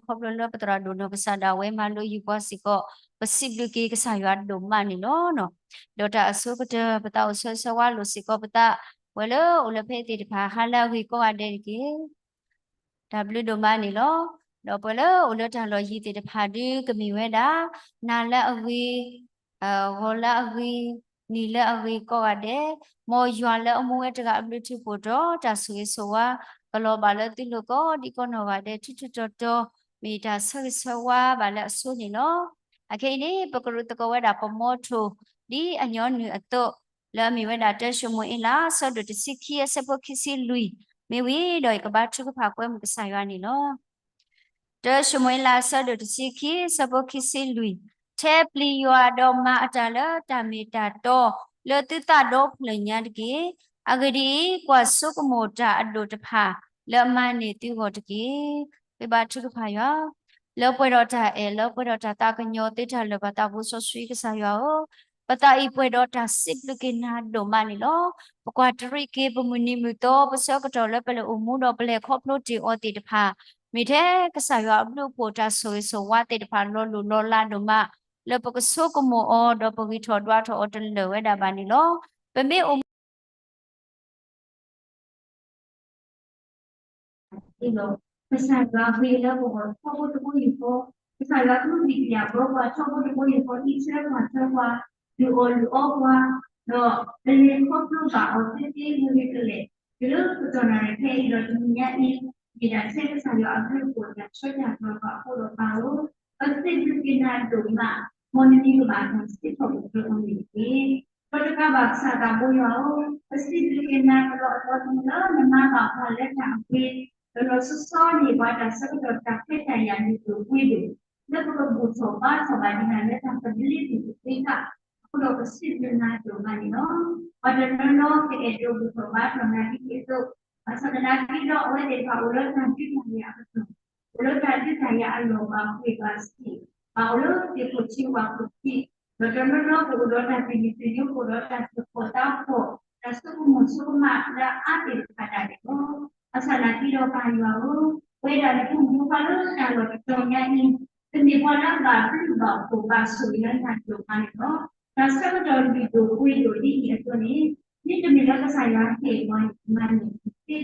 ခီဖျိလၢပသရၣ်ဒိၣ်နီၢ်ကစၢ်ဒၣ်ဝဲမၤလိယုၢ်ပှၤစ့ၢ်ကီး, ပစံးဘျုးက့ၤကစၢ်ယွၤဒိၣ်မးန့ၣ်လီၤ. ဒီးတၢ်အဆိကတၢၢ် ပသးအိၣ်ဆၢဂ့ၤဆၢဝါလိာ်စ့ၢ်ကီးပသး, ပဝဲလၢအိၣ်လၢဖဲအံၤသ့ၣ်တဖၣ် ဟါလၢအဂ့ၤကိးဂၤဒဲးတက့ၢ်. တၢ်ဘျုးဒိၣ်မးန့ၣ်လီၤ. ဒီးပှၤလၢအိၣ်လၢတၢ်လီၢ်ယံၤသ့ၣ်တဖၣ်ဒုးကမ့ၢ်ဝဲဒၣ် နၤလၢအဂ့ၤ, ဂီၤလၢအဂ့ၤ, နံၤလၢအဂ့ၤကိးဂၤဒဲး, မ်ယွၤလၢအမူဝဲတဂၤအဘျုးထူးဖှိၣ်ဒီးတၢ်ဆိၣ်ဂ့ၤဆိၣ်ဝါ ကလီၤဘၣ်လၢသုလိၤကိးဒံကိးနီၢ်ဂၤဒဲး ထူးထူးတီၤတီၤ မ့ၢ်တၢ်ဆၢဂ့ၤဆၢဝါဘၣ်လၢအဆိန့ၣ်လီၤ. အခဲအံၤန့ၣ် ပကရူးသကိးဝဲဒၣ်ပမီထိၣ် ဒ်အညီနုၢ်အသိး လၢအမ့ၢ်ဝဲဒၣ် တၢ ၡမူၤအ့လး အဆၢဒိၣ်တဆံခံ အဆၢဖိခံဆံလွံၢ်, မ့ၢ်ဝံၤဒီးယကဘါထုကဖၣ်ကွဲမုာ်ကစၢ်ယွၤန့ၣ်လီၤ. တၢ ၡမူၤအ့လး အဆၢဒိၣ်တဆံခံ အဆၢဖိခံဆံလွံၢ်, ထဲပျံၤယွၤဒီးမၤအတၢ်လၢတၢ်မ့ၢ်တၢ်တီ လၢသုသးဒီဖျၢၣ်ညါတက့ၢ်. အဂ့ၢ်ဒ်အံၤ, ကွၢ်ဆိကမိၣ်တၢ်အဒိၣ်တဖၣ် လၢအမၤန့ၢ်သုဂီၢ်တက့ၢ်. ဝံဘါထုကဖၣ်ယွၤ လၢပှဲၤဒီးတၢ်အဲၣ် လၢပှဲၤဒီးတၢ်သးကညီၤသ့တၢ်လၢာ်ဘၣ်သးဘိစီဆှံကစၢ်ယွၤဧၢ, ပသးအံၤပှဲၤဒီးတၢ်စံးဘျုးက့ၤနၤဒိၣ်မးန့ၣ်လီၤ. ပကွၢ်တရံးက့ၤပမုၢ်နံၤမုၢ်သီ ပဆၢကတီၢ်လၢပလဲၤအိၣ်မူဒီးပလဲၤခီဖျိတ့ၢ်အီၤသ့ၣ်တဖၣ်, မ့ၢ်ထဲကစၢ်ယွၤအဘျုးအဖှိၣ်တၢ်ဆိၣ်ဂ့ၤဆိၣ်ဝါသ့ၣ်တဖၣ်လီၤလိၢ်လီၤလးဒိၣ်မး, လၢပကဆိကမိၣ်အီၤ ဒီးပဂံၢ်ထီၣ်ဒွးထီၣ်အီၤတလၢာ်ဝဲဒၣ်ဘၣ်န့ၣ်လီၤ. ပမ့ၢ်အိၣ်မူ ကစၢ်ယွၤဂ့ၤလၢပဂီၢ်ထီဘိတဘိယူၢ်ဃီ, ကစၢ်ယွၤကလူးဒံးကယၤဘၢပှၤထီဘိတဘိယူၢ်ဃီ, အံးထွဲပှၤထွဲပှၤ, ဒုးအီၣ်လုၢ်အီပှၤ, ဒီးပလဲၤခီဖျိဘၣ်အီၤသ့သ့ဝဲကလဲာ်, တုၤလၢကတီၢ်နၣ်ရံၣ်ခဲအံၤဒီးတနံၤညါအံၤ, မ့ၢ်ဒၣ်ထဲကစၢ်ယွၤအဘျုးအဖှိၣ်တၢ်ဆှၢတၢ်ကတီၤဘၣ်အဃိဒီးပၢ်ဧၢ, ပစံးဘျုးက့ၤနၤဒိၣ်မး, မ်နမံၤကဘၣ်တၢ်စံးထီၣ်ပတြၢၤအီၤန့ၣ်တက့ၢ်. ဒီးတကးဘၣ်ကစၢ်သးဘိယွၤဧၢ, ပစံးဘျုးက့ၤနၤကလီကလီတမံၤလၢနမၤဘၣ်ပှၤလၢတၢ်အဂ့ၤ, ဒီးလီၤဆီဆီန့ၢ်ပှၤတၢ်ဆၢကတီၢ်တၢ်ခွဲးတၢ်ယာ်ဒ်သိးပှ့ၤဒိၣ်, လၢပကဘူၣ်ထီၣ်ဘါထီၣ်ဘၣ်ဒံးနၤလၢတၢ်သဘျ့ဒံးတသ့ဘၣ်, အဃိဒီးပစံးဘျုးနၤဒိၣ်မးန့ၣ်လီၤ. ပှၤတနီၤနီၤကအဲၣ်ဒိးဘူၣ်ထီၣ်ဘါထီၣ်နၤဒ်န့ၣ်အသိး, ဘၣ်ဆၣ်သနာ်က့ဒီးအဝဲသ့ၣ်တဖၣ်အိၣ်လၢတၢ်ဒုးတၢ်ယၤအကတီၢ်, အိၣ်လၢတၢ်ဒုးတၢ်ယၤအလီၢ်ဘၣ်ကွံာ်ဘၣ်စံး, ဘၣ်အိၣ်လၢသ့ၣ်ခိၣ်ဆံဝၣ်ခိၣ်ခံ, ဒီးတနီၤနီၤကအိၣ်ဒီးတၢ်သယုၢ်သညိ ကအိၣ်ဒီးတၢ်သူၣ်ဖှီၣ်သးဖှီၣ်, တၢ်ဆိကမိၣ်ဆိကမးလၢအအါသ့ၣ်တဖၣ်ဒၣ်န့ၣ်လီၤ. ဘၣ်ဆၣ်သနာ်က့ဒီးပၢ်ယွၤဧၢ, ပဝဲဒၣ်နဖိမုၣ်ဖိခွါလၢတၢ်လီၢ်တတီၤညါအံၤ, ပမ့ၢ်ပှၤလၢအဘၣ်ဘျုးဘၣ်ဖှိၣ်ဘၣ်ဆိၣ်ဂ့ၤလၢနၤဒိၣ်မးန့ၣ်လီၤ. တၢ်ဆၢကတီၢ်လုၢ်ဒိၣ်ပှ့ၤဒိၣ်ဒ်အံၤအသိးန့ၣ်, မ့တမ့ၢ်လၢကစၢ်ယွၤဟ့ၣ်ပှၤန့ၣ်မၤန့ၢ်တသ့ဘၣ်. အ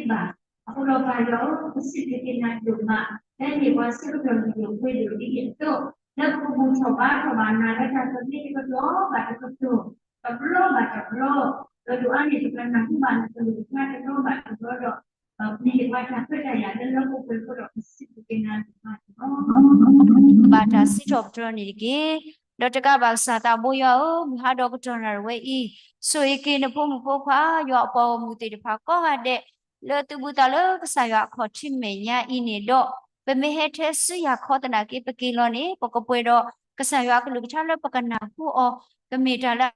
ဃိဒီးပၢ်ယွၤဧၢ, ပစံးဘျုးက့ၤနၤဒိၣ်မး, လၢမ့ၢ်ပှၤဆၢကတီၢ်လုၢ်ဒိၣ်ပှ့ၤဒိၣ်ဒ်အံၤအသိး, လၢပကဘူၣ်ထီၣ်ဘါထီၣ်ဘၣ်နၤလၢတၢ်သဘျ့တကတီၢ်ဘၣ်တကတီၢ်, တဘျီဘၣ်တဘျီ, ဒီးဒိၣ်အါန့ၢ်ပကနၢ်ဟူဘၣ်နကလုၢ်ကထါတဘျီဘၣ်တဘျီဒီး, မ့ၢ်ပှၤတၢ်ခွဲးတၢ်ယာ်လၢလၢပှဲၤပှဲၤအဃိဒီးပစံးဘျုးက့ၤနၤဒိၣ်မးန့ၣ်လီၤ. ဘၣ်တၢ်စံးထီၣ်ပတြၢၤန့ၣ်တက့ၢ်. ဒီးတကးဘၣ်ကစၢ်သးဘိယွၤဧၢ, မုၢ်ဟါဒီးကတီၢ်နၣ်ရံၣ်ဝဲအံၤ, ဆိၣ်ဂ့ၤက့ၤနဖိမုၣ်ဖိခွါ, ယွၤအပှၤဂီၢ်မုၢ်သ့ၣ်တဖၣ်ကိးဂၤဒဲး, လၢသုဘူၣ်သးလၢကစၢ်ယွၤအခီၣ်ထံးမဲာ်ညါအံၤန့ၣ်ဒီး, ပမ့ၢ်ဟဲထဲဆူယၤခီသနာ်က့ ပက့ၤလီၤန့ၣ် ပကပှဲၤဒီးကစၢ်ယွၤအကလုၢ်ကထါလၢပကနၢ်ဟူအီၤ, ကမ့ၢ်တၢ်လၢ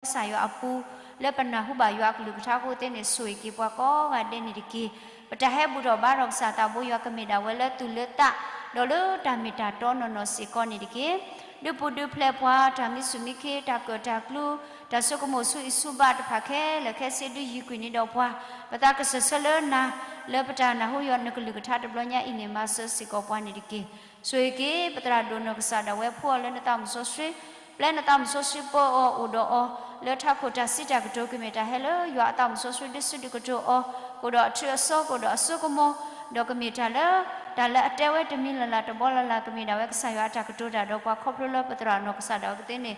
ကစၢ်ယွၤအပူၤ, လၢပနၢ်ဟူဘၣ်ယွၤအကလုၢ်ကထါအဃိသ့ၣ်န့ၣ် ဆိၣ်ဂ့ၤက့ၤပှၤကိးဂၤဒဲးန့ၣ်တက့ၢ်. ပတၢ်ဟဲဘူၣ်ထီၣ်ဘါထီၣ်ကစၢ်သးဘိယွၤကမ့ၢ်ဒၣ်ဝဲလၢသူၣ်လၢသး, ဒီးလၢတၢ်မ့ၢ်တၢ်တီနီၢ်နီၢ်စ့ၢ်ကီးန့ၣ်တက့ၢ်. ဒုးပူၤဒုးဖျဲးပှၤ, တၢ်မံဆူၣ်မံခ့, တၢ်ကၢၣ်တၢ်ကျူ, တၢ်ဆိကမိၣ်ဆူအံၤဆူဘၣ်တဖၣ်ခဲလၢာ်ခဲဆ့ဒုးယံၤကွံာ်န့ၣ်ဒီးပှၤ, ပသးကစၢၢ်ဆၢလၢနၤ, လၢပတၢ်နၢ်ဟူယွၤနကလုၢ်ကထါတဘျီညါအံၤန့ၣ် မၤစၢၤစ့ၢ်ကီးပှၤန့ၣ်တက့ၢ်. ဆိၣ်ဂ့ၤက့ၤ ပသရၣ်ဒိၣ်နီၢ်ကစၢ်ဒၣ်ဝဲ ဖှူအီၤလၢနသးမုၣ်စီဆှံ, ပျဲနသးမုၣ်စီဆှံပၢအီၤအိၣ်ဒီးအီၤ, လၢထးခိၣ်တၢ်စံးတၢ်ကတိၤကမ့ၢ်တၢ်ဟဲလၢယွၤအသးမုၣ်စီဆှံဒုးစုဒုးကတိၤအီၤ, ကအိၣ်ဒီးအထူးအစီ ကအိၣ်ဒီးအစိကမီၤ, ဒီးကမ့ၢ်တၢ်လၢ, တၢ်လၢအတဲဝဲတမံၤလၢ်လၢ်တဘီလၢ်လၢ် ကမ့ၢ်ဒၣ်ဝဲကစၢ်ယွၤအတၢ်ကတိၤတၢ်ဒီးပှၤခီဖျိလၢပသရၣ်နီၢ်ကစၢ်ဒၣ်ဝဲကသ့န့ၣ်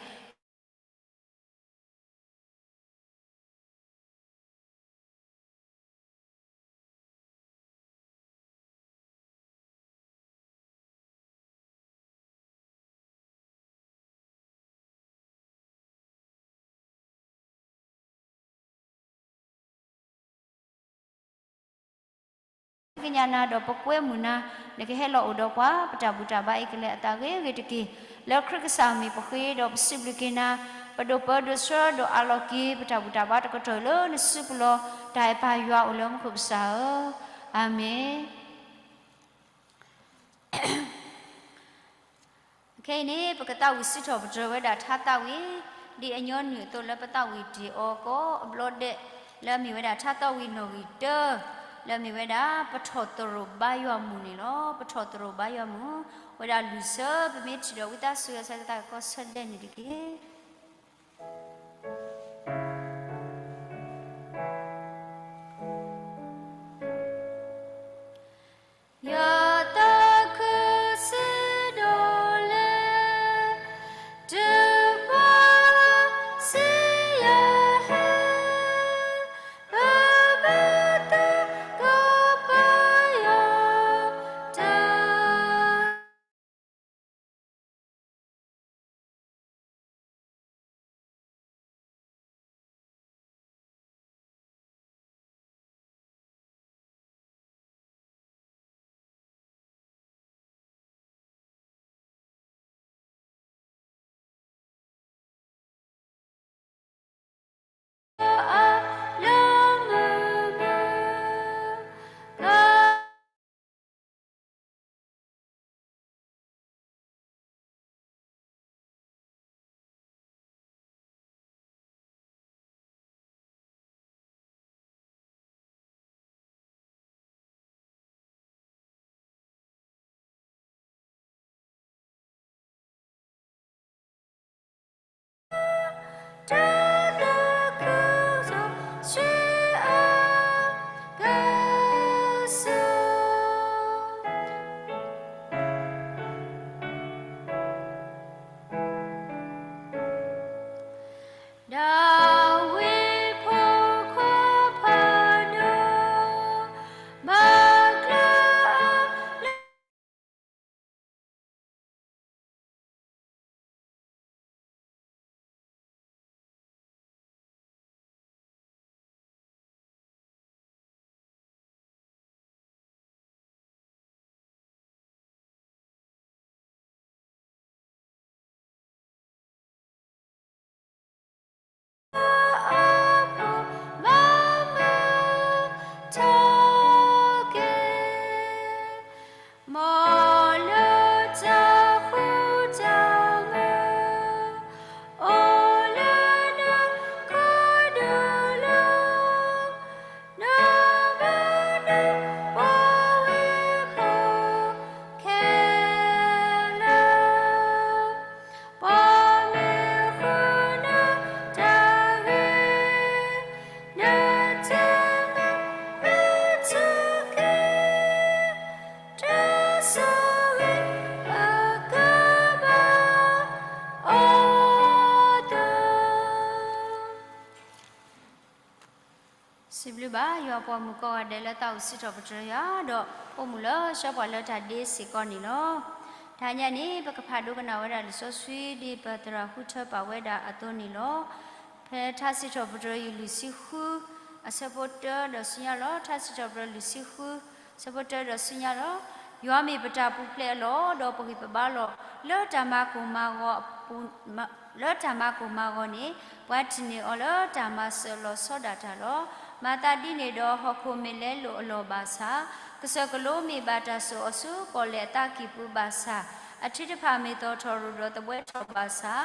ကညးနၤဒီးပကွဲမုာ်နၤ, နကဟဲလီၤအိၣ်ဒီးပှၤ ပတၢ်ဘူၣ်တၢ်ဘါအံၤကလဲၤအသးဂ့ၤဂ့ၤတက့ၢ်. လၢခရံာ်ကစၢ်မံၤပဃ့ဒီးပစံးဘျုးက့ၤနၤ, ပဒိးပၢဒိးဆှၢဒီးအးလီၤက့ၤ ပတၢ်ဘူၣ်တၢ်ဘါတကတီၢ်အံၤလၢနစုပူၤလီၤ. တၢ်အဲၣ်ပၢ်ယွၤအိၣ်လၢမူခိၣ်ကစၢ်ဧၢ, အၤမ့ၣ်. ခဲအံၤန့ၣ် ပကသးဝံၣ်စံးထီၣ်ပတြၢၤဝဲဒၣ်ထါသးဝံၣ် ဒ်အညီနုၢ်အသိးလၢပသးဝံၣ်တ့ၢ်အီၤကိးအဘျီဒဲး လၢအမ့ၢ်ဝဲဒၣ်ထါသးဝံၣ်နီၣ်ဂံၢ်တၢ လၢအမ့ၢ်ဝဲဒၣ် ပထီၣ်သရိာ်ဘါယွၤမုၢ်န့ၣ်လီၤ. ပထီၣ်သရိာ်ဘါယွၤမုၢ် ဝဲဒၣ်လွံၢ်ဆၢ ပမ့ၢ်ထံၣ်ဒီးဝံသးစူၤ ဆၢကသးကီးဆၢဒဲးန့ၣ်တက့ၢ်. ယသးခုစံးဒိၣ်လဲၣ်, တုၤပှၤစံးယဟဲ, ပဘၣ်သဂၢၢ်ပယီၤတၢ် ဒၤဝံးဖိခွါဖးဒိၣ်, ဘၣ်ကျၢၤအါလၢ မ့ၢ်လၢတၢ်ဃူတၢ်မုာ် အိၣ်လၢနခီဒုၣ်လီၤ, နမၤနၢၤပှၤဝ့ၢ်ဖိခဲလၢာ်, ပှၤမ့ၢ်ဃုနတၢ်ဂ့ၤ, နတမ့ၢ်ဂ့ၤထူၣ်က့ၤ တၢ်ဆိၣ်ဂ့ၤအကဘၣ်အိၣ်သ စံးဘျုးဘၣ်ယွၤ ပှၤမုၣ်ကိးဂၤဒဲးလၢသးဝံၣ်စံးထီၣ်ပတြၢၤယွၤ ဒီးအိၣ်မူလၢဆှၢပှၤလၢတၢ်ဒ့စ့ၢ်ကီးန့ၣ်လီၤ. တဟါညါန့ၣ် ပကဖးဒိကနၣ်ဝဲဒၣ်လံာ်စီဆှံ ဒ်ပသရၣ်ဃုထၢပာ်ဝဲဒၣ်အသိးန့ၣ်လီၤ. ဖဲထါစံးထီၣ်ပတြၢၤယွၤလွံၢ်ဆံဃု အဆၢဖိတၢဒီးဆူညါလီၤ. ထါစံးထီၣ်ပတြၢၤလွံၢ်ဆံဃု ဆၢဖိတၢဒီးဆူညါလီၤ. ယွၤမ့ၢ်ပတၢ်ပူၤဖျဲးအလီၢ် ဒီးပဂံၢ်ပဘါလီၢ် လၢတၢ်မၤကိၢ်မၤဂီၤအပူၤ လၢတၢ်မၤကိၢ်မၤဂီၤန့ၣ် ပှၤထံၣ်န့ၢ်အီၤလၢတၢ်မၤစၢၤအလီၢ်ဆီဒၣ်တၢ်လီၤ. မၤသးဒ်န့ၣ်ဒီး ဟီၣ်ခိၣ်မ့ၢ်လဲလိာ်အလီၢ်ဘၣ်ဆၣ်, ကစၢၢ်ကလိမ့ၢ်ဘၣ်တၢ်စိာ်အီၤဆူပီၣ်လဲၣ်အသးကံၢ်ပူၤဘၣ်ဆၣ်, အထုတဖၣ်မ့ၢ်သီၣ်ထီၣ်ရူၢ်ဒီးသဘှဲထီၣ်ဘၣ်ဆၣ်,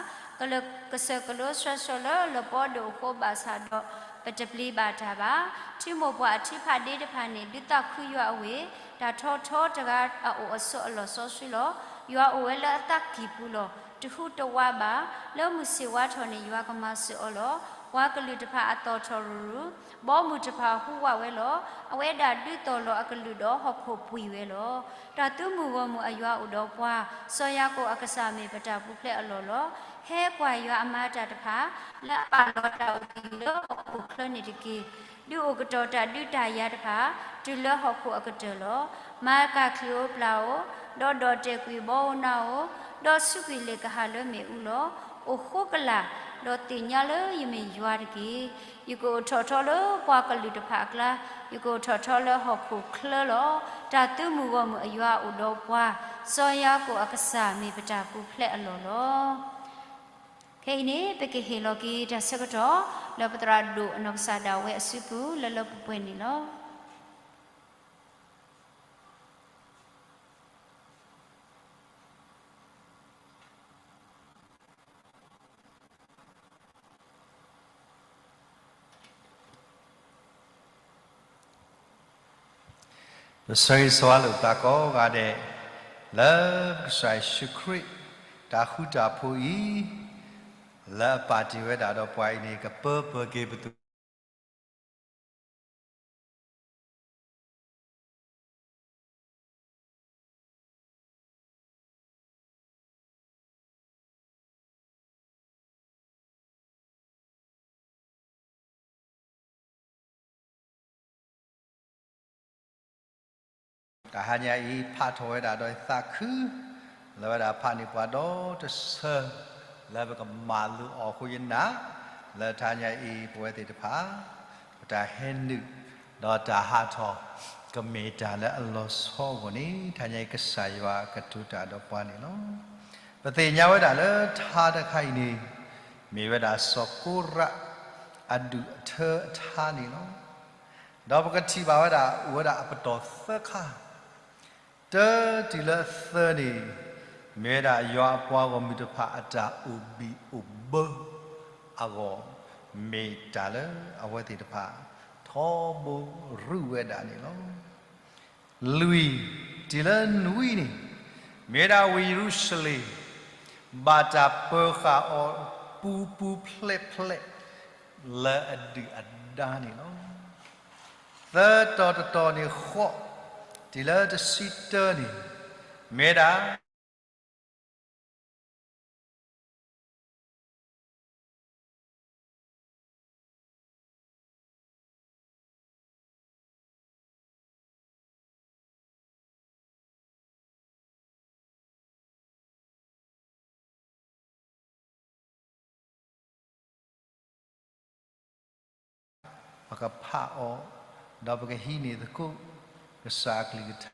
ကစၢၢ်ကလိဆှၢဆှၢလၢလပီဒိၣ်အဃိဘၣ်ဆၣ်ဒီး ပတပျံၤဘၣ်တၢ်ဘၣ်. ထံမိၢ်ပှၢ်အထုဖးဒ့တဖၣ်န့ၣ် ဒုးသးခုယွၤအဝ့ၢ်, တၢ်ထီထီတဂၤအအိၣ်အဆိးအလီၢ်စီဆှံလီၤ. ယွၤအိၣ်ဝဲလၢအသးကံၢ်ပူၤလီၤ. တဟူးတဝးဘၣ်. လၢမုၢ်ဆ့ၣ်ဝါထီၣ်န့ၣ် ယွၤကမၤစၢၤအီၤလီၤ. ပှၤကလုာ်တဖၣ်အသီၣ်ထီၣ်ရူၢ်ရူၢ်, ဘီမုၢ်တဖၣ်ဟူးဝးဝဲလီၤ. အဝဲဒၣ်ဒုးသီၣ်လီၤအကလုၢ်ဒီးဟီၣ်ခိၣ်ပှံၤဝဲလီၤ. တၢ်သုးမုၢ်ဂီၢ်မုၢ်အယွၤအိၣ်ဒီးပှၤ, စီၤယၤကိာ်အကစၢ်မ့ၢ်ပတၢ်ပူၤဖျဲးအလီၢ်လီၤ. ဟဲကွၢ်ယွၤအမၤတၢ်တဖၣ်, လၢအပာ်လီၤတၢ်အိၣ်သယုၢ်လၢဟီၣ်ခိၣ်ချၢန့ၣ်တက့ၢ်. ဒုးအိၣ်ကတီၤတၢ်ဒုးတၢ်ယၤတဖၣ်, တုၤလၢဟီၣ်ခိၣ်အကတၢၢ်လီၤ. မၤကၢ်ချံၣ်ဧိၤပျၢ်ဧိၤ, ဒီးဒီၣ်တဲာ်ကွံာ်ဘီဧိၤနါဧိၤ, ဒီးဆူးကွံာ်လ့ၣ်ကဟၣ်လၢမ့ၣ်အူလီၤ. အိၣ်ဃိကလာ်, ဒီးသ့ၣ်ညါလၢယမ့ၢ်ယွၤတက့ၢ်. ယကအိၣ်ထီၣ်ထီလၢပှၤကလုာ်တဖၣ်အကျါ, ယကအိၣ်ထီၣ်ထီလၢဟီၣ်ခိၣ်ချၢလီၤ. တၢ်သုးမုၢ်ဂီၢ်မုၢ်အယွၤအိၣ်ဒီးပှၤ, စီၤယၤကိာ်အကစၢ်မ့ၢ်ပတၢ်ပူၤဖျဲးအလီၢ်လီၤ. ခဲအံၤန့ၣ် ပကဟ့ၣ်လီၤက့ၤတၢ်ဆၢကတီၢ် လၢပသရၣ်ဒိၣ်အနီၢ်ကစၢ်ဒၣ်ဝဲအစုပူၤလၢလၢပှဲၤပှဲၤန့ၣ်လီၤ. ပဆၢဂ့ၤဆၢဝါလိာ်ပသးကိးဂၤဒဲး လၢကစၢ်ယ့ၣ်ၡူးခရံာ် တၢ်ဃူတၢ်ဖိးအံၤ လၢအပာ်တ့ၢ်ဝဲဒၣ်ဒီးပှၤအံၤန့ၣ် ကပၢပၢက့ၤပသူ တဟါညါအံၤ ဖးထီၣ်ဝဲဒၣ်ဒီးယသးခု လၢဝဲဒၣ်ဖးန့ၢ်ပှၤဒီတဆၢ လၢပကမၤလိအီၤအဃိ ယနာ် လၢတဟါညါအံၤ ပဝဲသ့ၣ်တဖၣ် ပတၢ်ဟဲနုာ် ဒီးတၢ်ဟးထီၣ် ကမ့ၢ်တၢ်လၢအလီၤဆီအဂီၢ်န့ၣ် တဟါညါအံၤ ကစၢ်ယွၤကတိၤတၢ်ဒီးပှၤန့ၣ်လီၤ. ပသ့ၣ်ညါဝဲဒၣ်လၢထါတခါအံၤန့ၣ် မ့ၢ်ဝဲဒၣ်စီၤကိရး အဒူၣ်အထၢအထါန့ၣ်လီၤ. ဒီးပကထံၣ်ဘၣ်ဝဲဒၣ် အိၣ်ဝဲဒၣ်အပတီၢ်သၢခါ တၢတုၤလၢသၢန့ၣ် မ့ၢ်ဝဲဒၣ်ယွၤအပှၤဂီၢ်မုၢ်တဖၣ်အတၢ်အိၣ်ဘံၣ်အိၣ်ဘၢအဂီၢ် မ့ၢ်တၢ်လၢအဝဲသ့ၣ်တဖၣ် ထီဘိရူးဝဲဒၣ်န့ၣ်လီၤ. လွံၢ်, တုၤလၢနွံန့ၣ် မ့ၢ်ဝဲဒၣ်ဝ့ၢ်ယရူၤၡလ့ၣ် ဘၣ်တၢ်ပၢၤဃာ်အီၤပူၤပူၤဖျဲးဖျဲး လၢအဒုၣ်အဒါန့ၣ်လီၤ. သၢတီၤတတီၤန့ၣ်ဃီ, တုၤလၢတဆံတၢန့ၣ် မ့ၢ်ဝဲဒၣ် ပကဖးအီၤ, ဒီးပကဟံးန့ၢ်သကိး ကစၢ်အကလုၢ်ကထ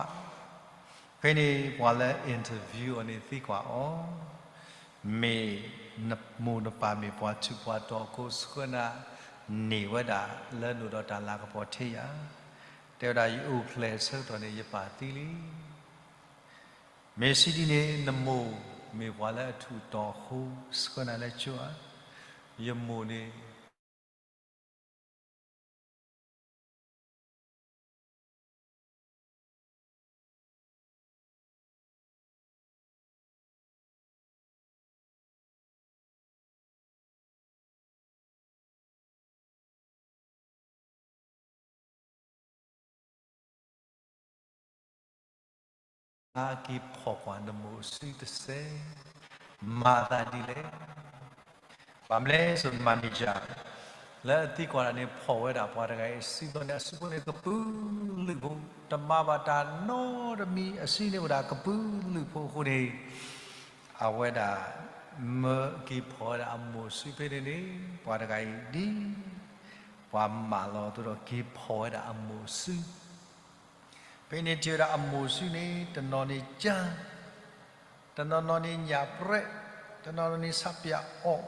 ါ ဖဲန့ၣ် ပှၤလၢ interview အီၤန့ၣ်သံကွၢ်အီၤ, မ့ၢ်နမိၢ်နပၢ်မ့ၢ်ပှၤထူးပှၤတီၤအဃိ ဆှၢနၤန့ၢ်ဝဲဒၣ်လၢနအိၣ်ဒီးတၢ်လၤကပီၤထဲယၤ, တဲဝဲဒၣ် ယအိၣ်ဖျဲၣ်ဆၢကတီၢ်န့ၣ် ယပၢ်သံလံ. မ့ၢ်စံးဒ်န့ၣ် နမိၢ်မ့ၢ်ပှၤလၢအထူးအတီၤအဃိ ဆှၢနၤလၢကၠိဧါ. ယမိၢ်န့ၣ် အက့ၤဖီၣ်ကွၢ်နမိၢ်အစုတစဲး, မၤသးဒ်လဲၣ်. ဘၣ်မနုၤလဲၣ်, စီၤမၤန့ၣ်ယၢ် လၢအသံကွၢ်တၢ်န့ၣ် ဖီၣ်ဝဲဒၣ်ပှၤတဂၤအံၤအစုဘျီန့ၣ် အစုဖိန့ၣ်ကပုာ်လုးဖိ, တမၤဘၣ်တၢ်နီတမံၤ, အစုန့ၣ်အိၣ်ဒၣ်ကပုာ်လုးဖိအဃိန့ၣ် အဝဲဒၣ် မၢက့ၤဖီၣ်ဝဲဒၣ်အမိၢ်အစုဖဲန့ၣ်န့ၣ် ပှၤတဂၤအံၤဒ် ပှၤမၢလီၤအသိးဒီး က့ၤဖီၣ်ဝဲဒၣ်အမိၢ်အစု. ဖဲန့ၣ်ထံၣ်ဝဲဒၣ်အမိၢ်အစုန့ၣ် တနီၤန့ၣ်ကၢ်, တနီၤနီၤန့ၣ်ညၣ်ပြဲး, တနီၤနီၤန့ၣ်ဆးပၠးအီၣ်,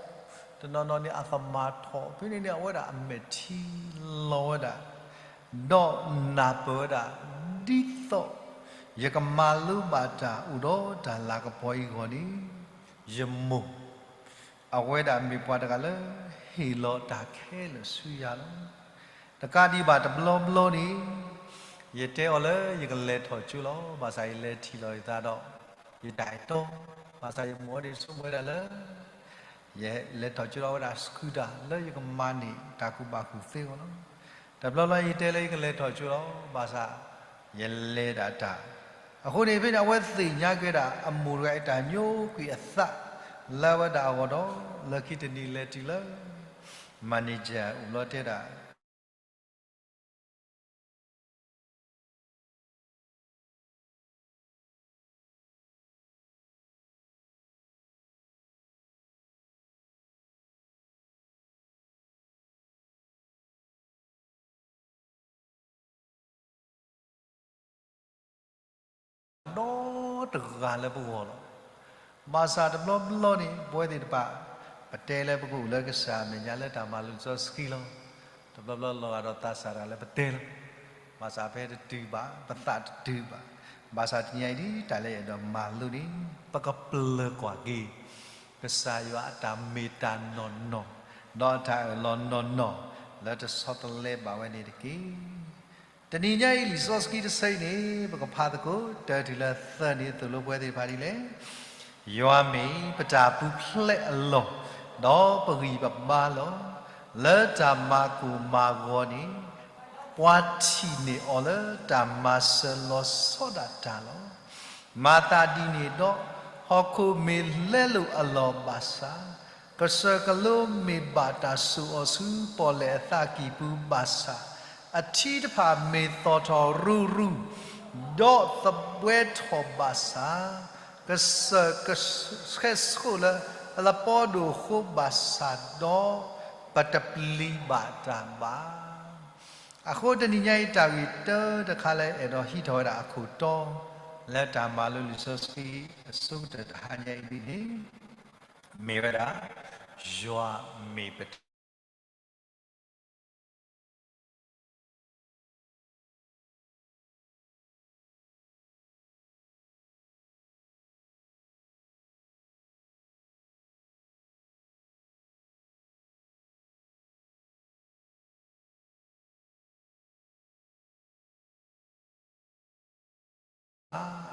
တနီၤနီၤန့ၣ်အသမၢ်ထီၣ်, ဖဲန့ၣ်န့ၣ် အဝဲဒၣ်အမဲာ်ထံလီၤဝဲဒၣ်, ဒီးနၢ်ပၢၢ်ဝဲဒၣ် ဒ်သိးယကမၤလိဘၣ်တၢ်အိၣ်ဒီးတၢ်လၤကပီၤအံၤအဂီၢ်န့ၣ် ယမိၢ် အဝဲဒၣ်မ့ၢ်ပှၤတဂၤလၢဟ့ၣ်လီၤတၢ်ခဲလၢာ်ဆူယၤလီၤ. တကးဒံးဘၣ်တဘျီဘျီန့ၣ် ယတဲအီၤလၢယကလဲၤထီၣ်ကၠိလီၤ. ဘၣ်ဆၣ်ယလဲၤထံၣ်လီၤယသးဒီး ယတၢ်အဲၣ်တီ, ဘၣ်ဆၣ်ယမိၢ်အီၤန့ၣ်ဆိကမိၣ်ဝဲဒၣ်လၢ ယလဲၤထီၣ်ကၠိလီၤဝဲဒၣ် ဆှုတၢ်လၢယကမၤန့ၢ်တၢ်ကူၣ်ဘၣ်ကူၣ်သ့အဂီၢ်လီၤ. တဘျီဘျီယတဲလၢယကလဲၤထီၣ်ကၠိလီၤ, ဘၣ်ဆၣ် ယလဲၤဒၣ်တၢ်. အဃိန့ၣ် ဖဲန့ၣ် အဝဲသ့ၣ်ညါက့ၤဒၣ် အမိၢ်တဂၤအတၢ်ညိကွံာ်အသး လၢအဝဲဒၣ်အဂီၢ်ဒီး လၢခံတနံၤလဲၤတုၤလၢ manager အိၣ်ဘျီတဲဒၣ် ဒီတဂၤလၢပဂီၢ်လီၤ. ဘၣ်ဆၣ်တဘျီဘျီန့ၣ် ပဝဲသ့ၣ်တဖၣ် ပတဲလၢပကအိၣ်လၢကစၢ်အမဲာ်ညါလၢတၢ်မၤလိလံာ်စီဆှံလီၤ. တဘျီဘျီလီၤဂာ်ဒီးသးစၢ်တၢ်လၢပတဲလီၤ. ဘၣ်ဆၣ်ဖဲတတုၤဘၣ် ပသးတတုၤဘၣ်. ဘၣ်ဆၣ်တနံၤအံၤဒ်တၢ်လၢအဲၣ်ဒိးမၤလိန့ၣ် ပကပျၢၤကွၢ်က့ၤ ကစၢ်ယွၤအတၢ်မ့ၢ်တၢ်နီၢ်နီၢ် ဒီးအတၢ်အၢၣ်လီၤနီၢ်နီၢ် လၢတဆီတလဲဘၣ်ဝဲန့ၣ်တက့ၢ်. တနံၤညါအံၤလံာ်စီဆှံတဆၢအံၤန့ၣ် ပကဖးသကိး တၢ်တုၤလၢသၢန့ၣ် သိၣ်လိပဝဲသ့ၣ်တဖၣ်ဒ်လဲၣ်. ယွၤမ့ၢ်ပတၢ်ပူၤဖျဲးအလီၢ် ဒီးပဂံၢ်ပဘါလီၤ. လၢတၢ်မၤကိၢ်မၤဂီၤန့ၣ် ပှၤထံၣ်န့ၢ်အီၤလၢတၢ်မၤစၢၤလီၤဆီဒၣ်တၢ်လီၤ. မၤသးဒ်န့ၣ်ဒီး ဟီၣ်ခိၣ်မ့ၢ်လဲလိာ်အလီၢ်ဘၣ်ဆၣ်, ကစၢၢ်ကလိမ့ၢ်ဘၣ်တၢ်စိာ်အီၤဆူပီၣ်လဲၣ်အသးကံၢ်ပူၤဘၣ်ဆၣ်, အထံတဖၣ်မ့ၢ်သီၣ်ထီၣ်ရူၤရူၤ, ဒီးသဘှဲထီၣ်ဘၣ်ဆၣ်, ကစၢၢ်ကဆှဲးဆိးလၢအလပီဒိၣ်အဃိဘၣ်ဆၣ်ဒီး, ပတပျံၤဘၣ်တၢ်ဘၣ်. အဃိတနံၤညါအံၤ တၢ်ဂ့ၢ်တၢတခါလၢအဲၣ်ဒိးဟံးထီၣ်ဝဲဒၣ်အခိၣ်တီ လၢတၢ်မၤလိလံာ်စီဆှံအဆိကတၢၢ်တဟါညါအံၤဒ်န့ၣ်, မ့ၢ်ဝဲဒၣ် ယွၤမ့ၢ်ပတၢ်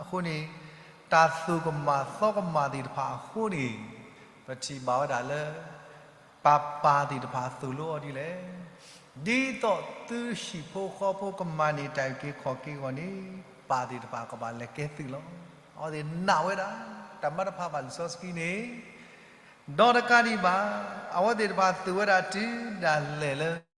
အဃိန့ၣ် တၢ်သိၣ်ကမၣ်သီကမၣ်သ့ၣ်တဖၣ်အဃိန့ၣ်, ပထံၣ်ဘၣ်ဝဲဒၣ်လၢ ပှၤပၢ်သ့ၣ်တဖၣ်သိၣ်လိအီၤဒ်လဲၣ်. ဒ်သိးသုဟံၣ်ဖိဃီဖိကမၤန့ၢ်တၢ်အုၣ်က့ၤခီၣ်က့ၤအဂီၢ်န့ၣ်, ပၢ်သ့ၣ်တဖၣ်ကဘၣ်လဲၤကဲသုးလီၤ. အဝဲသ့ၣ်နာ်ဝဲဒၣ် တၢ်မၤတဖးဘၣ်လံာ်စီဆှံန့ၣ်, ဒီးတကးဒံးဘၣ်, အဝဲသ့ၣ်တဖၣ်သိၣ်ဝဲဒၣ်တုၤဒၣ်လဲာ်လၢ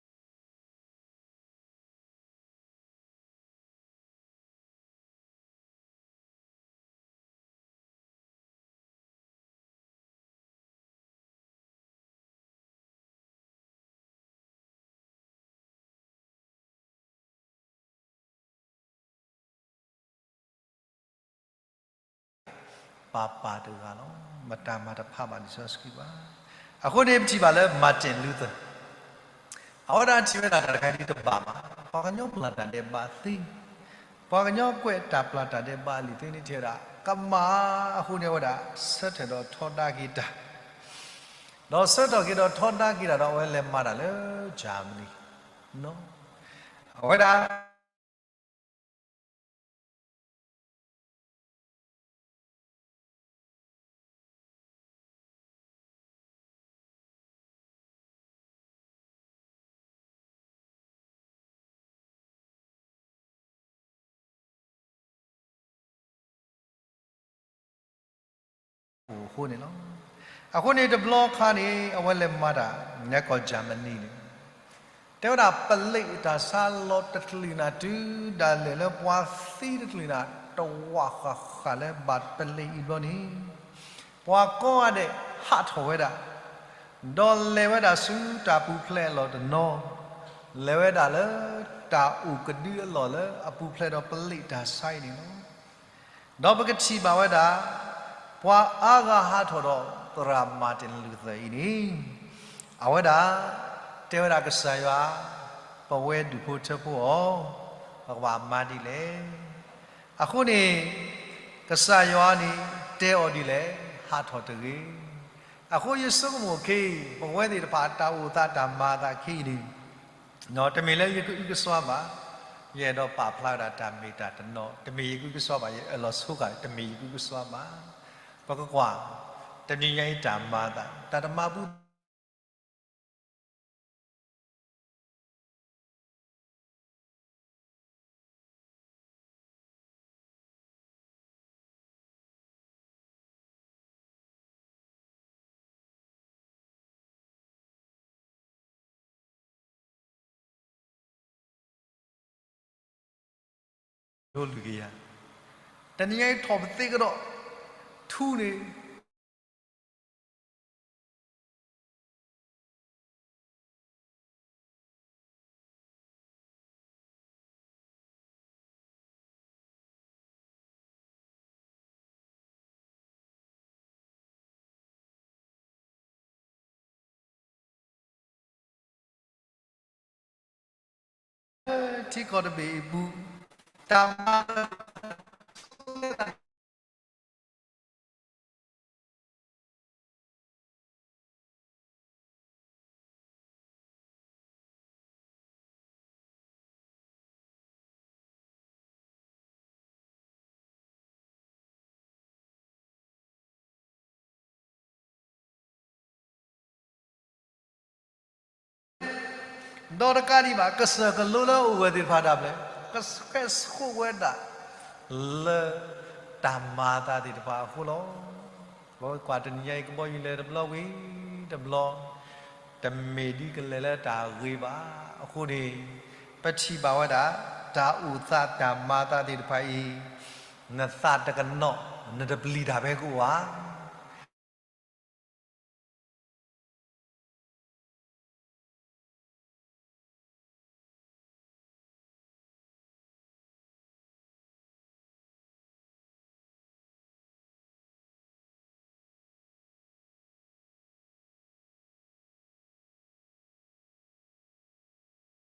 ပှၤပၢ်တဂၤလီၤ. မတၤမၤတဖးဘၣ်လံာ်စီဆှံဘၣ်. အဃိန့ၣ် ပထံၣ်ဘၣ်လၢ Martin Luther အဝဲဒၣ်ထံၣ်ဝဲဒၣ်တၢ်တခါဒ်တဘၣ်ဘၣ်, ပှၤကညီပျၢ်တၢ်ဒဲးဘးသ့, ပှၤကညီကွဲးတၢ်ပျၢ်တၢ်ဒဲးဘးလံာ်သ့န့ၣ် ထံၣ်ဝဲဒၣ် ကမၣ်အဃိန့ၣ် အဝဲဒၣ်ဆၢထၢၣ်ဒီးထီဒါက့ၤတၢ်, ဒီးဆၢထၢၣ်က့ၤဒီးထီဒါက့ၤတၢ်ဒီး အဝဲလဲၤမၤတၢ်လၢ Germany အဝဲဒၣ် အဃိန့ၣ်လီၤ. အဃိန့ၣ်တဘျီခါန့ၣ် အဝဲလဲၤမၤတၢ် နဲကီၢ် Germany န့ၣ်, တဲဝဲဒၣ်ပလံးတၢ်ဆါလီၤတကလုာ်နၤ တုၤဒၣ်လဲာ်လၢပှၤသံတကလုာ်နၤ တဝာ်ဃၣ်ဃၣ်လၢဘၣ်ပလံးအံၤဘျီန့ၣ်, ပှၤကိးဂၤဒဲးဟးထီၣ်ဝဲဒၣ်, ဒီးလဲၤဝဲဒၣ်ဆူတၢ်ပူၤဖျဲးအလီၢ်တနီၤ, လဲၤဝဲဒၣ်လၢတၢ်အိၣ်ကဒုအလီၢ်လၢအပူၤဖျဲးဒီးပလံးတၢ်ဆါအံၤန့ၣ်လီၤ. ဒီးပကထံၣ်ဘၣ်ဝဲဒၣ် ပှၤအါဂၤဟးထီၣ်ဒီးသရၣ် Martin Luther အံၤန့ၣ်, အဝဲဒၣ်တဲဝဲဒၣ်ကစၢ်ယွၤ, ပဝဲဒူၣ်ဖိထၢဖိအီၤ, ပကဘၣ်မၤဒ်လဲၣ်. အဃိန့ၣ် ကစၢ်ယွၤန့ၣ်တဲအီၤဒ်လဲၣ်, ဟးထီၣ်တဂ့ၤ. အဃိယဆိကမိၣ်ခဲအံၤ ပဝဲသ့ၣ်တဖၣ်တၢ်အိၣ်သးတၢ်မၤအသးခဲအံၤန့ၣ် တမ့ၢ်လၢယကအုကစွါဘၣ်, ယအဲၣ်ဒိးပာ်ဖျါဝဲဒၣ်တၢ်မ့ၢ်တၢ်တနီၤ, တမ့ၢ်ယကအုကစွါဘၣ်, ယအၢၣ်လီၤဆိဃာ် တမ့ၢ်ယကအုကစွါဘၣ်. ပကကွၢ် တနံၤညါအံၤတၢ်မၤအသး တၢ်တမၤဘူၣ် ဒိၣ်လုၢ်က့ၤယၤ, တနံၤညါအံၤထီၣ်ပသ့ကဒီး, ထူန့ၣ် ထံကီၢ်တဘ့ၣ်အံၤပူၤ, တၢ်မၤ ဒီးတကးဒံးဘၣ် ကစၢၢ်ကလိလၢအအိၣ်ဝဲသ့ၣ်တဖၣ်ဒၣ်လဲာ်, ကဆှဲဆှိးဝဲဒၣ် လၢတၢ်မၤအသးသ့ၣ်တဖၣ်အဃိလီၤ. ပဝဲကွၢ်တနံၤညါအံၤ ကဘီယူၤလဲၤတဘျီဝံၤတဘျီ, တမ့ၢ်ဒ်ကလဲၤလၢတၢ်ဂ့ၤဘၣ်. အဃိန့ၣ် ပထံၣ်ဘၣ်ဝဲဒၣ် တၢ်အိၣ်သးတၢ်မၤအသးသ့ၣ်တဖၣ်အံၤ, နသးတကနီၣ် နတပျံၤတၢ်ဖဲကအိၣ်ဧါ.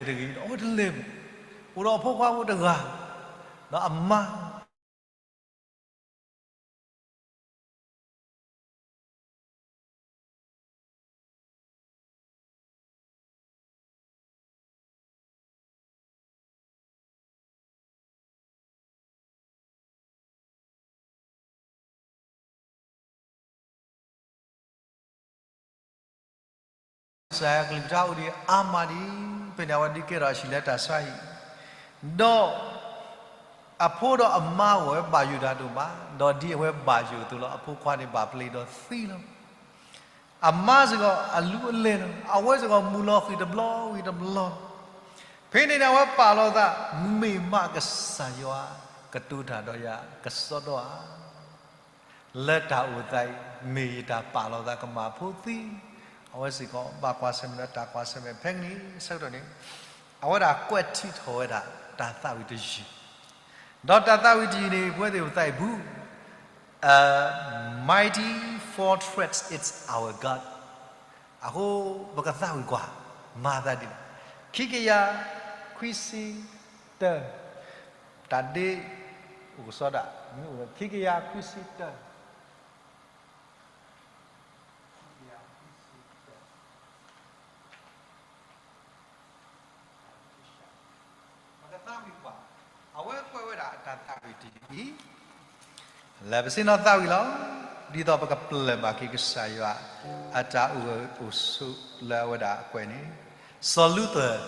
တဂ့ၤ, အိၣ်တလဲၤ, အိၣ်ဒီးအဖိခွါဖိတဂၤ, ဒီးအမါ ကစၢ်ယွၤကလုၢ်ကထါ အိၣ်ဒံးအါမးဒံး, ဖဲန့ၣ် အဝဲဒုးကဲထီၣ်အဟံၣ်လၢတၢ်ဆါဟံၣ်, ဒီးအဖိဒီးအမါအဂီၢ် ဝဲဘၣ်ယိၣ်တၢ်ဒိၣ်မး, ဒီးဒ်အဝဲဘၣ်ယိၣ်အသိးလီၤ. အဖိခွါန့ၣ် ဘၣ်ပျံၤဒီးသံလီၤ. အမါစ့ၢ်ကီး အလူအလဲလီၤ. အဝဲစ့ၢ်ကီး မုၢ်လီၤဃံၤတဘျီဝံၤတဘျီ. ဖဲန့ၣ်န့ၣ် အဝဲပာ်လီၤသး, မ့ၢ်မးကစၢ်ယွၤ ကတိၤတၢ်ဒီးယၤ ကစီဒီဧါ. လၢတၢ်အိၣ်သးအံၤ မ့ၢ်ယတၢ်ပာ်လီၤသးကမၣ်ဖိသံ. အဝဲစ့ၢ်ကီး ဘၣ်ကွၢ်ဆၢၣ်မဲာ်ဒီး တၢ်ကွၢ်ဆၢၣ်မဲာ်ဖဲန့ၣ် ဆၢကတီၢ်န့ၣ် အဝဲဒၣ်ကွဲးထံထီၣ်ဝဲဒၣ် တၢ်သးဝံၣ်တယုၢ်, ဒီးတၢ်သးဝံၣ်တယုၢ်န့ၣ် ပဝဲသ့ၣ်ပသးဝံၣ်ပူၤ A mighty fortress is our God. အဃိ ပကသးဝံၣ်ကွၢ် မၤသးဒ်လဲၣ်. ခံကယၤခွံဆံတၢ, တၢ်ဒ့အိၣ်ကစီဒီ, မ့ၢ်အိၣ်ဝဲ ခံကယၤခွံဆံတၢ ပကသးဝံၣ်ကွၢ်, အဝဲကွဲးဝဲဒၣ်အတၢ်သးဝံၣ်တယုၢ်အံၤ လၢပဆ့ၣ်နီၤသးဝံၣ်လီၤ. ဒ်သိးပကပျၢ်ဘၣ်က့ၤကစၢ်ယွၤ အတၢ်အိၣ်ဂၢၢ်အိၣ်ဆိးလၢအဝဲဒၣ်အကွဲးန့ၣ်, စီၤလူသၢၣ်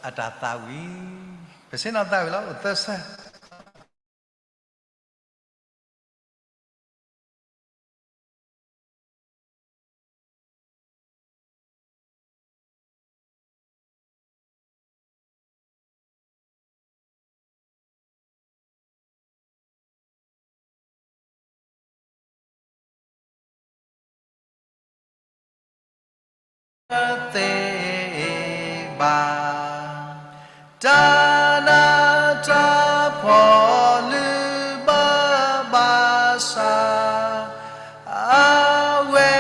အတၢ်သးဝံၣ်, ပဆ့ၣ်နီၤသးဝံၣ်လီၤ. အိၣ်သၢဆၢ သ့ၣ်ဘၣ်, တၢ်နးတၢ်ဖှီၣ်လုၢ်ဘၢဘၣ်ဆၣ်, အဝဲ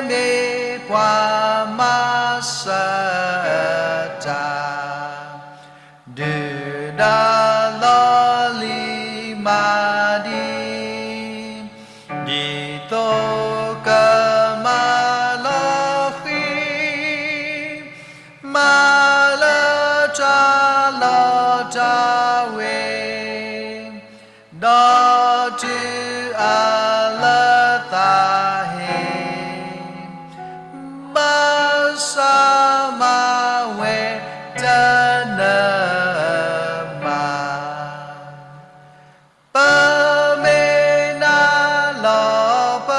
မ့ၢ်ပှၤမၤစၢၤတၢ် ဒုၣ်ဒါလီၤလံၤမၤဒံး, ဒ်သိးကမၤလီၤဃံၤ, မၤလၢတၢ်လီတၢ်ဝ့ၤ, ဒီးတုၤအလၢသးဟ့, ဘၣ်ဆၣ်မၤဝဲတနၢၤမး, ပမ့ၢ်နၤလီၤပ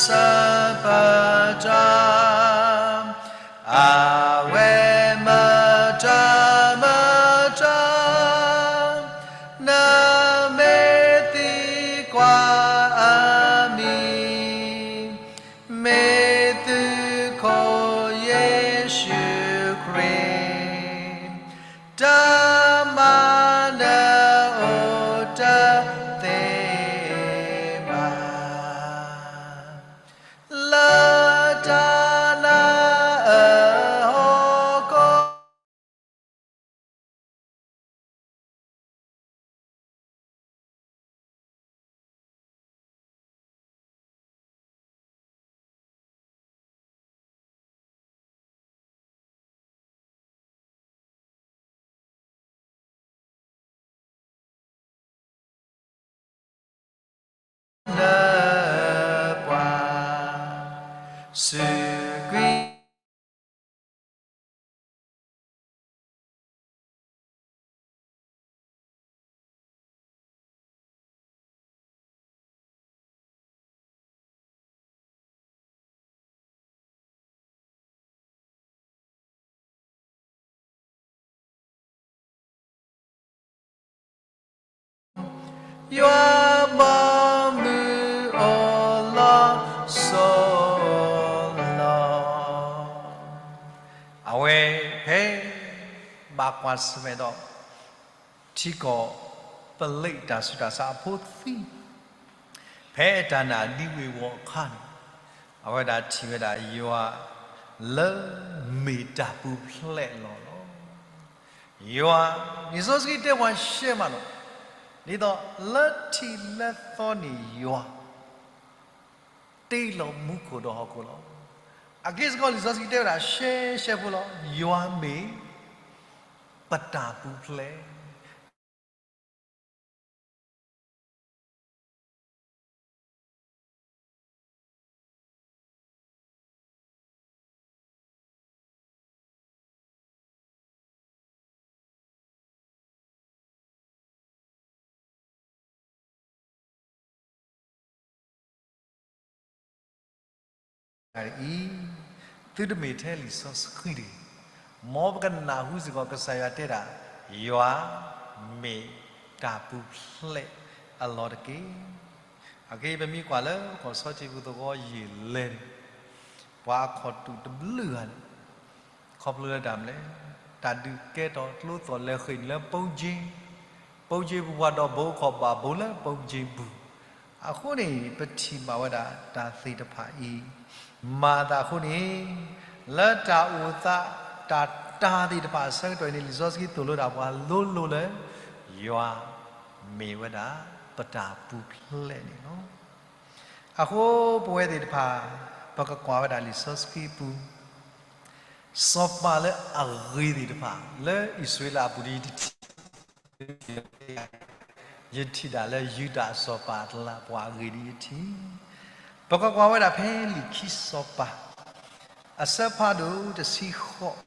စၢပတၢ်, အဝဲမတၤမတၤ, နမ့ၢ်သံကွၢ်အမံၤ, မ့ၢ်သုးခိၣ်ယ့ၣ်ၡူးခရံာ်, တၢ်မၤနၢၤအိၣ်တသ့ဘၣ်. လၢတၢ်နါအၢဟီၣ်ခိၣ် နၢ်ပှၤ, စူးကွံာ် ယွၤဘီမုၢ်အိၣ်လီၤဆိးလီၤ. အဝဲဖဲ ဘၣ်ကွၢ်ဆၢၣ်မဲာ်ဒီး ထံကီၢ်ပလံးတၢ်ဆူးတၢ်ဆါအဖိသံ ဖဲအတၢ်နာ်ဒံဝ့ၤဝီၤအခါန့ၣ် အဝဲဒၣ်ထံၣ်ဝဲဒၣ်ယွၤလၢမ့ၢ်တၢ်ပူၤဖျဲးအလီၢ်လီၤ. ယွၤ, လံာ်စီဆှံတဲပှၤရှဲမးလီၤ. ဒ်သိးလၢထံးလၢသီန့ၣ်ယွၤ တ့လီၤမူခိၣ်ဒီးဟီၣ်ခိၣ်လီၤ. အက့ၢ်စ့ၢ်ကီးလံာ်စီဆှံတဲဝဲဒၣ်ရှဲရှဲဖိလီၤ. ယွၤမ့ၢ်ပတၢ်ပူၤဖျဲး အံၤ, သုတမ့ၢ်ထဲလံာ်စီဆှံတဂ့ၤ. မ်ပကနၢ်ဟူစ့ၢ်ကီးကစၢ်ယွၤတဲဒၣ်, ယွၤမ့ၢ်တၢ်ပူၤဖျဲးအလီၢ်တက့ၢ်. အက့ၢ်ပမ့ၢ်ကွၢ်လၢကီၢ်စီၤထံပူၤသဝီယံာ်လဲၢ်န့ၣ်, ပှၤအခီၣ်တူာ်တဘျုးဂၤန့ၣ် ခီဖျိလၢတၢ်မနုၤလဲၣ်, တၢ်ဒုးကဲထီၣ်ကျိသီၣ်လဲၤဃ့ၢ်န့ၣ်လၢပိကၠ့, ပိကၠ့ပူၤပှၤဒီးဘိခီၣ်ဘၣ်ဘိလၢပိကၠ့ပူၤ, အဃိန့ၣ် ပထံၣ်ဘၣ်ဝဲဒၣ်တၢ်သ့ၣ်တဖၣ်အံၤ, မၤသးအဃိန့ၣ်, လၢတၢ်အိၣ်သးတၢ်တၤသ့ၣ်တဖၣ်အဆၢကတီၢ်အံၤန့ၣ် လံာ်စီဆှံသိၣ်လိဒၣ်ပှၤလိၤလိၤလၢ ယွၤမ့ၢ်ဝဲဒၣ်ပတၢ်ပူၤဖျဲးန့ၣ်လီၤ. အဃိပဝဲသ့ၣ်တဖၣ် ပကကွၢ်ဝဲဒၣ်လံာ်စီဆှံပူၤ စီၤပၤလၢအဂ့ၤသ့ၣ်တဖၣ် လၢအံၣ်စရ့လးအပူၤဒ်ယတထံၣ်, ယထံၣ်ဒၣ်လၢယူဒၤအစီၤပၤအကျါ ပှၤအဂ့ၤဒ်ယထံၣ်, ပကကွၢ်ဝဲဒၣ်ဖဲလံာ်ခံစီၤပၤ အဆၢဖးဒိၣ်တဆံဃိး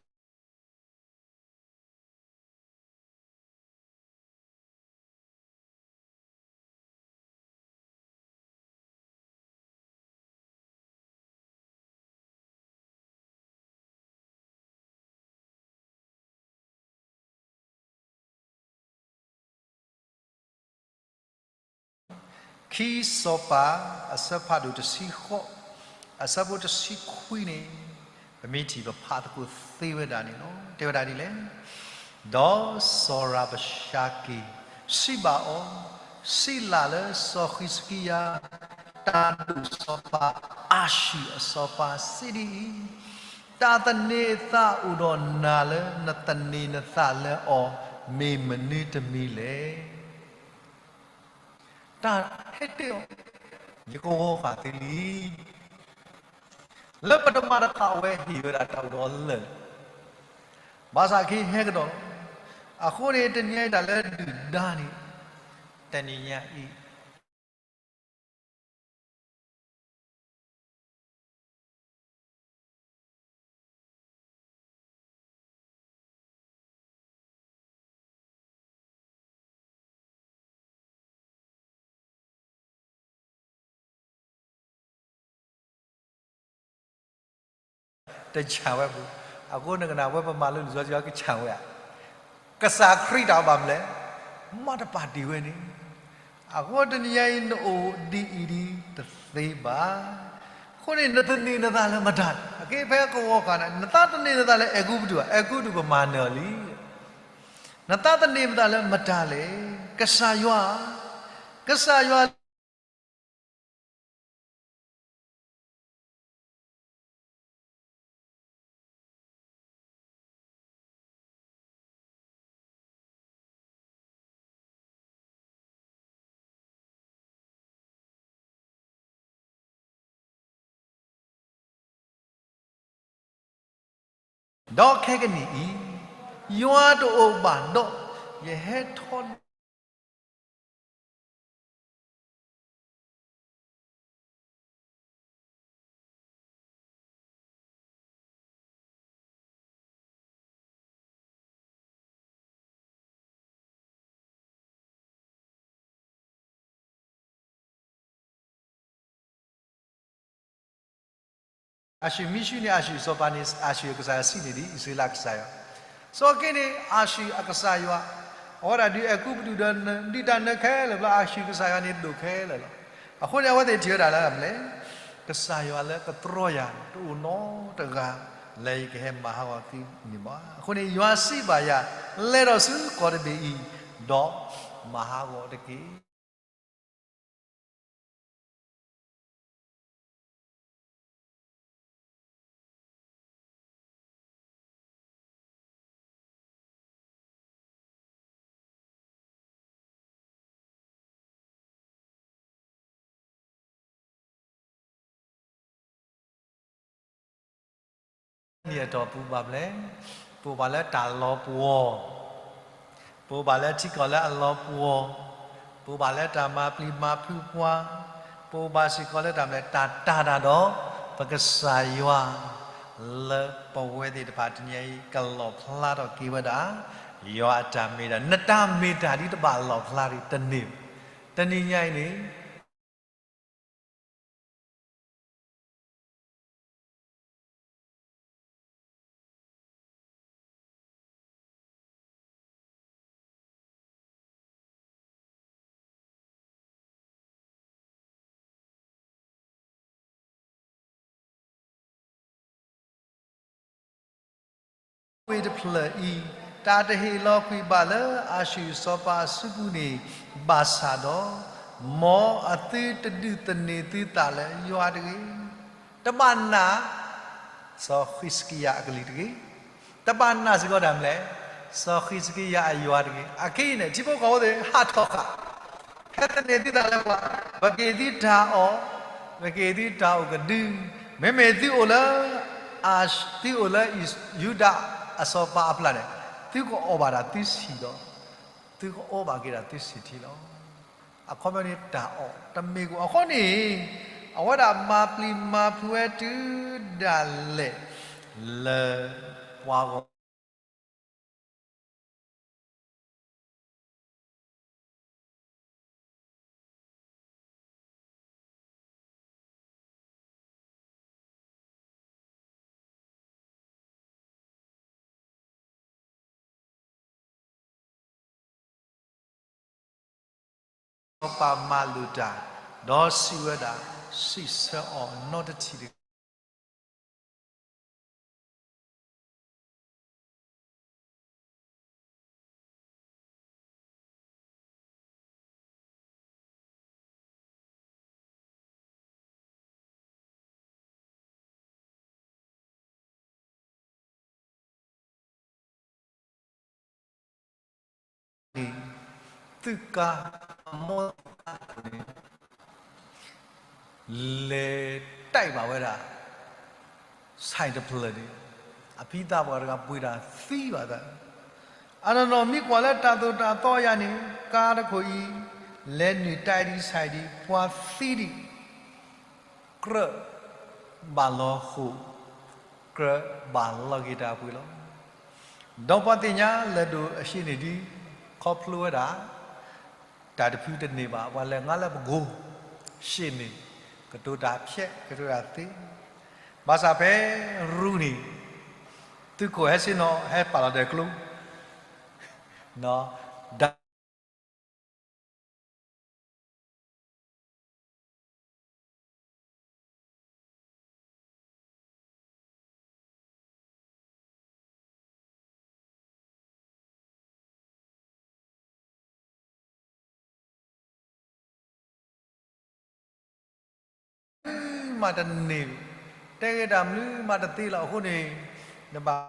ခံစီၤပၤ အဆၢဖးဒိၣ်တဆံဃိး, အဆၢဖိတဆံခွံန့ၣ်, ပမ့ၢ်ထံၣ်ပဖးသကိးသ့ဝဲဒၣ်န့ၣ်လီၤ. တဲဝဲဒၣ်ဒ်လဲၣ်, ဒီးစီၤရၤဘၡါကံ စံးဘၣ်အီၤ, စံးလၢ်လၢစီၤဃံးစကံယၤ တၢ်ဒိၣ်စီၤပၤအၤၡူၢ်အစီၤပၤစံးဒ်အံၤ, တၢ်သန့ၤအသးအိၣ်ဒီးနၤလၢနသန့ၤနသးလၢအီၤ မ့ၢ်မနုၤတမံၤလဲၣ်. တၢ်ဟဲတဲအီၤ, ယကဝီၤဃာ်သုလံ. လၢပတမၤတသးဝဲဟ့ၣ်ဝဲဒၣ်တၢ်အိၣ်ဒီးလၢာ်လၢာ်, ဘၣ်ဆၣ်က့ၤဟဲကဒီးလီၤ. အဃိန့ၣ် တနံၤအံၤတၢ်လၢဒုၣ်ဒါန့ၣ်, တနံၤညါအံၤ တဆၣ်ဝဲပူၤ, အဃိနကနၣ်ဝဲပမၤလိလံာ်စီဆှံကဆၣ်ဝဲဧါ. ကစၢ်ခရံာ်တၢ်အိၣ်ဘၣ်မနုၤလဲၣ်, မၤတပာ်တ့ၢ်ဝဲန့ၣ်. အဃိတနံၤညါအံၤ နအိၣ်ဒ်အံၤဒ်တသ့ဘၣ်. အဃိန့ၣ် နသန့ၤနသးလၢမတၤလဲၣ်. အက့ဖဲကဝီၤဃာ်န့ၣ် နသးသန့ၤနသးလၢအဲၤကူပတူးဧါ, အဲၤကူပတူးပမၤနၢၤအီၤလံ. နသးသန့ၤနသးလၢမတၤလဲၣ်. ကစၢ်ယွၤ, ကစၢ်ယွၤ ဒီးခဲကနံၣ်အံၤ ယွၤတအိၣ်ဘၣ်ဒီး ယဟဲထီၣ် အၤၡူၢ်မ့ၢ်ဆှုၣ်န့ၢ်အၤၡူၢ်အစီၤပၤန့ၣ် အၤၡူၢ်အကစၢ်ယွၤစံးန့ၢ်ဒံး အံၣ်စရ့လးကစၢ်ယွၤ, စီၤက့န့ၣ် အၤၡူၢ်အကစၢ်ယွၤ, အဝဲဒၣ်ဒုးအဲၤကူပတူးဒီးဒုးတၢ်နၢၤခဲလၢာ်ဘျီ အၤၡူၢ်ကစၢ်ယွၤန့ၣ်ဒိၣ်ခဲလၢာ်လီၤ. အဃိန့ၣ် အဝဲသ့ၣ်ထံၣ်ဝဲဒၣ်လၢမနုၤလဲၣ်, ကစၢ်ယွၤလၢကတြီယၤ တအိၣ်နီတဂၤ လၢယကဟဲမၤဟးဂီၤသုန့ၣ်ဘၣ်. အဃိန့ၣ် ယွၤစံးဘၣ်ယၤ, လဲၤဒီးဆူကီၢ်တဘ့ၣ်အံၤ, ဒီးမၤဟးဂီၤတက့ၢ်. နံၣ်အတီၢ်ပူၤဘၣ်မနုၤလဲၣ်, ပအိၣ်ဘၣ်လၢတၢ်လီၤပှီၢ်, ပအိၣ်ဘၣ်လၢထံကီၢ်လၢအလီၤပှီၢ်, ပအိၣ်ဘၣ်လၢတၢ်မၤပျံၤမၤဖုးပှၤ, ပအိၣ်ဘၣ်စ့ၢ်ကီးလၢတၢ်မနုၤလဲၣ်, တၢ်တၤတၢ်ဒီး ပကစၢ်ယွၤ လၢပဝဲသ့ၣ်တဖၣ်တနံၤအံၤ ကလီၣ်ဖျါထီၣ်က့ၤဝဲဒၣ် ယွၤအတၢ်မ့ၢ်တၢ်, နတၢ်မ့ၢ်တၢ်ဒ်တဘၣ်လီၣ်ဖျါတဂ့ၤ, တနံၤညါအံၤန့ၣ် ဝ့ၢ်တဖျၢၣ်အံၤ တၢ်တဟ့ၣ်လီၤကွံာ်ဘၣ်လၢအၤၡူၢ်စီၤပၤအစုပူၤန့ၣ် ဘၣ်ဆၣ်ဒီး မ်အသုတဒုးသန့ၤသုသးလၢယွၤတဂ့ၤ. တဘၣ်နာ် စီၤဃံးစကံယၤအကလုၢ်တဂ့ၤ, တဘၣ်နာ်စ့ၢ်ကီးတၢ်မနုၤလဲၣ်, စီၤဃံးစကံယၤအယွၤတဂ့ၤ. အခဲအံၤန့ၣ် ထံဖိကီၢ်ဖိသ့ၣ်ဟးထီၣ်ဃာ်, ဟဲသန့ၤသုသးလၢပှၤ, ပကဟ့ၣ်သုတၢ်အီၣ်, ပကဟ့ၣ်သုတၢ်အိၣ်ကဒု, မ့မ့ၢ်သုအိၣ်လၢ သုအိၣ်လၢယူဒၤအစီၤပၤအပျၢ်န့ၣ် သုကအီၣ်ဘၣ်ဒၣ်သုဆံၣ်ဒီး သုကအီၣ်ဘၣ်က့ၤဒၣ်သုဆံၣ်ထံလီၤ. အခီပညီန့ၣ်တၢ်အီၣ်တမ့ၢ်ကအိၣ်. အဃိန့ၣ် အဝဲဒၣ်မၤပျံၤမၤဖုးဝဲတုၤဒၣ်လဲာ် လၢပှၤဂီၢ် စီၤပၤမၤလိာ်တၢ်, ဒီးစံးဝဲဒၣ်, စံးဆၢအီၤနီတထံၣ်တဂ့ၤ. န့ၣ် သုးကါ အမိၢ်သုးကါန့ၣ် လဲၤတၢ်ဘၣ်ဝဲဒၣ် ဆၣ်တဖျၢၣ်န့ၣ် အဖံသးပှၢ်တဂၤပှ့ၤတၢ်သံဘၣ်သး, အနီၢ်နီၢ်မ့ၢ်ကွၢ်လၢတၢ်သိၣ်တၢ်သီယၤန့ၣ် ကါတခိၣ်အံၤ လဲၤနုာ်တၢ်ဒ်ဆၣ်ဒ် ပှၤသံဒ် ကြၢးဘၣ်လီၤဃိာ်, ကြၢးဘၣ်လီၤက့ၤတၢ်ပှ့ၤလီၤ. ဒီးပှၤသ့ၣ်ညါလၢဒိၣ်အဟံးန့ၢ်ဒ် ခီဖျိဝဲဒၣ် တၢ်တဖုတန့ၢ်ဘၣ် ပှၤလဲၤငါလၢပကိၢ် ဟံးန့ၢ် ကတိၤတၢ်ဖျဲး ကတိၤတၢ်သ့, ဘၣ်ဆၣ်ဖဲရူန့ၣ် သုးခိၣ်ဟဲဆ့ၣ်နီၤ ဟဲပာ်လီၤတဲာ်ကျိ, ဒီး မးတန့ၢ်, တဲဂ့ၤတၢ်မနုၤမးတသ့လီၤ. အဃိန့ၣ် နဘၣ်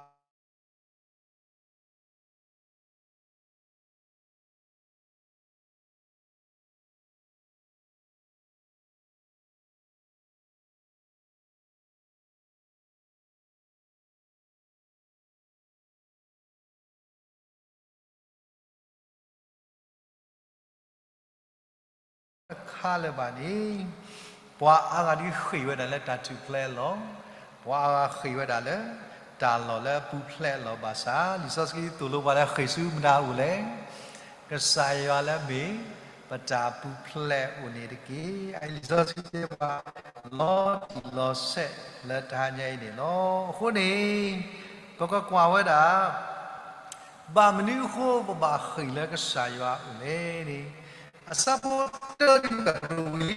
တခါလၢၤဘၣ်န့ၣ်, ပှၤအါဂၤဒ်ဃ့ၢ်ဝဲဒၣ်လၢတၢ်ထူၣ်ဖျဲးအလီၢ်, ပှၤအါဂၤဃ့ၢ်ဝဲဒၣ်လၢ တၢ်လီၢ်လၢအပူၤဖျဲးအလီၢ်ဘၣ်ဆၣ်, လံာ်စီဆှံသိၣ်လိပှၤလၢဃ့ၢ်ဆူမတၤအိၣ်လဲၣ်, ကစၢ်ယွၤလၢမ့ၢ် ပတၢ်ပူၤဖျဲးအိၣ်န့ၣ်တက့ၢ်. အအံၤလံာ်စီဆှံတဲပှၤ လီၤတံၢ်လီၤဆဲးလၢတဟါညါအံၤန့ၣ်လီၤ. အဃိန့ၣ် ပကကွၢ်ဝဲဒၣ် ဘၣ်မနုၤအဃိပဘၣ်ဃ့ၢ်လၢကစၢ်ယွၤအအိၣ်လဲၣ်န့ၣ်, အဆၢဖိတၢဒ်ပကရူးဝံၤ,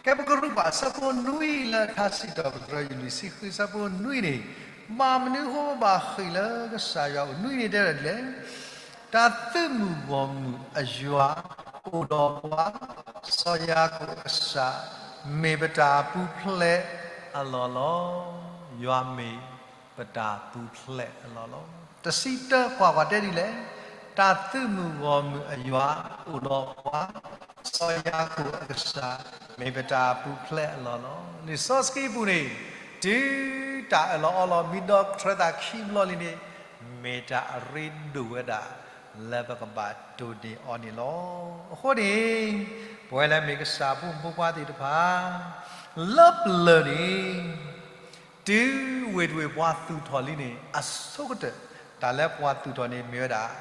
ကဲပကရူးပှၤအဆၢဖိနွံလၢထါစံးထီၣ်ပတြၢၤယွၤလွံၢ်ဆံဃုအဆၢဖိနွံန့ၣ်, ဘၣ်မနုၤအဃိပဘၣ်ဃ့ၢ်လၢကစၢ်ယွၤအအိၣ်နွံန့ၣ်တဲဒ်လဲၣ်, တၢ်သုးမုၢ်ဂီၢ်မုၢ်အယွၤအိၣ်ဒီးပှၤ, စီၤယၤကိာ်အကစၢ် မ့ၢ်ပတၢ်ပူၤဖျဲးအလီၢ်လီၤ. ယွၤမ့ၢ်ပတၢ်ပူၤဖျဲးအလီၢ်လီၤ. တဆံတၢကွၢ်ကွၢ်တဲဒ်လဲၣ်, တၢ်သုးမုၢ်ဂီၢ်မုၢ်အယွၤအိၣ်ဒီးပှၤ, စီၤယၤကိာ်အကစၢ် မ့ၢ်ပတၢ်ပူၤဖျဲးအလီၢ်လီၤ. လံာ်စီဆှံပူၤန့ၣ် တုၤတၢ်အၢၣ်လီၤအီလီၤ မံဒီးထြၢသးခံဘျီလံန့ၣ်, မ့ၢ်တၢ်အရ့ဒိၣ်ဝဲဒၣ် လၢပကဘၣ်တိၢ်န့ၢ်အီၤန့ၣ်လီၤ. အဃိန့ၣ် ပဝဲလၢမ့ၢ်ကစၢ်ဖိမုၣ်ဖိခွါသ့ၣ်တဖၣ် လၢပျၢၤန့ၣ် တုၤဝ့ၢ်တဝ့ၢ်ပှၤသူၣ်ထီၣ်လံန့ၣ် အဆိကတၢၢ် တၢ်လၢပှၤသူၣ်ထီၣ်န့ၣ်မ့ၢ်ဝဲဒၣ်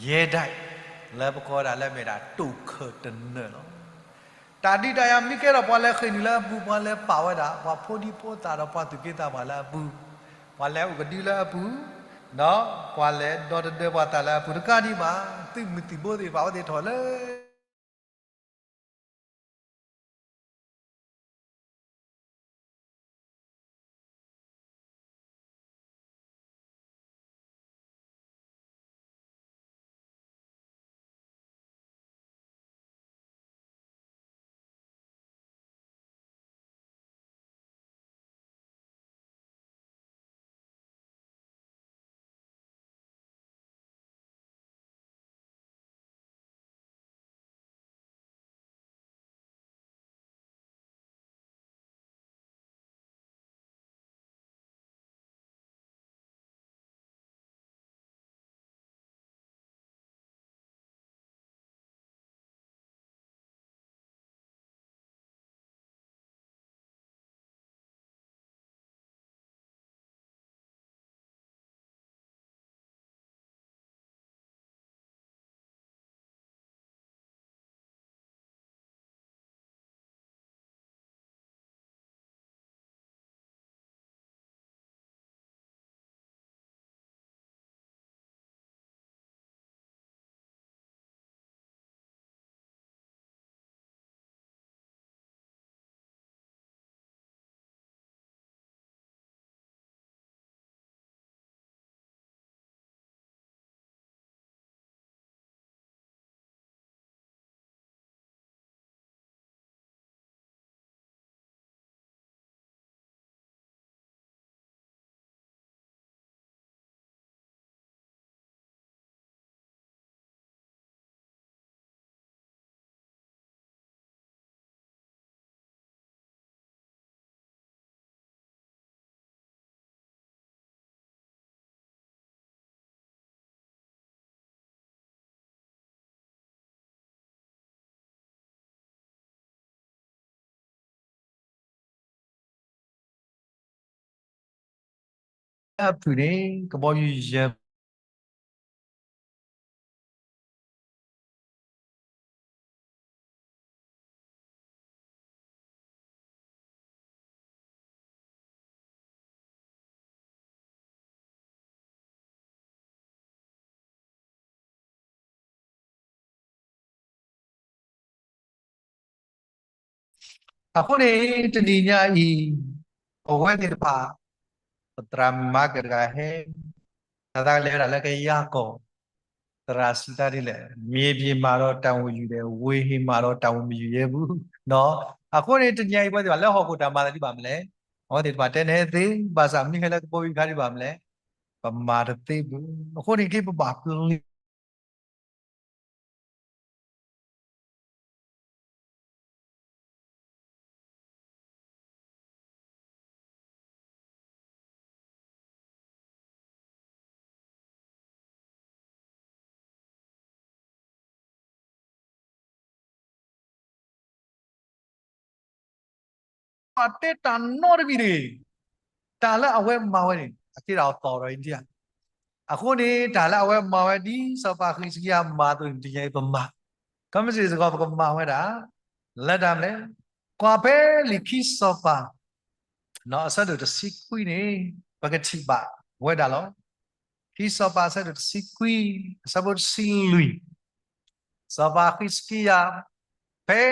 ယဲဒၣ် လၢပကိးဝဲဒၣ်လၢမ့ၢ်ဒၣ်တိာ်ခၢၣ်တနၢၣ်လီၤ. တၢ်ဒုးတၢ်ယၤမ့ၢ်ကဲထီၣ်ပှၤလဲၤဃ့ၢ်နုာ်လၢအပူၤ, ပှၤလဲၤပာ်ဝဲဒၣ် ပှၤဖိဒံဖိသၣ်ဒီးပှၤသူၣ်က့သးပှၢ်လၢအပူၤ, ပှၤလဲၤအိၣ်ကဒုလၢအပူၤ, ဒီးပှၤလဲၤဒီတဒၢပှၤသးလၢအပူၤတကးဒံးဘၣ်, သုးမုၢ်သံၣ်ဘိသ့ၣ်တဖၣ်အဝဲသ့ၣ်ထီၣ်လၢ အဖုၣ်န့ၣ် ကဘီယူၤယဲၢ် အဃိန့ၣ် တနံၤညါအံၤ ပဝဲသ့ၣ်တဖၣ် ပသရၣ်မုၣ်မၤကၢၣ်တဂၤဟဲ တၢ်သးကလဲၤဝဲဒၣ်လၢကယၢ်ကီၢ် သရၣ်စံးတၢ်ဒ်လဲၣ်, မြေပြင်မှာတော့ တာဝန်ယူတယ်, ဝေဟင်မှာတော့ တာဝန်မယူရဲဘူး. အဃိန့ၣ် တနံၤညါအံၤ ပဝဲသ့ၣ်တဖၣ်လၢဟီၣ်ခိၣ်တၢ်မၤသးဒ်ဘၣ်မနုၤလဲၣ်, အဝဲသ့ၣ်တဖၣ်တဲန့ၣ်သ့ ဘၣ်ဆၣ်မ့ၢ်ဟဲလၢကပိာ်ဝံၤအခါဒ်ဘၣ်မနုၤလဲၣ်, ပမၤတသ့ဘူး. အဃိန့ၣ်က့ ပဘၣ်ပျံၤ တဲတၢ်နီတမံၤတဂ့ၤ, တၢ်လၢအဝဲမၤဝဲန့ၣ် အကဲဒၣ်အသီၣ်ဒီးအံၤဒံဧါ. အဃိန့ၣ် တၢ်လၢအဝဲမၤဝဲဒ်စီၤပၤဃံးစကံယၤမၤအသိးန့ၣ် တနံၤညါအံၤပမၤ, ကမ့ၢ်စ့ၢ်ကီး ပကမၤဝဲဒၣ် လၢတၢ်မနုၤလဲၣ်, ကွၢ်ဖဲလံာ်ခံစီၤပၤ အဆၢဒိၣ်တဆံခွံန့ၣ် ပကထံၣ်ဘၣ်ဝဲဒၣ်လီၤ. ခံစီၤပၤအဆၢဒိၣ်တဆံခွံ အဆၢဖိတဆံလွံၢ်, စီၤပၤဃံးစကံယၤ ဖဲ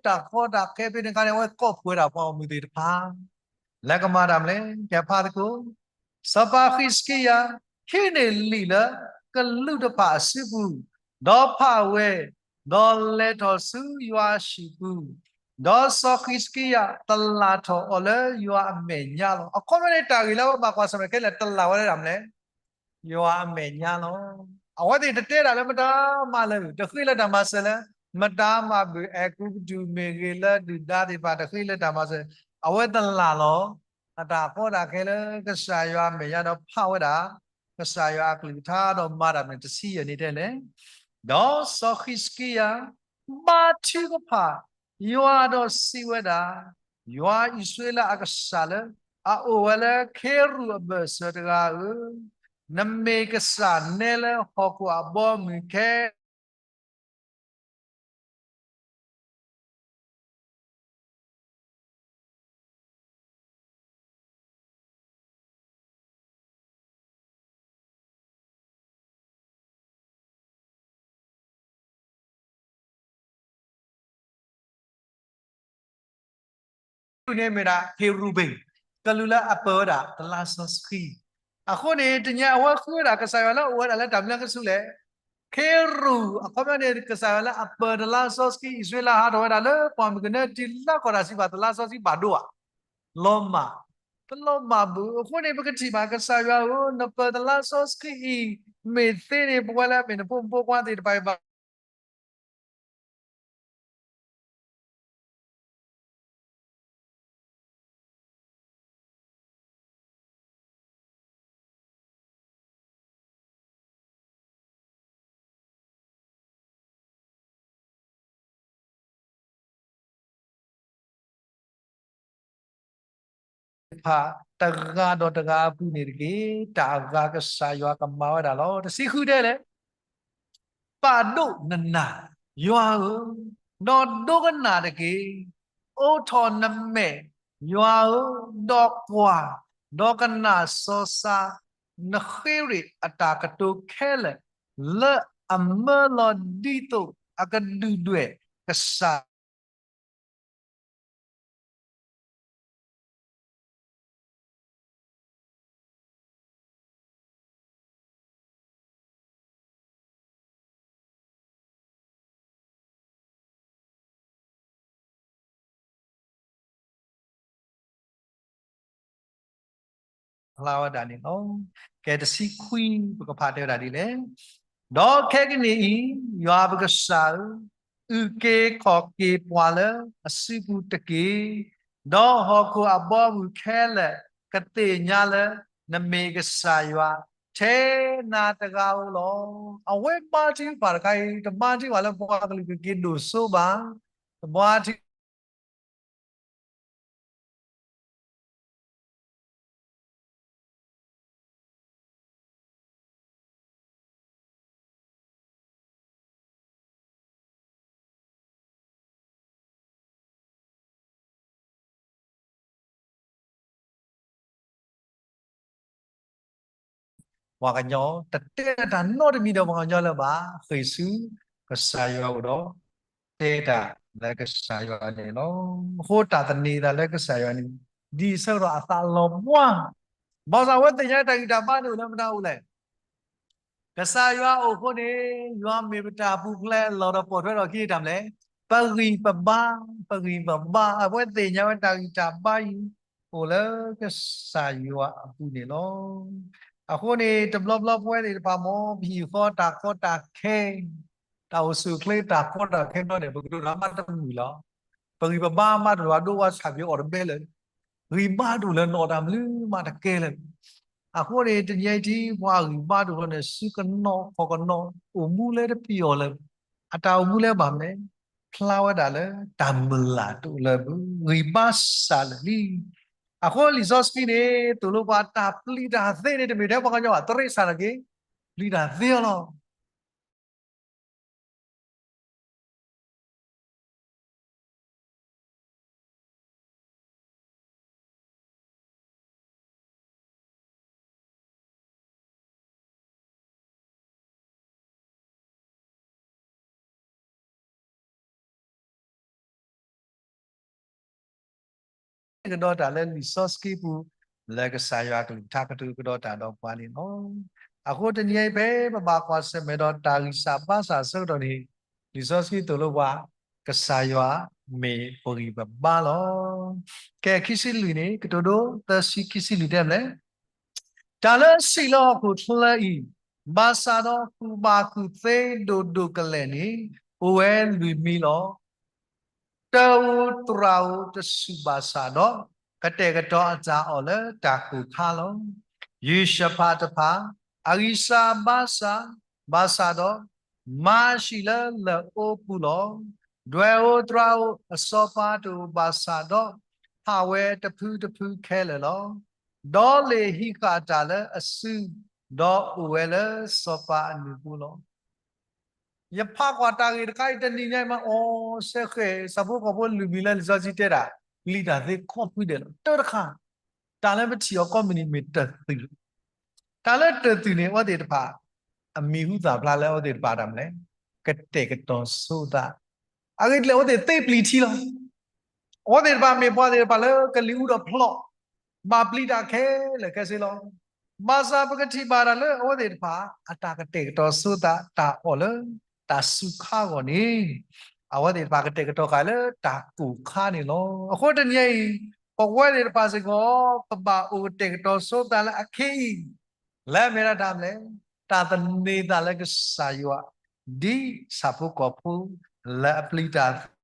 တၢ်ကီတၢ်ခဲဖဲန့ၣ်အခါန့ၣ် အဝဲကိးဖှိၣ်ဝဲဒၣ်ပှၤဂီၢ်မုၢ်သ့ၣ်တဖၣ် လၢကမၤတၢ်မနုၤလဲၣ်, ကဖးသကိး, စီၤပၤဃံးစကံယၤ ဟံးန့ၢ်လံာ်လၢကလူးတဖၣ်အစုပူၤ, ဒီးဖးဝဲ, ဒီးလဲၤထီၣ်ဆူယွၤအဟံၣ်ပူၤ, ဒီးစီၤဃံးစကံယၤတလၢ်ထီၣ်အီၤလၢယွၤအမဲာ်ညါလီၤ. အခီပညီန့ၣ် တၢ်ဂ့ၢ်လၢအဝဲဘၣ်ကွၢ်ဆၢၣ်မဲာ်ခဲလၢာ် တလၢ်ဝဲလၢတၢ်မနုၤလဲၣ်, ယွၤအမဲာ်ညါလီၤ. အဝဲသ့ၣ်တတဲဒၣ်လၢမတၤမၤလၢာ်, တဃ့လၢတၢ်မၤစၢၤလၢ မတၤမၤဘၣ်, အဲၤကူပတူးမ့ၢ်ဂ့ၤ, လၢဒုၣ်ဒါသ့ၣ်တဖၣ် တဃ့လၢတၢ်မၤစၢၤ, အဝဲတလၢ်လီၤ အတၢ်ကီတၢ်ခဲလၢကစၢ်ယွၤအမဲာ်ညါ ဒီးဖးဝဲဒၣ် ကစၢ်ယွၤအကလုၢ်ကထါ ဒီးမၤတၢ်မနုၤတဆံယဲၢ်န့ၣ်တဲလဲၣ်. ဒီးစီၤဃံးစကံယၤ ဘါထုကဖၣ်ယွၤ ဒီးစံးဝဲဒၣ်, ယွၤအံၣ်စရ့လးအကစၢ်လၢအအိၣ်ဝဲလၢခ့ရူၢ်အဘၢၣ်စၢၤတဂၤဧၢ, နမ့ၢ်ကစၢ်နဲလၢဟီၣ်ခိၣ်အဘီအမုၢ်ခဲ န့ၣ်မ့ၢ်ဒၣ် ခ့ရူၢ်ဘ့ၣ်, ကလူးလၢအပၢၤဝဲဒၣ်တလါစီဆှံ. အဃိန့ၣ် တနံၤညါအံၤ အဝဲဃုဝဲဒၣ်ကစၢ်ယွၤလၢအအိၣ်ဝဲဒၣ်လၢတၢ်မနုၤအစုလဲၣ်, ခ့ရူၢ်, အခီပညီန့ၣ် ကစၢ်ယွၤလၢအပၢၤတလါစီဆှံ အံၣ်စရ့လးဟးထီၣ်ဝဲဒၣ်လၢပှၢ်မုၢ်ကနၢ တုၤလၢကီၢ်တၢ်စံးဘၣ်တလါစီဆှံဘၣ်ဒိဧါ, လီၤမၢ်, တလီၤမၢ်ဘၣ်. အဃိန့ၣ် ပကထံၣ်ဘၣ် ကစၢ်ယွၤဧၢ, နပၢၤတလါစီဆှံအံၤ မ့ၢ်သ့န့ၣ် ပဝဲလၢအမ့ၢ်နဖိမုၣ်ဖိခွါသ့ၣ်တဖၣ်အံၤဘၣ် ဖးတဂၤဒီးတဂၤအပူၤန့ၣ်တက့ၢ်. တၢ်အဂၤကစၢ်ယွၤကမၤဝဲဒၣ်လီၤ. တဆံဃုတဲလဲၣ်, ပာ်ဒိၣ်နနၢ်, ယွၤဧၢ, ဒီးဒိကနၣ်တက့ၢ်. အိးထီၣ်နမဲာ်, ယွၤဧၢ, ဒီးကွၢ်, ဒီးကနၣ်စီၤစၤနဃ့ရံာ်အတၢ်ကတိၤခဲလၢာ်, လၢအမၢလီၤဒ်သိးအကဒုၣ်ဒွဲၣ်ကစၢ် ဖျါဝဲဒၣ်န့ၣ်လီၤ. ကဲတဆံခွံ ပကဖးတဲဝဲဒၣ်ဒ်လဲၣ်. ဒီးခဲကနံၣ်အံၤ ယွၤပကစၢ်ဧၢ, အုၣ်က့ၤခီၣ်က့ၤပှၤလၢအစုပူၤတက့ၢ်. ဒီးဟီၣ်ခိၣ်အဘီအမုၢ်ခဲလၢာ် ကသ့ၣ်ညါလၢနမ့ၢ်ကစၢ်ယွၤ ထဲနၤတဂၤဧိၤလီၤ. အဝဲဘါထုကဖၣ်တခါအံၤ တဘါထုကဖၣ်လၢပှၤကလုာ်ကက့ၤဒိၣ်စိဘၣ်, တဘါထု ပှၤကညီတတဲတၢ်နီတမံၤဒီးပှၤကညီလၢၤဘၣ်, ဃ့ၢ်ဆူကစၢ်ယွၤအအိၣ်ဒီး တဲတၢ် လၢကစၢ်ယွၤန့ၣ်လီၤ. အဃိတၢ်သန့ၤသးလၢကစၢ်ယွၤန့ၣ် ဒ်အဆၢကတီၢ်အသးလီၤပှၢ်, ဘၣ်ဆၣ်အဝဲသ့ၣ်ညါတၢ်ဂံၢ်တၢ်ဘါန့ၣ်အိၣ်လၢမတၤအိၣ်လဲၣ်. ကစၢ်ယွၤအိၣ်အဃိန့ၣ် ယွၤမ့ၢ်ပတၢ်ပူၤဖျဲးအလီၢ်ဒီးပိာ်ထွဲထီၣ်အခံတၢ်မနုၤလဲၣ်. ပဂံၢ်ပဘါ, ပဂံၢ်ပဘါ, အဝဲသ့ၣ်ညါဝဲတၢ်ဂံၢ်တၢ်ဘါအံၤ အိၣ်လၢကစၢ်ယွၤအပူၤန့ၣ်လီၤ. အဃိန့ၣ် တဘျီဘျီပဝဲသ့ၣ်တဖၣ်မ့ၢ် ပဟံၣ်ဃီတၢ်ကီတၢ်ခဲ တၢ်အိၣ်ဆူၣ်အိၣ်ချ့တၢ်ကီတၢ်ခဲဘျီန့ၣ် ပကတိၤတၢ်မးတမုာ်လီၤ. ပဂံၢ်ပဘါမးတလီၤဒိဝဲဆၣ်ပၠိအီၤတဘဲလၢၤ. ဂံၢ်ဘါတအိၣ်လၢၤနီၢ်တၢ်မနုၤမးတကဲလၢၤ. အဃိန့ၣ် တနံၤအံၤထံ ပှၤဂံၢ်ဘါတအိၣ်လၢၤန့ၣ် စုကနိးခီၣ်ကနိး အိၣ်မူလၢတပျီၣ်လၢၤ. အတၢ်အိၣ်မူလၢဘၣ်မနုၤလဲၣ်. ဖျါဝဲဒၣ်လၢတၢ်မုၢ်လၢ်တအိၣ်လၢၤဘၣ် ဂံၢ်ဘါစှၤလၢာ်လံ. အဃိလံာ်စီဆှံန့ၣ် သိၣ်လိပှၤတၢ်ပျံၤတၢ်သ့န့ၣ် တမ့ၢ်ထဲပှၤကညီဘၣ် တရ့စၢ်န့ၣ်က့ၤ ပျံၤတၢ်သ့အီၤလီၤ. ကဒီးတၢ်လၢလံာ်စီဆှံပူၤ လၢကစၢ်ယွၤအကလုၢ်ကထါကတိၤကဒီးတၢ်ဒီးပှၤန့ၣ်လီၤ. အဃိတနံၤအံၤဖဲပဘၣ်ကွၢ်ဆၢၣ်မဲာ်ဒီးတၢ်ဂံၢ်စၢ်ဘါစၢ်အဆၢကတီၢ်န့ၣ် လံာ်စီဆှံသိၣ်လိပှၤ ကစၢ်ယွၤမ့ၢ်ပဂံၢ်ပဘါလီၤ. ကဲ ခံဆံလွံၢ်န့ၣ် ကတိၤဒိ သၢဆံ ခံဆံလွံၢ်တဲမနုၤလဲၣ်. တၢ်လၢအစံးလၢဟီၣ်ခိၣ်ချၢအံၤ, ဘၣ်ဆၣ်ဒီးကူၣ်ဘၣ်ကူၣ်သ့ဒိၣ်ဒိၣ်ကလဲာ်န့ၣ် အိၣ်ဝဲလွံၢ်မံၤလီၤ. တၢ်အိၣ်သရၣ်အိၣ်တဆူၣ်ဘၣ်ဆၣ်ဒီး ကတဲာ်ကတီၤအတၢ်အီၣ်လၢတၢ်ကိၢ်ခါလီၤ. ယၡဖးတဖၣ် အဂံၢ်စၢ်ဘါစၢ် ဘၣ်ဆၣ်ဒီး မၤအဟံၣ်လၢလၢၢ်အိပူၤလီၤ. ဒွဲၣ်အိၣ်သရၣ်အိၣ်အစီၤပၤတအိၣ်ဘၣ်ဆၣ်ဒီး ဟးဝဲတဖုတဖုခဲလၢာ်လီၤ. ဒီးလ့ၣ်ဟံးဃာ်တၢ်လၢအစု, ဒီးအိၣ်ဝဲလၢစီၤပၤအနုာ်ပူၤလီၤ. ယဖးကွၢ်တၢ်ဂ့ၢ်တခါအံၤတနံၤညါအံၤမး အီစဲဃဲး ဆၣ်ဖိကီၢ်ဖိလွံၢ်မံၤလၢလံာ်စီဆှံတဲဒၣ် ပျံၤတၢ်သ့ခီဖုဒဲးလီၤ. တၢ်တခါ တၢ်လၢပထံၣ်အီၤကိးမုၢ်နံၤမ့ၢ်တၢ်သုးလီၤ. တၢ်လၢတၢ်သုးန့ၣ် အဝဲသ့ၣ်တဖၣ် အမံၤဟူသၣ်ဖျါလၢအဝဲသ့ၣ်တဖၣ်တၢ်မနုၤလဲၣ်, ကတဲာ်ကတီၤဆိသး. အဂ့ၢ်ဒ်လဲၣ် အဝဲသ့ၣ်သ့ပျံၤထံလီၤ. အဝဲသ့ၣ်တဖၣ်မ့ၢ်ပှၤသ့ၣ်တဖၣ်လၢကလံၤအူဒီးဖျိး, ဘၣ်ပျံၤတၢ်ခဲလၢာ်ခဲဆ့လီၤ. ဘၣ်ဆၣ်ပကထံၣ်ဘၣ်တၢ်လၢအဝဲသ့ၣ်တဖၣ် အတၢ်ကတဲာ်ကတီၤဆိသး တၢ်အီၣ်လၢတၢ်စူၤခါအဂီၢ်န့ၣ် အဝဲသ့ၣ်တဖၣ်ကတဲာ်ကတီၤဃာ်လၢတၢ်ကိၢ်ခါန့ၣ်လီၤ. အဃိတနံၤအံၤ ပဝဲသ့ၣ်တဖၣ်စ့ၢ်ကီး ပဘၣ်အိၣ်ကတဲာ်ကတီၤဆိသးလၢအခ့အံၤ လၢအမ့ၢ်ဒၣ်တၢ်မနုၤလဲၣ်, တၢ်သန့ၤသးလၢကစၢ်ယွၤ ဒ်ဆၣ်ဖိကီၢ်ဖိလၢအပျံၤတၢ်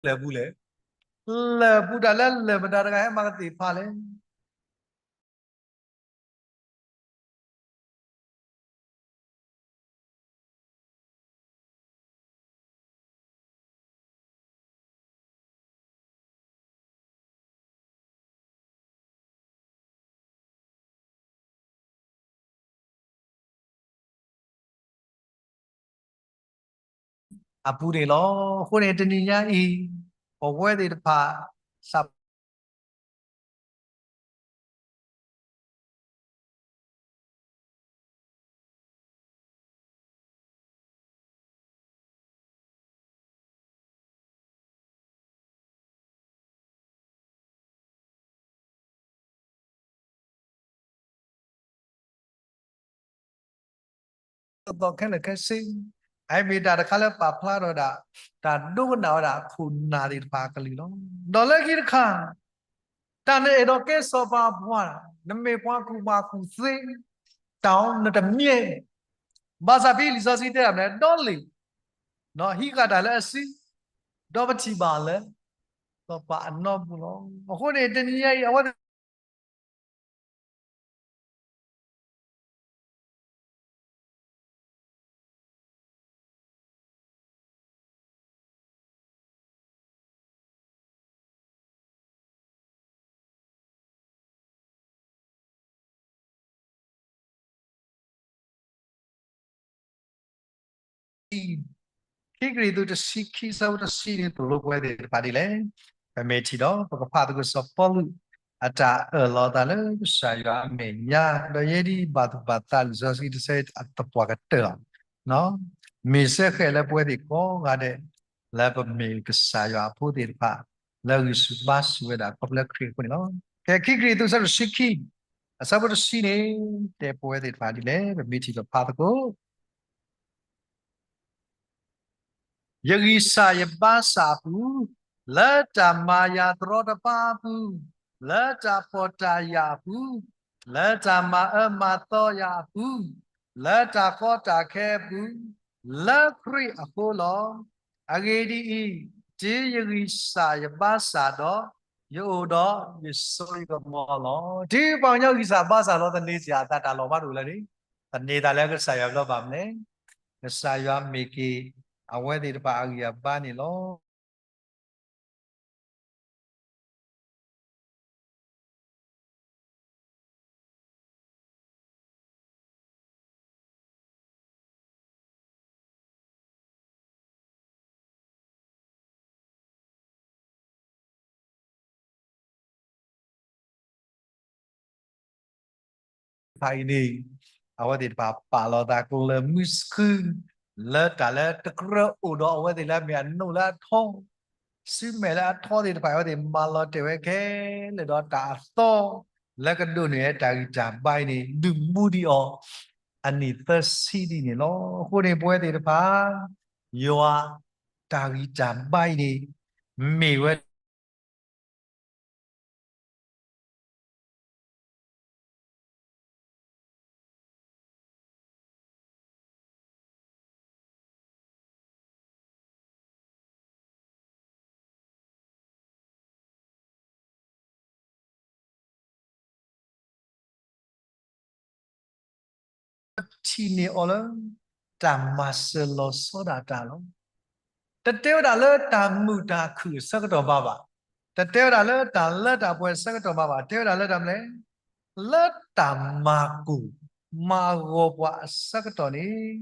လၢၢ်ပူၤလဲၣ်, လၢၢ်ပူၤတၢ်လၢလၢၢ်မတၤတဂၤဟဲမၤကသ့ၣ်ဖးလဲၣ်. အပူၤန့ၣ်လီၤ. အဃိန့ၣ် တနံၤညါအံၤ ပဝဲသ့ၣ်တဖၣ် စး သီခဲလၢာ်ခဲဆ့, အမ့ၢ်တၢ်တခါလၢပာ်ဖျါထီၣ်ဝဲဒၣ် တၢ်ဒိကနၣ်ဝဲဒၣ်ခိၣ်နၢ်သ့ၣ်တဖၣ်အကလုၢ်လီၤ. ဒီးလၢခံတခါ တၢ်နအဲၣ်ဒိးကဲစီၤပၤပှၤ, နမ့ၢ်ပှၤကူၣ်ဘၣ်ကူၣ်သ့, တၢ်နတမ့ၢ်, ဘၣ်ဆၣ်ဖဲလံာ်စီဆှံတဲဒၣ်မနုၤလဲၣ်, ဒီးလ့ၣ် ဟံးဃာ်တၢ်လၢအစု, ဒီးပထံၣ်ဘၣ်လၢ စီၤပၤအနီၢ်ပူၤလီၤ. အဃိန့ၣ် တနံၤညါအံၤ အဝဲသ့ၣ် ခံကရံၣ်သူးတဆံခံ အဆၢဖိတဆံန့ၣ် သိၣ်လိပဝဲသ့ၣ်တဖၣ်ဒ်လဲၣ်. ပမ့ၢ်ထံၣ်ဒီး ပကဖးသကိးစီၤပီလူး အတၢ်အၢၣ်လီၤအသးလၢကစၢ်ယွၤအမဲာ်ညါ ဒီးယဲဒ်ဘၣ်သူၣ်ဘၣ်သးလံာ်စီဆှံတဆၢအတပှၢ်ကတၢၢ်လီၤ. မ့ၢ်စ့ၢ်ကီးလၢပဝဲသ့ၣ်ကိးဂၤဒဲး လၢပမ့ၢ်ကစၢ်ယွၤအဖိသ့ၣ်တဖၣ် လၢဂံၢ်ဆူၣ်ဘါဆူၣ်ဝဲဒၣ်ခီဖျိခရံာ်အဃိန့ၣ်လီၤ. ကဲ ခံကရံၣ်သူး အဆၢဒိၣ်တဆံခံ အဆၢဖိတဆံန့ၣ် တဲပဝဲသ့ၣ်တဖၣ်ဒ်လဲၣ်. ပမ့ၢ်ထံၣ်ဒီးဖးသကိး ယဂံၢ်စၢ်ယဘါစၢ်အပူၤ, လၢတၢ်မၤယၤတရီတပါအပူၤ, လၢတၢ်ဖှီၣ်တၢ်ယာ်အပူၤ, လၢတၢ်မၤအၢမၤသီယၤအပူၤ, လၢတၢ်ကီတၢ်ခဲအပူၤ, လၢခရံာ်အဃိလီၤ. အဂ့ၢ်ဒ်အံၤ, တုၤယဂံၢ်စၢ်ယဘါစၢ်ဒီး, ယအိၣ်ဒီးယစိယကမီၤလီၤ. တုၤပှၤကညီဂံၢ်စၢ်ဘါစၢ်လီၤ သန့ၤစ့ၢ်အသး တၢ်လီၢ်ဘၣ်ဒိၣ်လၢန့ၣ်, သန့ၤသးလၢကစၢ်ယွၤဘျီဘၣ်မနုၤလဲၣ်. ကစၢ်ယွၤမ့ၢ်က့ၤ အဝဲသ့ၣ်တဖၣ်အဂံၢ်အဘါန့ၣ်လီၤ. ဖးအံၤန့ၣ် အဝဲသ့ၣ်တဖၣ်ပာ်လီၤသးကိးလၢမုၢ်ဆူၣ် လၢတၢ်လၢတကြၢးအိၣ်ဒီးအဝဲသ့ၣ်လၢအမ့ၢ်အနိၣ်လၢအထီ, စုမဲာ်လၢအထီသ့ၣ်တဖၣ် အဝဲသ့ၣ်မၤလီၤတဲာ်ဝဲခဲလၢာ်ဒီးတၢ်အသီ လၢကဒိးန့ၢ်ဝဲတၢ်ဂံၢ်တၢ်ဘါအံၤန့ၣ် ဒုးမူဒံးအီၤ အနံၣ်သၢဆံဒ်န့ၣ်လီၤ. အဃိန့ၣ် ပဝဲသ့ၣ်တဖၣ် ယွၤတၢ်ဂံၢ်တၢ်ဘါအံၤန့ၣ် မ့ၢ်ဝဲ ထံၣ်န့ၢ်အီၤလၢ တၢ်မၤစၢၤလီၤဆီဒၣ်တၢ်လီၤ. တတဲဝဲဒၣ်လၢတၢ်မုာ်တၢ်ခုၣ်အဆၢကတီၢ်ဘၣ်ဘၣ်, တတဲဝဲဒၣ်လၢတၢ်လၢတၢ်ပှဲၤအဆၢကတီၢ်ဘၣ်ဘၣ်, တဲဝဲဒၣ်လၢတၢ်မနုၤလဲၣ်, လၢတၢ်မၤကိၢ်မၤဂီၤပှၤအဆၢကတီၢ်န့ၣ်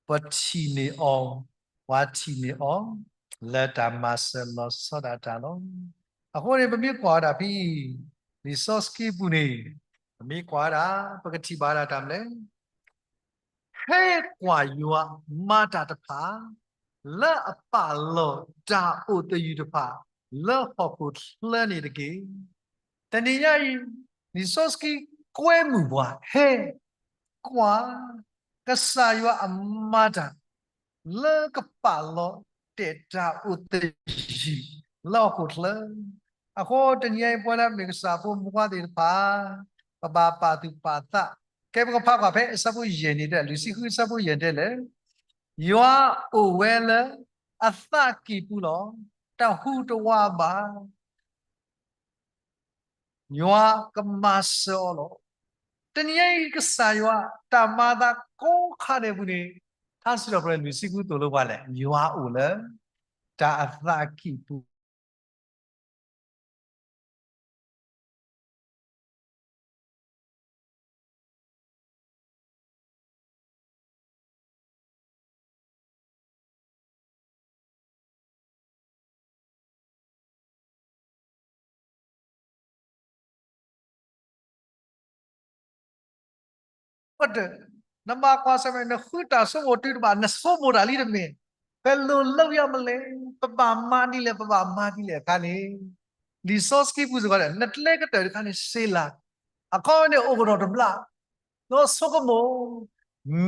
ပထံၣ်န့ၢ်အီၤ, ပှၤထံၣ်န့ၢ်အီၤ လၢတၢ်မၤစၢၤလီၤဆီဒၣ်တၢ်လီၤ. အဃိန့ၣ် ပမ့ၢ်ကွၢ်ဝဲဒၣ်ဖဲအံၤ လံာ်စီဆှံပူၤန့ၣ် ပမ့ၢ်ကွၢ်ဝဲဒၣ် ပကထံၣ်ဘၣ်ဝဲဒၣ်တၢ်မနုၤလဲၣ်, ဟဲကွၢ်ယွၤမၤတၢ်တဖၣ် လၢအပာ်လီၤတၢ်အိၣ်သယုၢ်တဖၣ် လၢဟီၣ်ခိၣ်ချၢန့ၣ်တက့ၢ်. တနံၤညါအံၤ လံာ်စီဆှံကွဲမုာ်ပှၤ ဟဲကွၢ် ကစၢ်ယွၤအမၤတၢ် လၢကပာ်လီၤတဲာ်တၢ်အိၣ်သယုၢ်လၢဟီၣ်ခိၣ်ချၢ. အဃိတနံၤညါအံၤ ပဝဲလၢအမ့ၢ်ကစၢ်ဖိမုၣ်ဖိသ့ၣ်တဖၣ် ပဘၣ်ပာ်သူၣ်ပာ်သး, ကဲပကဖးကွၢ်ဖဲအဆၢဖိယဲၢ်န့ၣ်တဲ လွံၢ်ဆံဃုအဆၢဖိယဲၢ်တဲလဲၣ်, ယွၤအိၣ်ဝဲလၢအသးကံၢ်ပူၤလီၤ. တဟူးတဝးဘၣ်. ယွၤကမၤစၢၤအီၤလီၤ. တနံၤညါအံၤ ကစၢ်ယွၤတၢ်မၤအသးကိးခါန့ၣ်အပူၤန့ၣ် ထါစံးထီၣ်ပတြၢၤလွံၢ်ဆံဃုသိၣ်လိပှၤလဲၣ်, ယွၤအိၣ်လၢတၢ်အသးကံၢ်ပူၤ နမၤကွၢ်ဆၢၣ်မဲာ် နဃုတၢ်ဆိကမိၣ်တုၤတဘၣ် နဆိကမိၣ်တၢ်လံတမ့ၢ်, ပလိၤလၢယၤမလဲၣ်, ပဘၣ်မၤဒ်လဲၣ် ပဘၣ်မၤဒ်လဲၣ်အခါန့ၣ်, လံာ်စီဆှံပူၤစ့ၢ်ကီး နကျဲကတၢၢ်တခါန့ၣ် စ့လး, အခီပညီန့ၣ် အိၣ်ကဒီးတဘျီ, ဒီးဆိကမိၣ်,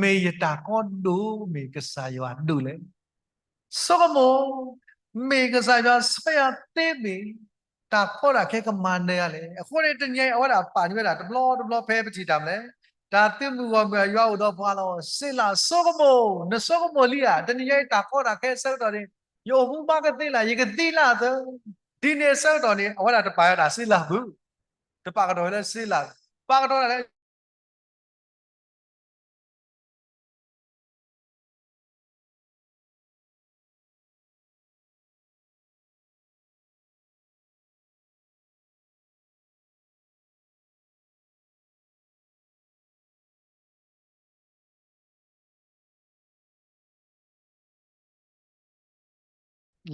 မ့ၢ်ယတၢ်ကီဒိၣ် မ့ၢ်ကစၢ်ယွၤဒိၣ်လဲၣ် ဆိကမိၣ်, မ့ၢ်ကစၢ်ယွၤဆှၢယၤသ့မ့ၢ်, တၢ်ကီတၢ်ခဲကမၤနၢၤယၤလဲၣ်. အဃိန့ၣ် တနံၤအံၤ အဝဲဒၣ်ပာ်န့ၢ်ဝဲဒၣ်တဘျီတဘျီ ဖဲပထံၣ်တၢ်မနုၤလဲၣ်, တၢ်သုးမုၢ်ဂီၢ်မုၢ် ယွၤအိၣ်ဒီးပှၤလီၤ. စ့လး ဆိကမိၣ်, နဆိကမိၣ်လံဧါ, တနံၤအံၤ တၢ်ကီတၢ်ခဲအဆၢကတီၢ်န့ၣ် ယအိၣ်မူဘၣ်ကသ့လၢ ယကသံလၢအသၢ, ဒ်န့ၣ်အဆၢကတီၢ်န့ၣ် အဝဲဒၣ်တပာ်ဝဲဒၣ်စ့လးဘၣ်, တပာ်ကဒီးဝဲလၢစ့လး, ပာ်ကဒီးဒၣ်လၢ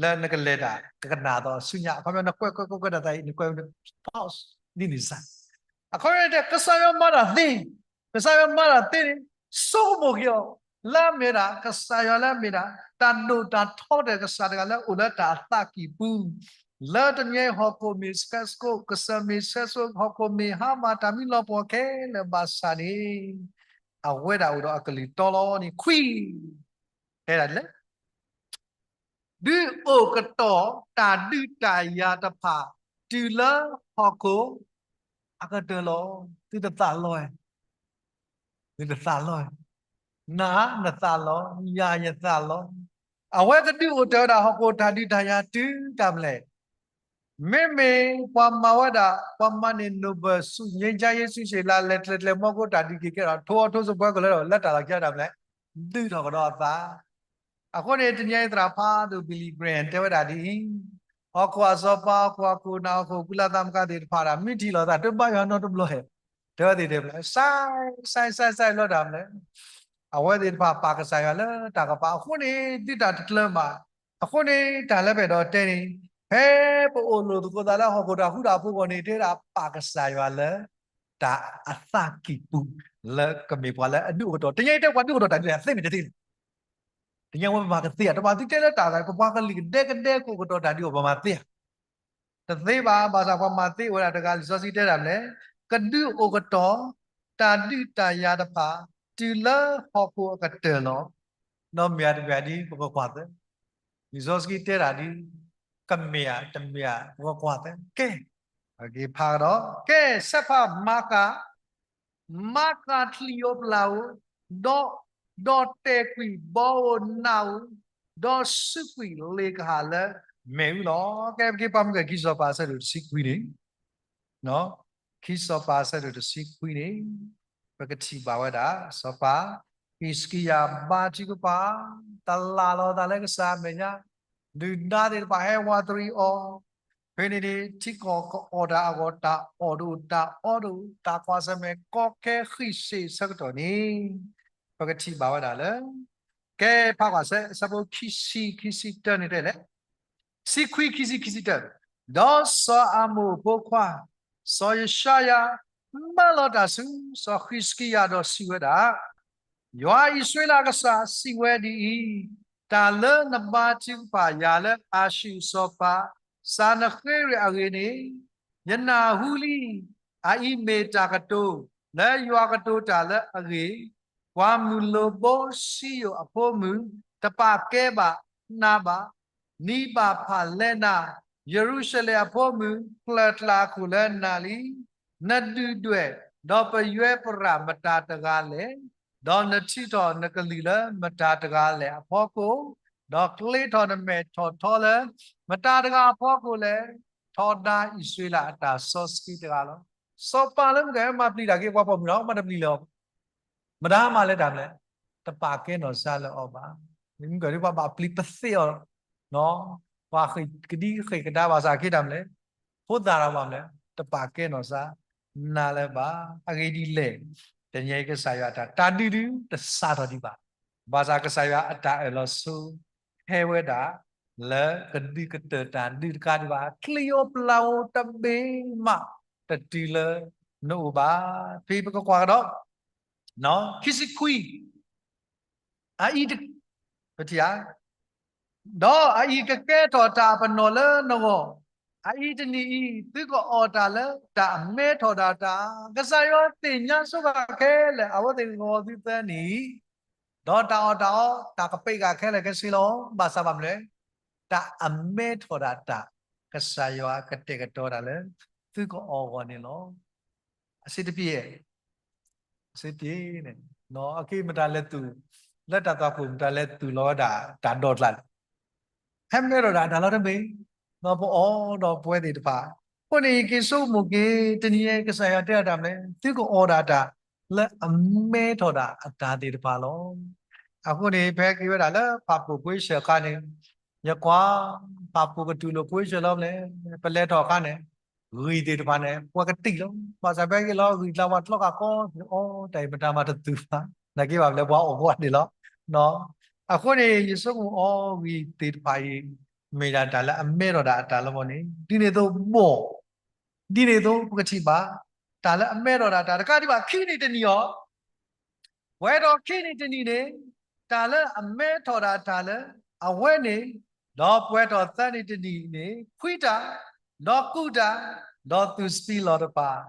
လၢနကလဲၤတၢ် ကကနၣ်အသီဆူညါ, အခီပညီ နကွဲးကွဲးကွဲးကွဲးတၢ်သးအံၤ နကွဲး pause ဒ်န့ၣ်စ့ၢ်, အခီပညီတဲ ကစၢ်ယွၤမၤတၢ်သ့, ကစၢ်ယွၤမၤတၢ်သ့န့ၣ် ဆိကမိၣ်က့ၤအီၤ, လၢအမ့ၢ်ဒၣ် ကစၢ်ယွၤလၢအမ့ၢ်ဒၣ် တၢ်ဒိၣ်တၢ်ထီကတၢၢ် ကစၢ်တဂၤလၢအအိၣ်လၢတၢ်အသးကံၢ်ပူၤ, လၢတနံၤအံၤဟီၣ်ခိၣ်မ့ၢ်ဆဲးစကိး, ကစၢ်မ့ၢ်ဆဲးစကိး, ဟီၣ်ခိၣ်မ့ၢ်ဟါမၢ်, တၢ်မံလီၤပှီၢ်ခဲလၢာ်ဘၣ်ဆၣ်န့ၣ် အဝဲဒၣ်အိၣ်ဒီးအကလုၢ်တီလီၤန့ၣ် ခွံ, တဲဒၣ်လဲၣ် ဒုးအိၣ်ကတီၢ်တၢ်ဒုးတၢ်ယၤတဖၣ် တုၤလၢဟီၣ်ခိၣ်အကတၢၢ်လီၤ. သုတသးလီၤ, သုတသးလီၤ, နၤနသးလီၤ, ယၤယသးလီၤ. အဝဲသဒုးအိၣ်တၢ်ဝဲဒၣ်ဟီၣ်ခိၣ်တၢ်ဒုးတၢ်ယၤတုၤတၢ်မနုၤလဲၣ်. မ့မ့ၢ်ပှၤမၤဝဲဒၣ် ပှၤမၤန့ၢ် Nobel ဆု ငြိမ်းချမ်းရေးဆု ရှေ့လၢလဲၤကျဲၤကျဲၤမီကိးတၢ်ဒုးက့ၤကဲထီၣ် ထိအီထိစပွဲကလၢထီၣ် လၢတၢ်လီၢ်ခံတၢ်မနုၤလဲၣ်, ဒုးထီၣ်ကဒီးအသး အဃိန့ၣ် တနံၤအံၤသရၣ်ဖးဒိၣ် Billy Graham တဲဝဲဒၣ်ဒ်အံၤ, ဟီၣ်ခိၣ်အစီၤပၤ ဟီၣ်ခိၣ်အခိၣ်နၢ် ဟီၣ်ခိၣ်ကုလသမဂ္ဂသ့ၣ်တဖၣ်ဒၣ် မ့ၢ်ထံၣ်လိာ်သး တဘါယွၤနီတဘျီဧါ, တဲဝဲသ့ၣ်တဲဘျီ စဲးစဲးစဲးစဲးလီၤတၢ်မနုၤလဲၣ်. အဝဲသ့ၣ်တဖၣ်ပာ်ကစၢ်ယွၤလၢတၢ်ကပၤအဃိန့ၣ် ဒုးတၢ်တကျၢၤဘၣ်. အဃိန့ၣ် တၢ်လၢပအဲၣ်ဒိးတဲန့ၣ် ဖဲပအိၣ်လိာ်သကိးသးလၢဟီၣ်ခိၣ်တၢ်ဃူတၢ်ဖိးအဂီၢ်န့ၣ် တဲဒၣ်ပာ်ကစၢ်ယွၤလၢ တၢ်အသးကံၢ်ပူၤ လၢကမ့ၢ်ပှၤလၢအဒုးအိၣ်ကတီၢ်, တနံၤအံၤတဲပှၤဒုးအိၣ်ကတီၢ်တၢ်ဒုးတၢ်ယၤသ့မ့ၢ်တသ့လဲၣ်. တနံၤအံၤဝဲပမၤကသ့ဧါ, တမၤသ့တဲလၢတၢ်သး ပပှၤကလုာ်ကဒဲကဒဲကအိၣ်ကတီၢ်တၢ်ဒုးအီၤ ပမၤသ့ဧါ. တသ့ဘၣ်, ဘၣ်ဆၣ်ပှၤမၤသ့အိၣ်ဝဲဒၣ်တဂၤ လံာ်စီဆှံတဲတၢ်မနုၤလဲၣ်, ကဒုးအိၣ်ကတီၢ် တၢ်ဒုးတၢ်ယၤတဖၣ် တုၤလၢဟီၣ်ခိၣ်အကတၢၢ်လီၤ. ဒီးမ့ၢ်ဧါတမ့ၢ်ဧါဒ် ပကကွၢ်သၢ, လံာ်စီဆှံတဲတၢ်ဒ် ကမ့ၢ်ဧါတမ့ၢ်ဧါ ပကကွၢ်သၢ, ကဲ ပက့ၤဖးကဒီး, ကဲ ဆဲးဖးမၤကၤ မၤကၤချံၣ်ဧိၤပျၢ်ဧိၤ, ဒီး ဒီးတဲာ်ကွံာ်ဘီဧိၤနးဧိၤ, ဒီးစူးကွံာ်လ့ၣ်ကဟၣ်လၢမဲးအူလီၤ. ကဲ ပက့ၤပာ်မုၢ်ကဲ ခံစီၤပၤအဆၢဒိၣ်တဆံခွံန့ၣ်, ခံစီၤပၤအဆၢဒိၣ်တဆံခွံန့ၣ် ပကထံၣ်ဘၣ်ဝဲဒၣ် စီၤပၤ ဟံးစကံယၤဘါထုကဖၣ်, တလၢ်လီၤသးလၢကစၢ်အမဲာ်ညါ, ဒုၣ်ဒါသ့ၣ်တဖၣ်ဟဲဝးတရံးအီၤ, ဖဲန့ၣ်န့ၣ် ထံကီၢ်ကအီၣ်တၢ်အဂီၢ် တၢ်အီၣ်တအိၣ် တၢ်အီတအိၣ် တၢ်ကွၢ်ဆၢၣ်မဲာ်ကီခဲဃံးစ့ၣ်ဆၢကတီၢ်န့ၣ် ပကထံၣ်ဘၣ်ဝဲဒၣ်လၢ ကဲဖးကွၢ်ဆၢ အဆၢဖိခံဆံ ခံဆံတၢန့ၣ်တဲလဲၣ်, ဆံခွံ ခံဆံ ခံဆံတၢ, ဒီးစီၤအၤမိၣ်အဖိခွါ စီၤယၡါယၤ မၢလီၤတၢ်ဆူ စီၤဃံးစကံယၤဒီးစံးဝဲဒၣ်, ယွၤအံၣ်စရ့လးအကစၢ်စံးဝဲဒ်အံၤ, တၢ်လၢနဘါထုကဖၣ်ယၤလၢအၤၡူၣ်အစီၤပၤ စၤနဃ့ရံးအဂ့ၢ်န့ၣ် ယနၢ်ဟူလံ. အအံၤမ့ၢ်တၢ်ကတိၤလၢယွၤကတိၤတၢ်လၢအဂ့ၢ်, ပှၤမုၢ်လိၣ်ဘိစံယိၣ်အဖိမုၣ် တပာ်ကဲဘၣ်နးဘၣ်, နံၤဘၣ်ဖၣ်လဲနၤ, ယရူၤၡလ့ၣ်အဖိမုၣ် ဖျၢၣ်ကျၢ်အခိၣ်လၢနၤလံ. နဒုၣ်ဒွဲၣ်, ဒီးပယွဲပရၣ်မတၤတဂၤလဲၣ်. ဒီးနထုးထီၣ်နကလုၢ်လၢမတၤတဂၤလဲၣ်အဖီခိၣ်, ဒီးကျ့ထီၣ်နမဲာ်ထီၣ်ထီလၢမတၤတဂၤအဖီခိၣ်လဲၣ်. ထီဒါအံၣ်စရ့လးအတၢ်စီဆှံတဂၤလီၤ. စီၤပၤလၢမုၢ်ကဲမၤပျံၤတၢ်က့ၤပှၤပိာ်မုၣ်ဒီး မၤတပျံၤလၢၤအီၤ, မတၤမၤလၢတၢ်မနုၤလဲၣ်, တပာ်ကဲနီၢ်စၢ်လၢအီၤဘၣ်. မုၢ်ကဲဒ်ပှၤဘၣ်ပျံၤပသ့အီၤ, ပှၤဃ့ၢ်ကဒံဃ့ၢ်ကဒါဘၣ်ဆၣ်က့ၤတၢ်မနုၤလဲၣ်, ဖိသၣ်ဒီးဘၣ်မနုၤလဲၣ်, တပာ်ကဲနီၢ်စၢ်နၤလၢၤဘၣ်. အဂ့ၢ်ဒ်လဲၣ်, တနံၤအံၤကစၢ်ယွၤအတၢ် တၢ်ဒုးဒုးတစးထီၣ်ဒံးဘၣ်. ဘၣ်ဆၣ်ကစၢ်ယွၤအတၢ်အၢၣ်လီၤဆိ ဟဲဝဲဒၣ် လၢကဒုးကတၢၢ်တၢ်ဒုးတကးဒံးဘၣ်, ချံၣ်ဧိၤပျၢ်ဧိၤတဘ့ၣ်မး တတုၤလၢနအိၣ်ဘၣ်. ဖဲပကကွၢ်ကဒီး ခံဆံခွံ, အအံၤတ, ပထံၣ်ဧါ, ဒီးအအံၤကကဲထီၣ်တၢ်အပနီၣ်လၢနဂီၢ်, အအံၤတနံၤအံၤ သုကအီၣ်တၢ်လၢတၢ်အမဲထီၣ်ဒၣ်တၢ်, ကစၢ်ယွၤသ့ၣ်ညါဆိဘၣ်ခဲလၢာ် အဝဲသ့ၣ်ဂီၤသုသၢနံၣ်, ဒီးတၢ်အီၣ်တၢ်အီ တၢ်ကပံးဂၤခဲလၢာ်ခဲဆ့လီၤ. ဘၣ်ဆၣ်ဘၣ်မနုၤလဲၣ်, တၢ်အမဲထီၣ်ဒၣ်တၢ် ကစၢ်ယွၤကတဲာ်ကတီၤတၢ်လၢ သုကအီၣ်အဂီၢ်န့ၣ်လီၤ. အဆ့တပ့ၤ, အဆ့တပ့ၤန့ၣ်, အက့မတၤလဲၤသူၣ်, လၢတၢ်သွၣ်ခိၣ်မတၤလဲၤသူၣ်လီၤဝဲဒၣ်တၢ်ဒီၣ်ကျၢ်လဲၣ်, ဟဲမဲထီၣ်ဒၣ်တၢ်လီၤတမ့ၢ်, ဒီးပအီၣ်ဒီးပဝဲသ့ၣ်တဖၣ်, အဃိန့ၣ် ယက့ၤဆိကမိၣ်က့ၤ တနံၤအံၤကစၢ်ယွၤတဲအတၢ်မနုၤလဲၣ်, သုကအီၣ်ဒၣ်တၢ် လၢအမဲထီၣ်ဒၣ်အတၢ်သ့ၣ်တဖၣ်လီၤ. အဃိန့ၣ် ဖဲက့ၤဝဲဒၣ်လၢဖးပိာ်ကွ့ဆၢၣ်အခါန့ၣ်, ယကွၢ် ဖးပိာ်ကတူၢ်လိာ်ကွ့ဆၢၣ်လီၤမနုၤလဲၣ်, ပလဲၤထီၣ်အခါန့ၣ် ဂံၢ်သ့ၣ်တဖၣ်န့ၣ် ပှၤကတံၢ်လီၤ. ဘၣ်ဆၣ်ဖဲက့ၤလီၤဂံၢ်ကျါ ပှၤတြီဃာ်ကီ, အီ တၢ်အံၤမတၤမၤတသူၣ်ဘၣ်, နာ်က့ဘၣ်မနုၤလဲၣ် ပှၤအီၣ်ကွၢ်န့ၣ်လီၤ. အဃိန့ၣ် ယဆိကမိၣ်အီ ဂံၢ်သ့ၣ်တဖၣ်အံၤ မ့ၢ်ဒၣ်တၢ်လၢအမဲထီၣ်ဒၣ်အတၢ်လၢအဂီၢ်န့ၣ် ဒ်န့ၣ်အသိးဘီၣ်, ဒ်န့ၣ်အသိးပကထံၣ်ဘၣ် တၢ်လၢအမဲထီၣ်ဒၣ်တၢ်တကးဒံးဘၣ် ခံနံၣ်တနံၣ်အီၤ, ပှဲၤထီၣ်ခံနံၣ်တနံၣ်န့ၣ် တၢ်လၢအမဲထီၣ်ဒၣ်တၢ်လၢအဝဲန့ၣ်, ဒီးပှဲၤထီၣ်သၢနံၣ်တနံၣ်န့ၣ် ခွံတၢ်, ဒီးကူာ်တၢ်, ဒီးသူၣ်စပံးလီၤတပၢ်,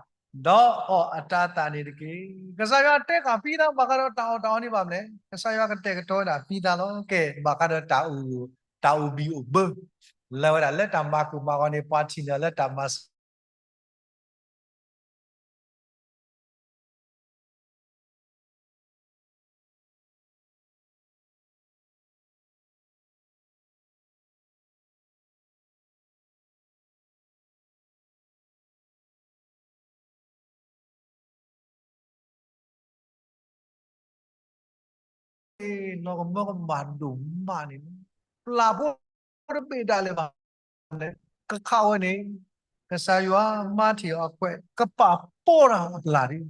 ဒီးအီၣ်အတၤသၣ်န့ၣ်တက့ၢ်. ကစၢ်ယွၤတဲဃာ်ဖံသးဘၣ်ဃးဒီးတၢ်အီၣ်တၢ်အီန့ၣ်ဘၣ်မနုၤလဲၣ်. ကစၢ်ယွၤကတဲာ်ကတီၤဝဲဒၣ်ဖံသးလီၤ. ကဲ ဘၣ်ဃးဒီးတၢ်အိၣ်, တၢ်အိၣ်ဘံၣ်အိၣ်ဘၢ လၢဝဲဒၣ်လၢတၢ်မၤကိၢ်မၤဂီၤန့ၣ် ပှၤထံၣ်န့ၢ်လၢတၢ်မၤစၢၤ နီၢ်ကမၢကမၣ်ဒိၣ်မးန့ၣ်, ပျၢ်ဖိတဘ့ၣ်ဒၣ်လဲာ်ဘၣ်လဲၣ်, ကခးဝဲန့ၣ်, ကစၢ်ယွၤမၤထံၣ်အီၤအခွဲး ကပာ်ပီတၢ်အပျၢ်ဒ်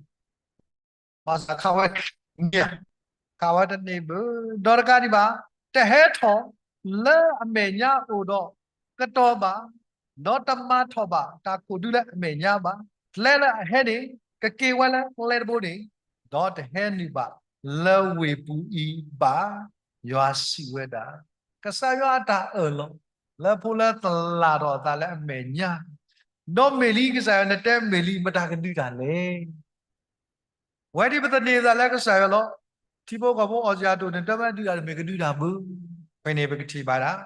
ဘၣ်ဆၣ်ခးဝဲ, ခးဝဲတန့ၢ်ဘၣ်, ဒီးတကးဒံးဘၣ်, တဟဲထီၣ်လၢအမဲာ်ညါအိၣ်ဒီးကတီၢ်ဘၣ်, ဒီးတမၤထီၣ်ဘၣ်တၢ်ခိၣ်ဒုလၢအမဲာ်ညါဘၣ်, ကျဲလၢအဟဲန့ၣ် ကက့ၤဝဲလၢကျဲတဘိန့ၣ်, ဒီးတဟဲနုာ်ဘၣ်လၢဝ့ၢ်ပူၤအံၤဘၣ်, ယွၤစံးဝဲဒၣ်. ကစၢ်ယွၤအတၢ်အၢၣ်လီၤ လၢဖိလၢသလၣ်ထီၣ်အသးလၢအမဲာ်ညါ, ဒီးမ့ၢ်လံကစၢ်ယွၤ နတဲမ့ၢ်လံ မတၤကဒုးတၢ်လဲၣ်. ဝဲဒ်ပသန့ၤအသးလၢကစၢ်ယွၤလီၤ. ထံဖိကီၢ်ဖိအီၣ်စၢၤအတိၢ်န့ၣ် တမ့ၢ်ဒုးတၢ်တမ့ၢ်ကဒုးတၢ်ဘၣ်. ဖဲန့ၣ်ပကထံၣ်ဘၣ်ဒၣ်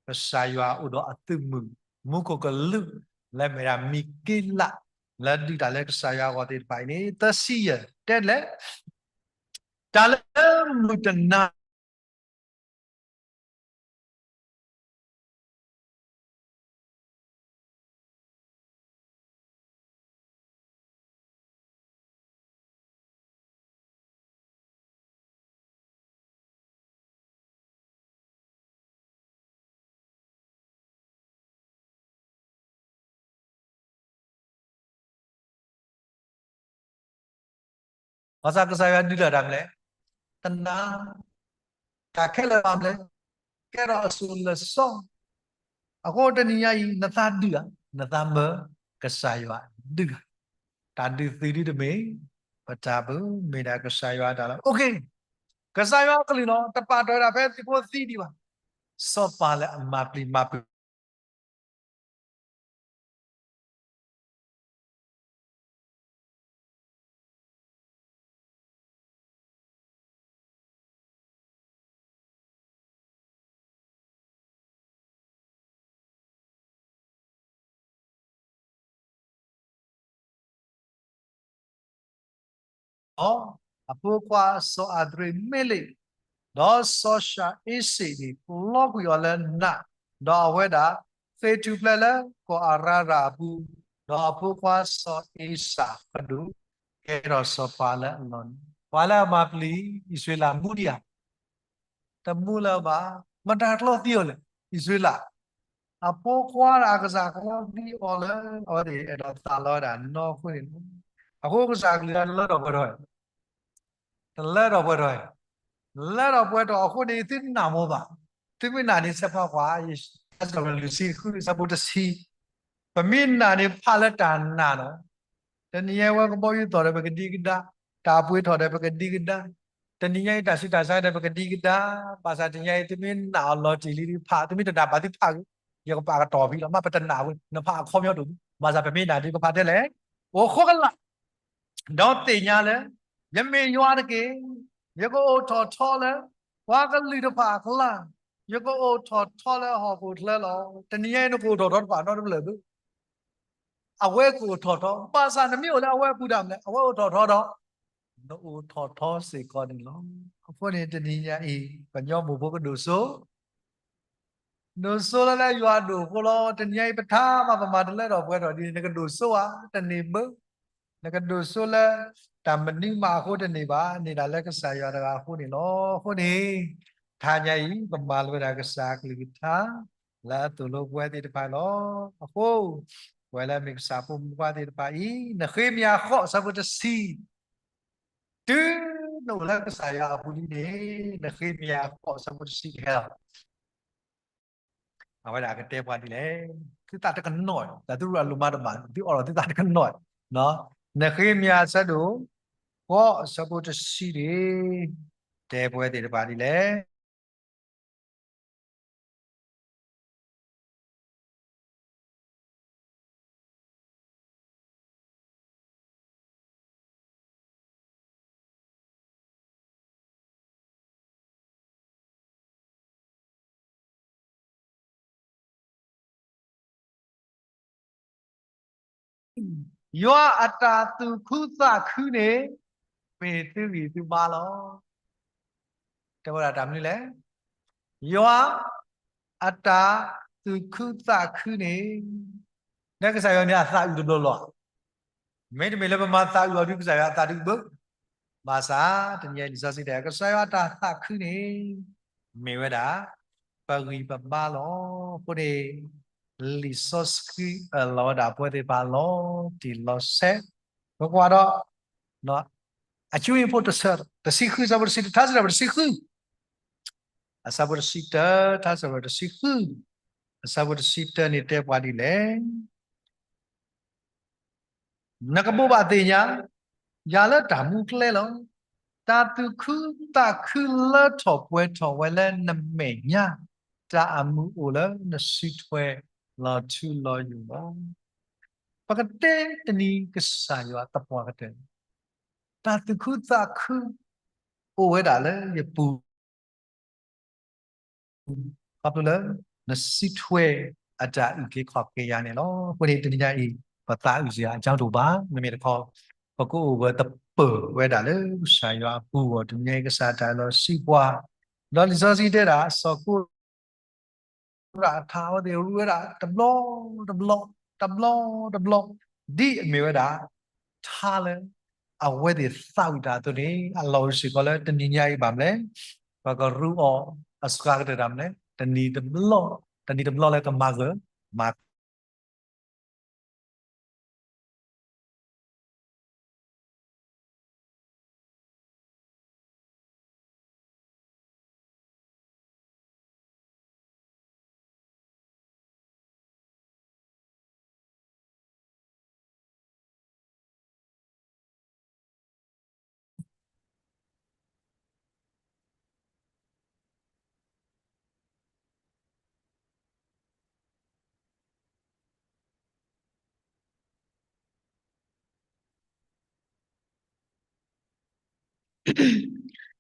ကစၢ်ယွၤအိၣ်ဒီးအသုးမုၢ် မူခိၣ်ကလူး လၢအမ့ၢ်ဒၣ်မံၤက့လး လၢဒုးတၢ်လၢကစၢ်ယွၤအဂီၢ်သ့ၣ်တဖၣ်အံၤန့ၣ် သၢဆံယဲၢ် တဲလဲၣ် တၢ်လၢမုၢ်တနၤ ဘၣ်ဆၣ်ကစၢ်ယွၤဒုးတၢ်တၢ်မနုၤလဲၣ်, တနၤ, တၢ်ခဲလၢာ်ဘၣ်မနုၤလဲၣ်, ကဲထီၣ်အစိၤလၢာ်စီဆှံ, အဃိတနံၤညါအံၤ နသးဒုးဧါ, နသးမၢကစၢ်ယွၤဒုးဧါ, တၢ်ဒုးသုးဒ်တမ့ၢ် ပတၢ်ဘၣ်, မ့ၢ်ဒၣ်ကစၢ်ယွၤတၢ်လီၤ. ကစၢ်ယွၤအကလုၢ်လီၤ, တပာ်တ့ၢ်ဝဲဒၣ်ဖဲသုးဖိသံဒံးဘၣ်. စီၤပၤလၢအမၤပျံၤမၤဖုး အီၤ, အဖိခွါစီၤအၤဒြ့းမ့လ့း, ဒီးစီၤၡၤအ့စ့းန့ၣ် လီၤကွံာ်အီၤလၢနး, ဒီးအဝဲဒၣ်ဃ့ၢ်ထူၣ်ဖျဲးလၢကီၢ်အရၤရၣ်အပူၤ, ဒီးအဖိခွါစီၤအ့စၢ်ပဒိၣ် ကဲထီၣ်စီၤပၤလၢအလီၢ်န့ၣ်, ပှၤလၢအမၤပျံၤအံၣ်စရ့လးမူဒံးဧါ, တမူလၢၤဘၣ်. မတၤတကျီသံအီၤလဲၣ်, အံၣ်စရ့လး, အဖိခွါဒၣ်အကစၢ်ကျီသံအီၤလၢ အဝဲသ့ၣ်အဲၣ်ဒိးသးလီဝဲဒၣ်နီၢ်ခိန့ၣ်လီၤ. အဃိကစၢ်ကလုၢ်တၢ်တလၢထီၣ်ပှဲၤထီၣ် တလၢထီၣ်ပှဲၤထီၣ်, လၢထီၣ်ပှဲၤထီၣ်အဃိန့ၣ် သုနာ်မ့ၢ်ဘၣ်, သုမ့ၢ်နာ်န့ၣ် စဲးဖးကွၢ် ယၡါယၤလွံၢ်ဆံဃု အဆၢဖိတဆံ, ပမ့ၢ်နာ်န့ၣ်ဖးလၢတၢ်နာ်လီၤ. တနံၤညါအံၤဝဲကဘီယူၤသီၣ်ဒီးပကဒံကဒါ, တၢ်ပှ့ၤထီၣ်ဒီးပကဒံကဒါ, တနံၤညါအံၤတၢ်ဆူးတၢ်ဆါဒီးပကဒံကဒါ, ဘၣ်ဆၣ်တနံၤညါအံၤ သုမ့ၢ်နာ်အီၤလီၤတံၢ်လံဖး, သုမ့ၢ်တနာ်ဘၣ်သုဖးဂ့ၤ, ယကပာ်ကတီၤဖဲလီၤ, မ့ၢ်ပတနာ်ဝဲ နဖးအခီပညီတအိၣ်, ဘၣ်ဆၣ်ပမ့ၢ်နာ်ဒ်ပဖးတဲလဲၣ်, အိၣ်ဃိကလာ် ဒီးသ့ၣ်ညါလၢ ယမ့ၢ်ယွၤတက့ၢ်. ယကအိၣ်ထီၣ်ထီလၢ ပှၤကလုာ်တဖၣ်အကျါ, ယကအိၣ်ထီၣ်ထီလၢဟီၣ်ခိၣ်ချၢလီၤ. တနံၤညါအံၤ နကအိၣ်ထီၣ်ထီတဖၣ်နီတဖျၢၣ်ဘၣ်. အဝဲကအိၣ်ထီၣ်ထီ, ဘၣ်ဆၣ်နမ့ၢ်အိၣ်လၢအဝဲအပူၤဒၣ်မနုၤလဲၣ်, အဝဲအိၣ်ထီၣ်ထီဒီး နအိၣ်ထီၣ်ထီစ့ၢ်ကီးန့ၣ်လီၤ. အဃိန့ၣ် တနံၤညါအံၤ ကညီမိၢ်ဖိကဒိၣ်စိ ဒိၣ်စိလၢလၢယွၤဒိၣ်အဃိလီၤ. တနံၤညါအံၤ ပထါမးပမၤတလၢထီၣ်ပှဲၤထီၣ်ဒ်န့ၣ် နကဒိၣ်စိဧါ, တန့ၢ်ဘၣ်. နကဒိၣ်စိလၢတၢ်မနုၤမးအဃိတန့ၢ်ဘၣ်, န့ၢ်ဒၣ်လၢကစၢ်ယွၤတဂၤအဃိန့ၣ်လီၤ. အဃိန့ၣ် တနံၤညါအံၤ ပမၤလိဝဲဒၣ်ကစၢ်အကလုၢ်ကထါ လၢအသိၣ်လိပဝဲသ့ၣ်တဖၣ်လီၤ. အဃိ ပဝဲလၢမ့ၢ်ကစၢ်ဖိမုၣ်ဖိသ့ၣ်တဖၣ်အံၤ နဃ့မ့ၢ်အဃိး အဆၢဖိတဆံ တုၤနအိၣ်လၢကစၢ်ယွၤအပူၤလံန့ၣ် နဃ့မ့ၢ်အဃိး အဆၢဖိတဆံကဟဲလီၤ. အဝဲဒၣ်ကတဲပှၤဒ်လဲၣ်, သုသးတကနီၣ်, တၢ်သုရူးအလိၣ်မၤတဘၣ်, သုအိးထီၣ်သုသးတကနီၣ်. နဃ့မယၤအဆၢဒိၣ်ဃိး အဆၢဖိတဆံန့ၣ် တဲပဝဲသ့ၣ်တဖၣ်ဒ်လဲၣ်. ယွၤအတၢ်သူၣ်ခုသးခုန့ၣ် မ့ၢ်သုဂံၢ်သုဘါလီၤ. တဲဝဲဒၣ်တၢ်မနုၤလဲၣ်. ယွၤအတၢ်သူၣ်ခုသးခုန့ၣ်, လၢကစၢ်ယွၤန့ၣ်အသးအုးတဘျီလီၤ. မ့တမ့ၢ်လၢပမၤသးအုးအီၤဒီး ကစၢ်ယွၤအသးဒုးဘၣ်. ဘၣ်ဆၣ်တနံၤအံၤလံာ်စီဆှံတဲ ကစၢ်ယွၤအတၢ်သးခုန့ၣ် မ့ၢ်ဝဲဒၣ် ပဂံၢ်ပဘါလီၤ. အဃိန့ၣ် လံာ်စီဆှံအၢၣ်လီၤဝဲဒၣ်ပဝဲသ့ၣ်တဖၣ်လီၤတံၢ်လီၤဆဲး. ပကွၢ်ဒီး အစုအံၤဖိတဆၢ တဆံဃု အဆၢဖိတဆံတၢ ထါစံးထီၣ်ပတဆံဃု အဆၢဖိတဆံတၢ ထါစံးထီၣ်ပတဆံဃု အဆၢဖိတဆံတၢန့ၣ်တဲပှၤဒ်လဲၣ်. နကဘိးဘၣ်သ့ၣ်ညါ ယၤလၢတၢ်မူကျဲလီၤ. တၢ်သူၣ်ခုသးခုလၢထီၣ်ပှဲၤထီၣ်ဝဲလၢနမဲာ်ညါ, တၢ်အမုာ်အိၣ်လၢနစုထွဲလီၤထူလီၤယိာ်လီၤ. ပကတဲတနံၤကစၢ်ယွၤသပှၢ်ကတၢၢ် တၢ်သူၣ်ခုသးခု အိၣ်ဝဲဒၣ်လၢယပူၤ ခီဖျိလၢ နစုထွဲအတၢ်အုၣ်က့ၤခီၣ်က့ၤယၤန့ၣ်လီၤ. အဃိန့ၣ်တနံၤညါအံၤ ပသးအုးစရာအကြောင်းတအိၣ်ဘၣ်. မ့မ့ၢ်တခီ ပကအိၣ်ဂၢၢ်သပၢၢ်ဝဲဒၣ်လၢကစၢ်ယွၤအပူၤအဂီၢ် တနံၤညါအံၤကစၢ်တၢ်လီၤစံးပှၤ, ဒီးလံာ်စီဆှံတဲဒၣ် စီၤကိ ရၣ်ထါဝဲသ့ၣ်ရူးဝဲဒၣ်တဘျီတဘျီ တဘျီတဘျီ ဒ်အမ့ၢ်ဝဲဒၣ် ထါလၢ အဝဲသ့ၣ်သးဝံၣ်တၢ်အသိးန့ၣ် အလီၢ်အိၣ်စ့ၢ်ကီးလၢတနံၤညါအံၤဘၣ်မလဲၣ်, ပကရူးအီၤအစှၤကတၢၢ်တၢ်မလဲၣ်, တနံၤတဘျီ တနံၤတဘျီလၢကမၤဂၢၢ်မၤ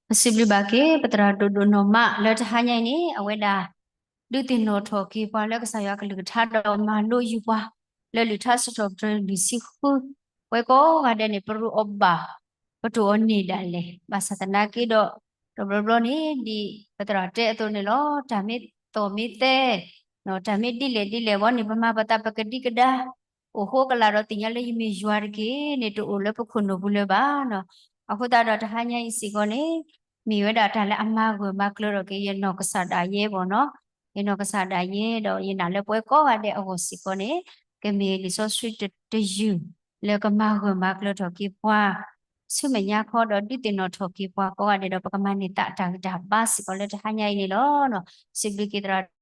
ပစံးဘျုးဘၣ်က့ၤ ပသရၣ်ဒိၣ်ဒိၣ်နီၢ်မး လၢတဟါညါအံၤန့ၣ် အဝဲဒၣ် ဒုးသ့ၣ်နီၣ်ထီၣ်က့ၤပှၤလၢကစၢ်ယွၤအကလုၢ်ကထါဒီးမၤလိယူၤပှၤ လၢလံာ်ထါစံးထီၣ်ပတြၢၤလွံၢ်ဆံဃု ဝဲကိးဂၤဒဲးန့ၣ် ပရူးအီၤဘၣ် ပတိၢ်အီၤန့ၢ်ဒၣ်လဲာ် ဘၣ်ဆၣ်သနာ်က့ဒီး တဘျီဘျီန့ၣ် ဒ်ပသရၣ်တဲအသိးန့ၣ်လီၤ တၢ်မ့ၢ်သီၣ်မ့ၢ်သဲ တၢ်မ့ၢ်ဒ်လဲၣ်ဒ်လဲၣ်ဘၣ်န့ၣ် ပမၤပသးပကဒံကဒါ အိၣ်ဃိကလာ်ဒီးသ့ၣ်ညါလၢယမ့ၢ်ယွၤတက့ၢ်န့ၣ် တအိၣ်လၢပခိၣ်နူာ်ပူၤလၢၤဘၣ်နီၤ. အဃိသတးဒီးတဟါညါအံၤစ့ၢ်ကီးန့ၣ် မ့ၢ်ဝဲဒၣ်တၢ်လၢအမၤဂၢၢ်မၤကျၢၤထီၣ်က့ၤ ယနီၢ်ကစၢ်ဒၣ်ယဲဘၣ်နီၤ. ယနီၢ်ကစၢ်ဒၣ်ယဲဒီး ယနာ်လၢပဝဲကိးဂၤဒဲးအဂီၢ်စ့ၢ်ကီးန့ၣ် ကမ့ၢ်လံာ်စီဆှံတယုၢ် လၢကမၤဂၢၢ်မၤကျၢၤထီၣ်က့ၤပှၤ ဆူမဲာ်ညါခီဒီး ဒုးသ့ၣ်နီၣ်ထီၣ်က့ၤပှၤကိးဂၤဒဲးဒီး ပကမၤန့ၢ်သးတၢ်ဂံၢ်တၢ်ဘါစ့ၢ်ကီးလၢတဟါညါအံၤန့ၣ်လီၤ. စံးဘျုးက့ၤသရၣ်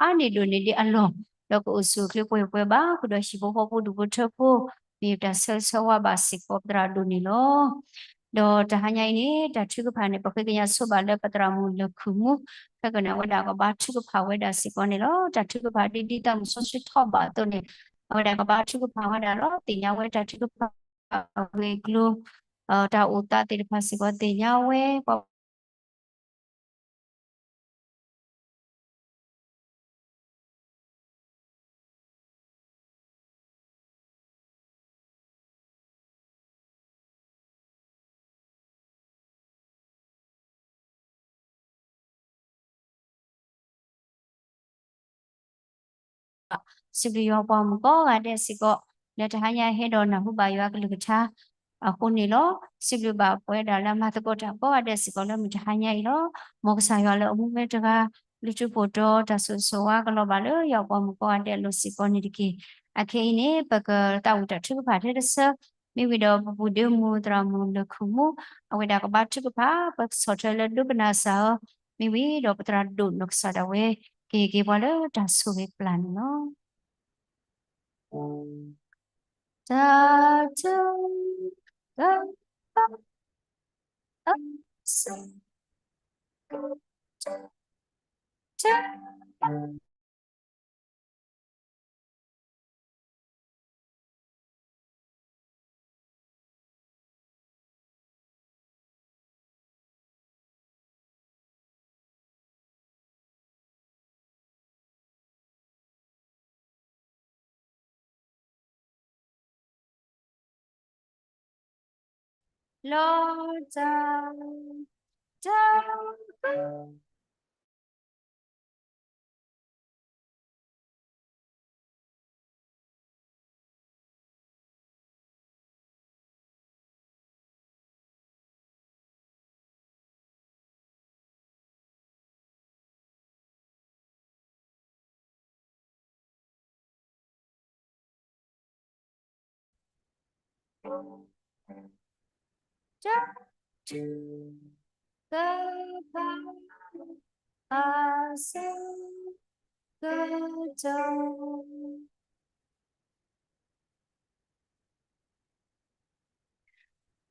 အါန့ၢ်ဒိၣ်န့ၢ်ဒံးအလီၢ် ဒီးကအိၣ်ဆူၣ်အိၣ်ချ့ပှဲၤပှဲၤဘၣ် ဃုာ်ဒီးဟံၣ်ဖိဃီဖိဒူၣ်ဖိထၢဖိ မ့ၢ်တၢ်ဆၢဂ့ၤဆၢဝါဘၣ်စ့ၢ်ကီးပသရၣ်ဒိၣ်န့ၣ်လီၤ. ဒီးတဟါညါအံၤန့ၣ် တၢ်ထုကဖၣ်န့ၣ် ပဃ့ကညးဆိဘၣ်လၢပသရၣ်မုၣ်လၢၢ်ခုၣ်မူ ခဲကနံၣ် အဝဲဒၣ်ကဘါထုကဖၣ်ဝဲဒၣ်စ့ၢ်ကီးန့ၣ်လီၤ. တၢ်ထုကဖၣ်ဒ်ဒ်သရၣ်မုၣ်စီဆှံထီၣ်ဘၣ်အသိးန့ၣ် အဝဲဒၣ်ကဘါထုကဖၣ်ဝဲဒၣ်ဒီး သ့ၣ်ညါဝဲတၢ်ထုကဖၣ်အဂ့ၢ်အကျိၤ တၢ်အိၣ်သးသ့ၣ်တဖၣ်စ့ၢ်ကီးသ့ၣ်ညါဝဲ ပှၤ စံးဘျုးယွၤပှၤမုၣ်ကိးဂၤဒဲးစ့ၢ်ကီး လၢတဟါညါဟဲဒီးနၢ်ဟူဘၣ်ယွၤကလုၢ်ကထါ အဃိန့ၣ်လီၤ. စံးဘျုးဘၣ်ပဝဲဒၣ်လၢအမၤသကိးတၢ်ကိးဂၤဒဲးစ့ၢ်ကီးလၢမုၢ်တဟါညါအံၤလီၤ. မ်ကစၢ်ယွၤလၢအမူဝဲတဂၤ လုၢ်ထူဖိးတီၤတၢ်ဆိၣ်ဂ့ၤဆိၣ်ဝါကလီၤဘၣ်လၢယွၤပှၤမုၣ်ကိးဂၤဒဲးအလိၤစ့ၢ်ကီးန့ၣ်တက့ၢ်. အခဲအံၤန့ၣ် ပကသးဝံၣ်တၢ်ထုကဖၣ်ထဲတဆၢ, မ့ၢ်ဝံၤဒီးပပူၤဒ့မူသရၣ်မုၣ်လၢၢ်ခိၣ်မူ အဝဲဒၣ်ကဘါထုကဖၣ် ပကဆီၣ်ထွဲလၢဒိကနၣ်စၢ်ဧၢ, မ့ၢ်ဝံၤဒီးပသရၣ်ဒိၣ်နီၢ်ကစၢ်ဒၣ်ဝဲ ကဟ့ၣ်က့ၤပှၤလၢတၢ်ဆိၣ်ဂ့ၤပျၢ်န့ၣ်လီၤ. တၢ်ထု က ပ အ စ က တ လီၤတၢ် တၢ် က ဖ အ စ က တ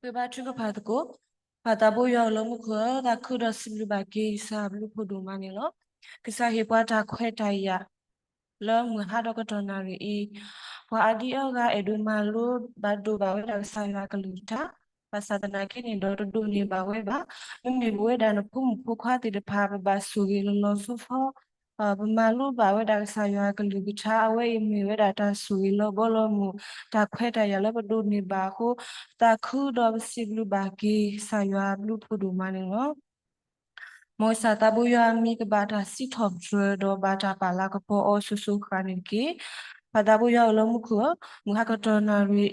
ပဘါထုကဖၣ်သကိး. ပၢ်သးဘိယွၤအိၣ်လၢမူခိၣ်ဧၢ, သးခုဒီးစံးဘျုးဘၣ်က့ၤကစၢ်အဘျုးဖးဒိၣ်မးန့ၣ်လီၤ. ကစၢ်ဟ့ၣ်ပှၤတၢ်ခွဲးတၢ်ယာ် လၢမုၢ်ဟါဒီးကတီၢ်နၣ်ရံၣ်အံၤ, ပှၤအါဒံအါဂၤအဲၣ်ဒိးမၤလိဘၣ်ဒိဘၣ်ဝဲဒၣ်ကစၢ်ယွၤအကလုၢ်ကထါ, ဘၣ်ဆၣ်သနာ်က့န့ၣ်ဒီးတဒိးန့ၢ်ဘၣ်ဝဲဘၣ်. မ့မ့ၢ်ပဝဲဒၣ်နဖိမုၣ်ဖိခွါသ့ၣ်တဖၣ် ပဘၣ်ဆိၣ်ဂ့ၤလီၤလီၤဆီဆီ ပမၤလိဘၣ်ဝဲဒၣ်ကစၢ်ယွၤအကလုၢ်ကထါ, အဝဲအံၤမ့ၢ်ဝဲဒၣ်တၢ်ဆိၣ်ဂ့ၤလီၤဘီလီၤမုၢ်, တၢ်ခွဲးတၢ်ယာ်လၢပဒိးန့ၢ်ဘၣ်အဃိ, သးခုဒီးပစံးဘျုးဘၣ်က့ၤကစၢ်ယွၤအဘျုးဖးဒိၣ်မးန့ၣ်လီၤ. မ်ကစၢ်သးဘိယွၤအမံၤကဘၣ်တၢ်စံးထီၣ်ပတြၢၤဒီးဘၣ်တၢ်ပာ်လၤကပီၤအီၤစိၤစိၤဃၣ်ဃၣ်န့ၣ်တက့ၢ်. ပၢ်သးဘိယွၤအိၣ်လၢမူခိၣ်ဧၢ, မုၢ်ဟါကတီၢ်နၣ်ရံၣ်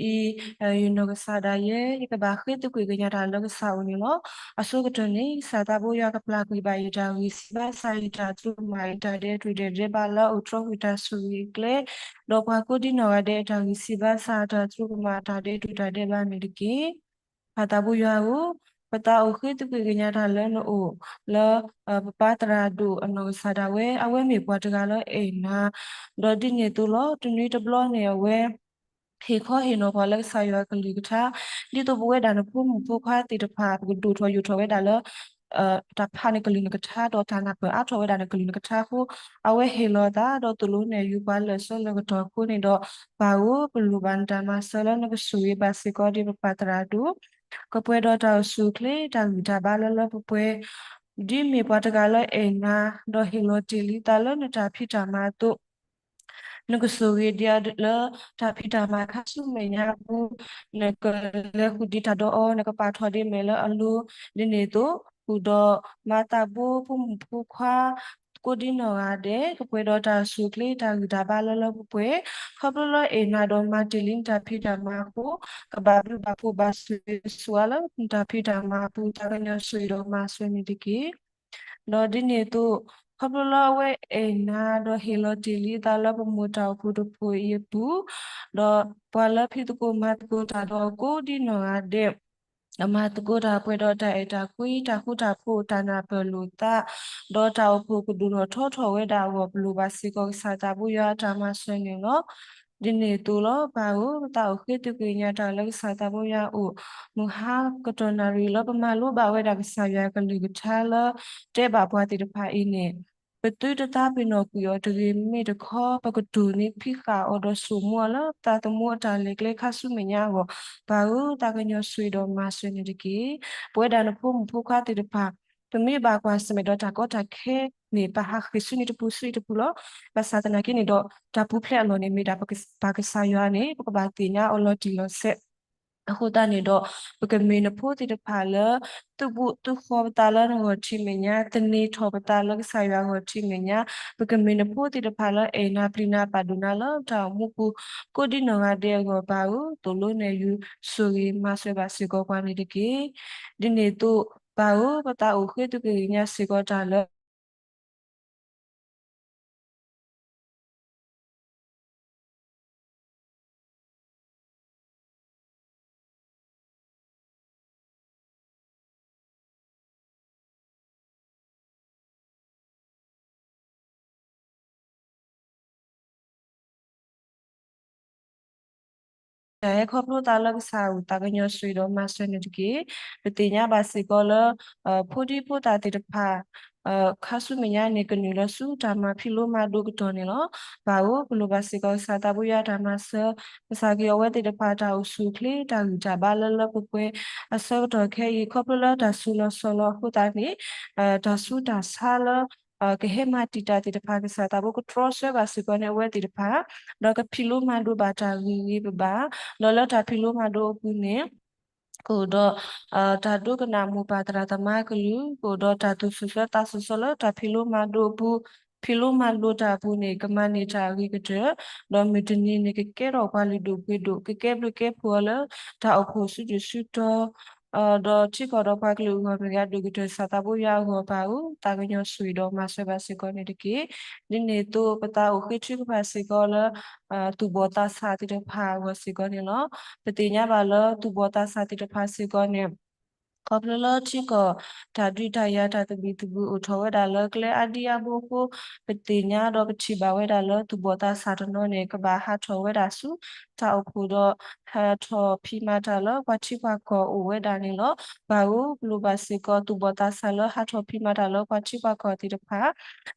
အံၤ, ယနီၢ်ကစၢ်ဒၣ်ယဲ ယကဘၣ်ဃ့သကွံာ်ကညးတၢ်လၢကစၢ်အအိၣ်န့ၣ်လီၤ. အဆိကတၢၢ်န့ၣ် ကစၢ်သးဘိယွၤကပျၢ်ကွံာ်ဘၣ်ယတၢ်ဂံၢ်ဆံးဘါစၢ် ယတၢ်သရူးကမၣ် ယတၢ်ဒဲးတြူာ်ဒဲးဘးလၢအအိၣ်တြီကွံာ်တၢ်ဆိၣ်ဂ့ၤအကျဲ, ဒီးပှၤကိးဒံနီၢ်ဂၤဒဲးအတၢ်ဂံၢ်ဆံးဘါစၢ် အတၢ်သရူးကမၣ် အတၢ်ဒဲးတြူာ်တၢ်ဒဲးဘးန့ၣ်တက့ၢ်. ပၢ်သးဘိယွၤဧၢ, ပသးအိၣ်ဃ့သကွံာ်ကညးတၢ်လၢနအိၣ်လၢ ပပၢ်သရၣ်ဒိၣ်အနီၢ်ကစၢ်ဒၣ်ဝဲ, အဝဲမ့ၢ်ပှၤတဂၤလၢအအဲၣ်နၤ, ဒီးဒ်န့ၣ်အသိးလီၤ. တနွံတဘျီန့ၣ် အဝဲ ဟ့ၣ်ခီဟ့ၣ်နီၤပှၤလၢကစၢ်ယွၤအကလုၢ်ကထါ, ဒ်သိးပဝဲဒၣ်နဖိမုၣ်ဖိခွါသ့ၣ်တဖၣ် ပကဒိၣ်ထီၣ်ယိာ်ထီၣ်ဝဲဒၣ်လၢ တၢ်ဖးနကလုၢ်နကထါ ဒီးတၢ်နၢ်ပၢၢ်အါထီၣ်ဝဲဒၣ်နကလုၢ်နကထါအဃိ, အဝဲဟ့ၣ်လီၤအသးဒီးသိၣ်လိနဲၣ်ယုၤပှၤလၢာ်ဆၢလၢာ်ကတီၢ်အဃိန့ၣ်ဒီး, ပၢ်ဧၢ, ပလိၣ်ဘၣ်နတၢ်မၤစၢၤလၢနကဆိၣ်ဂ့ၤဘၣ်စ့ၢ်ကီးဒ်ပပၢ်သရၣ်ဒိၣ်, ကပှဲၤဒီးတၢ်အိၣ်ဆူၣ်အိၣ်ချ့ တၢ်ဂံၢ်တၢ်ဘါလၢလၢပှဲၤပှဲၤ, ဒ်မ့ၢ်ပှၤတဂၤလၢအအဲၣ်နၤ, ဒီးဟ့ၣ်လီၤတ့ၢ်လံသးလၢနတၢ်ဖံးတၢ်မၤအသိး နကဆိၣ်ဂ့ၤဒံးအီၤလၢတၢ်ဖံးတၢ်မၤခါဆူမဲာ်ညါအပူၤ, နကလဲၤဃုာ်ဒံးတၢ်ဒီးအီၤ, နကပာ်ထီၣ်ဒံးမဲာ်လၢအလိၤ, ဒ်န့ၣ်အသိး, ဃုာ်ဒီးမၤသးဘိဖိမုၣ်ဖိခွါ ကိးဒံနီၢ်ဂၤဒဲး, ကပှဲၤဒီးတၢ်အိၣ်ဆူၣ်အိၣ်ချ့တၢ်ဂံၢ်တၢ်ဘါလၢလၢပှဲၤပှဲၤ, ခီဖျိလၢအဲၣ်နၤဒီးမၤတ့ၢ်လံနတၢ်ဖံးတၢ်မၤအဃိ, ကဘၣ်ဘျုးဘၣ်ဖှိၣ်ဘၣ်ဆိၣ်ဂ့ၤဆိၣ်ဝါလၢနတၢ်ဖံးတၢ်မၤအပူၤ, တၢ်ကညီၤဆိၣ်ဂ့ၤဒီးမၤစၢၤန့ၣ်တက့ၢ်. ဒီးဒ်န့ၣ်အသိး, ခီဖျိလၢအဝဲအဲၣ်နၤဒီးဟ့ၣ်လီၤတ့ၢ်လံသးလၢပမိၢ်တၢ်အိၣ်ဖှိၣ်တဖှိၣ်အံၤအပူၤ, ဒီးပှၤလၢဖံးသကိးမၤသကိးတၢ်ဒီးအီၤကိးဒံနီၢ်ဂၤဒဲး, အမၤသကိးတၢ်ပှဲၤဒီးတၢ်အဲၣ်တၢ်ကွံ, တၢ်ဃူတၢ်ဖိး, တၢ်နၢ်ပၢၢ်လိာ်သး, ဒီးတၢ်အိၣ်ဖှိၣ်ကဒိၣ်ထီၣ်ထီထီၣ်ဝဲဒၣ်အဂီၢ်, ပလိၣ်ဘၣ်စ့ၢ်ကီးကစၢ်သးဘိယွၤအတၢ်မၤစၢၤန့ၣ်လီၤ. ဒ်န့ၣ်အသိးလီၤ. ပၢ်ဧၢ, ပသးအိၣ်ဃ့သကွံာ်ကညးတၢ်လၢကစၢ်သးဘိယွၤအအိၣ်, မုၢ်ဟါကတီၢ်နၣ်ရံၣ်လၢပမၤလိဘၣ်ဝဲဒၣ်ကစၢ်ယွၤအကလုၢ်ကထါလၢ တဲဘၣ်ပှၤသ့ၣ်တဖၣ်အံၤန့ၣ်, ပသုတသးပ့ၤနီၣ်ကွံာ်အီၤတဂ့ၤ, မ့ၢ်တခီ ပကတိၢ်န့ၢ်ဖံးဃာ်အီၤဒီးဆိမိၣ်အီၤလၢပသးသမူအတၢ်လဲၤကျဲခါဆူမဲာ်ညါအဂီၢ်, ပၢ်ဧၢ, သးကညီၤဆိၣ်ဂ့ၤဒီးမၤစၢၤန့ၣ်တက့ၢ်. ပဝဲဒၣ်နဖိမုၣ်ဖိခွါသ့ၣ်တဖၣ်, ပမ့ၢ်ဘၣ်ကွၢ်ဆၢၣ်မဲာ်ဒီးတၢ်ကီတၢ်ခဲန့ၣ်, ပဟးဃ့ၢ်ဆူန့ၣ်တပူၤဆူအံၤတပူၤလီၤ. ဘၣ်ဆၣ်သနာ်က့န့ၣ်ဒီး, တၢ်ပူၤဖျဲးအလီၢ်န့ၣ် မ့ၢ်ဒၣ်ပကစၢ်ယွၤန့ၣ်, ပကဘၣ်သ့ၣ်ညါအီၤလီၤတံၢ်လီၤဆဲး အဃိသတးန့ၣ်ဒီး ပကမ့ၢ်နဖိသ့ၣ်တဖၣ်လၢ သုးဘူးသုးဃီပသးလၢနဂီၢ်ထံးမဲာ်ညါ, သန့ၤထီၣ်ပသးလၢကစၢ်ယွၤဂီၢ်ထံးမဲာ်ညါ, ပကမ့ၢ်နဖိသ့ၣ်တဖၣ်လၢအဲၣ်နၤပျံၤနၤပာ်ဒိၣ်နၤလၢတၢ်အိၣ်မူပူၤ, ကိးဒံနီၢ်ဂၤဒဲးအဂီၢ် ပၢ်ဧၢ, သိၣ်လိနဲၣ်ယူၤဆိၣ်ဂ့ၤမၤစၢၤဘၣ်စ့ၢ်ကီးပှၤန့ၣ်တက့ၢ်. ဒ်န့ၣ်အသိး ပၢ်ဧၢ, ပသးအိၣ်ဃ့သုးကဂ့ၤညါစ့ၢ်ကီးတၢ်လၢ တၢ်ဟဲခီဖျိသးလၢကစၢ်အအိၣ် သးကညီၤဆိၣ်ဂ့ၤဒီးမၤစၢၤန့ၣ်တက့ၢ်. ပသ့ၣ်ညါဘၣ်စ့ၢ်ကီးလၢ ဖိဒံဖိသၣ်သ့ၣ်တဖၣ် ခါဆူမဲာ်ညါန့ၣ် ကနုာ်လီၤဆူတၢ်မၤဖံးလိမၤဒိးကတီၢ်န့ၣ်လီၤ. ပၢ်ဧၢ, ပလိၣ်ဘၣ်စ့ၢ်ကီးကစၢ်သးဘိယွၤတၢ်မၤစၢၤ, ကစၢ်က့ၤအဝဲသ့ၣ်တဖၣ်တၢ်အိၣ်ဆူၣ်အိၣ်ချ့ တၢ်ဂံၢ်တၢ်ဘါလၢလၢပှဲၤပှဲၤ အဆၢကတီၢ်ခဲအံၤ ခီဖျိလၢတၢ်ဆူးလီၤဆီလီၤအဃိသတးန့ၣ် တၢ်ဆူးတၢ်ဆါလၢ ကဟဲမၤတံာ်တာ်သ့ၣ်တဖၣ် ကစၢ်သးဘိကတြီဆၢဘၣ်စ့ၢ်ကီးန့ၣ် အဝဲသ့ၣ်တဖၣ် ဒီးကဖံးလိမၤဒိးဘၣ်တၢ်ဂ့ၤဂ့ၤဘၣ်ဘၣ်, ဒီးလၢတၢ်ဖံးလိမၤဒိးအပူၤန့ၣ် ကအိၣ်ဒီး တၢ်ဒိကနၣ်မိၢ်ပၢ်သရၣ်သမါကလုၢ်, ကအိၣ်ဒီးတၢ်သူၣ်ဆီၣ်ဆီၣ်သးဆီၣ်ဆီၣ်လၢတၢ်ဖံးလိမၤဒိးအပူၤ, ဖံးလိမၤဒိးတၢ်အပူၤန့ၣ် ကမၤန့ၢ်တၢ်အဂ့ၤကတၢၢ်, ဒီးမုၢ်တနံၤန့ၣ် ကကဲထီၣ်ပှၤလုၢ်ဒိၣ်ပှ့ၤဒိၣ်, ကကဲဘျုးကဲဖှိၣ်အီၤလၢတၢ်အိၣ်ဖှိၣ်ဆူတစုတီ ဒီးထံကီၢ်ဒီးပှၤကလုာ်အဂီၢ်မ့ၢ်ဂ့ၤ ဒိၣ်ကတၢၢ် ကစၢ်သးဘိယွၤအဂီၢ် ပၢ်ဧၢ, သးကညီၤဆိၣ်ဂ့ၤဒီးမၤစၢၤဘၣ်စ့ၢ်ကီးန့ၣ်တက့ၢ်. ဒ်န့ၣ်အသိး ပသးအိၣ်ဃ့ထုကဖၣ်စ့ၢ်ကီးလၢ သူၣ်ဘီၣ်သးစၢ်သ့ၣ်တဖၣ်အဂီၢ်စ့ၢ်ကီးန့ၣ်လီၤ. ပသ့ၣ်ညါဘၣ်လၢသူၣ်ဘီၣ်သးစၢ်သ့ၣ်တဖၣ်စ့ၢ်ကီးန့ၣ် ခီဖျိလၢထံကီၢ် တၢ်ဒုးတၢ်ယၤ တၢ်သဘံၣ်သဘုၣ်အိၣ်ထီၣ်ဝဲဒၣ်လၢကျဲအါဒံအါဘိအဃိ, ပသ့ၣ်ညါဒီးပထံၣ်ဘၣ်ဝဲဒၣ်လၢသူၣ်ဘီၣ်သးစၢ်တနီၤန့ၣ် ကဘၣ်ဟးထီၣ်ဝဲဒၣ်ဆူတၢ်အိၣ်ဖှိၣ်ဒီး ဟးထီၣ်ဖံးမၤတၢ်လၢပှၤထံပှၤကီၢ်အိၣ်ဝဲဒၣ်န့ၣ်လီၤ. ပၢ်ဧၢ, ပလိၣ်ဘၣ်စ့ၢ်ကီးသူၣ်ဘီၣ်သးစၢ်လၢဟးထီၣ်ဖံးမၤတၢ်လၢပှၤထံပှၤကီၢ်သ့ၣ်တဖၣ်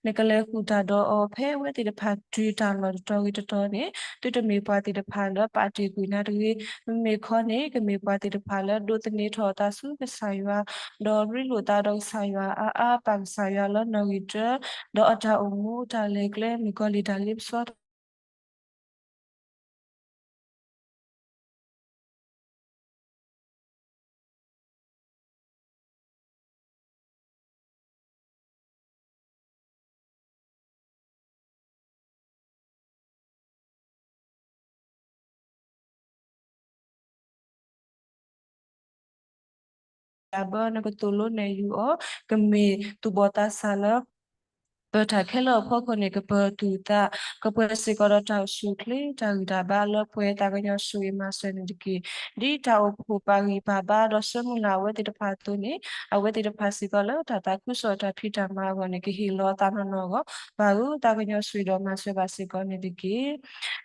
နကလဲၤဃုာ်တၢ်ဒီးအီၤဖဲအဝဲသ့ၣ်တဖၣ်တုၤတၢ်လီၢ်တတီၤဂ့ၤတတီၤန့ၣ် သုတမ့ၢ်ပှၤသ့ၣ်တဖၣ်လၢပာ်တ့ၢ်ကွံာ်နၤတဂ့ၤ, မ့မ့ၢ်ခီန့ၣ် ကမ့ၢ်ပှၤသ့ၣ်တဖၣ်လၢဒိးသန့ၤထီၣ်အသးဆူကစၢ်ယွၤ, ဒီးရ့လိာ်သးဒီးကစၢ်ယွၤအါအါ ပာ်ကစၢ်ယွၤလၢနီၣ်ဂံၢ်တၢ, ဒီးအတၢ်အိၣ်မူအတၢ်လဲၤကျဲ မုၣ်ကီၤလံၢ်တၢ်လ့ပစီ တၢ်ဘၢ နကသိၣ်လိနဲၣ်ယူၤအီၤ, ကမ့ၢ်သူၣ်ဘီၣ်သးစၢ်လၢ ပတၢ်ခဲလၢာ်အဖီခိၣ်န့ၣ် ကပၢၤသူၣ်သး, ကပှဲၤစ့ၢ်ကီးဒီးတၢ်အိၣ်ဆူၣ်အိၣ်ချ့ တၢ်ဂံၢ်တၢ်ဘါလၢပှဲၤ သးကညီၤဆိၣ်ဂ့ၤမၤစၢၤန့ၣ်တက့ၢ်. ဒ်တၢ်အိၣ်ဖှိၣ်ပာ်ဂံၢ်ပာ်ဘါဒီးဆၢမုၢ်လၢ်အဝဲသ့ၣ်တဖၣ်အသိးန့ၣ် အဝဲသ့ၣ်တဖၣ်စ့ၢ်ကီးလၢတၢ်သးခုကစီၣ်တၢ်ဖံးတၢ်မၤအဂီၢ်န့ၣ် ကဟ့ၣ်လီၤအသးနီၢ်နီၢ်အဂီၢ်, ပၢ်ဧၢ, သးကညီၤဆိၣ်ဂ့ၤဒီးမၤစၢၤဘၣ်စ့ၢ်ကီးန့ၣ်တက့ၢ်.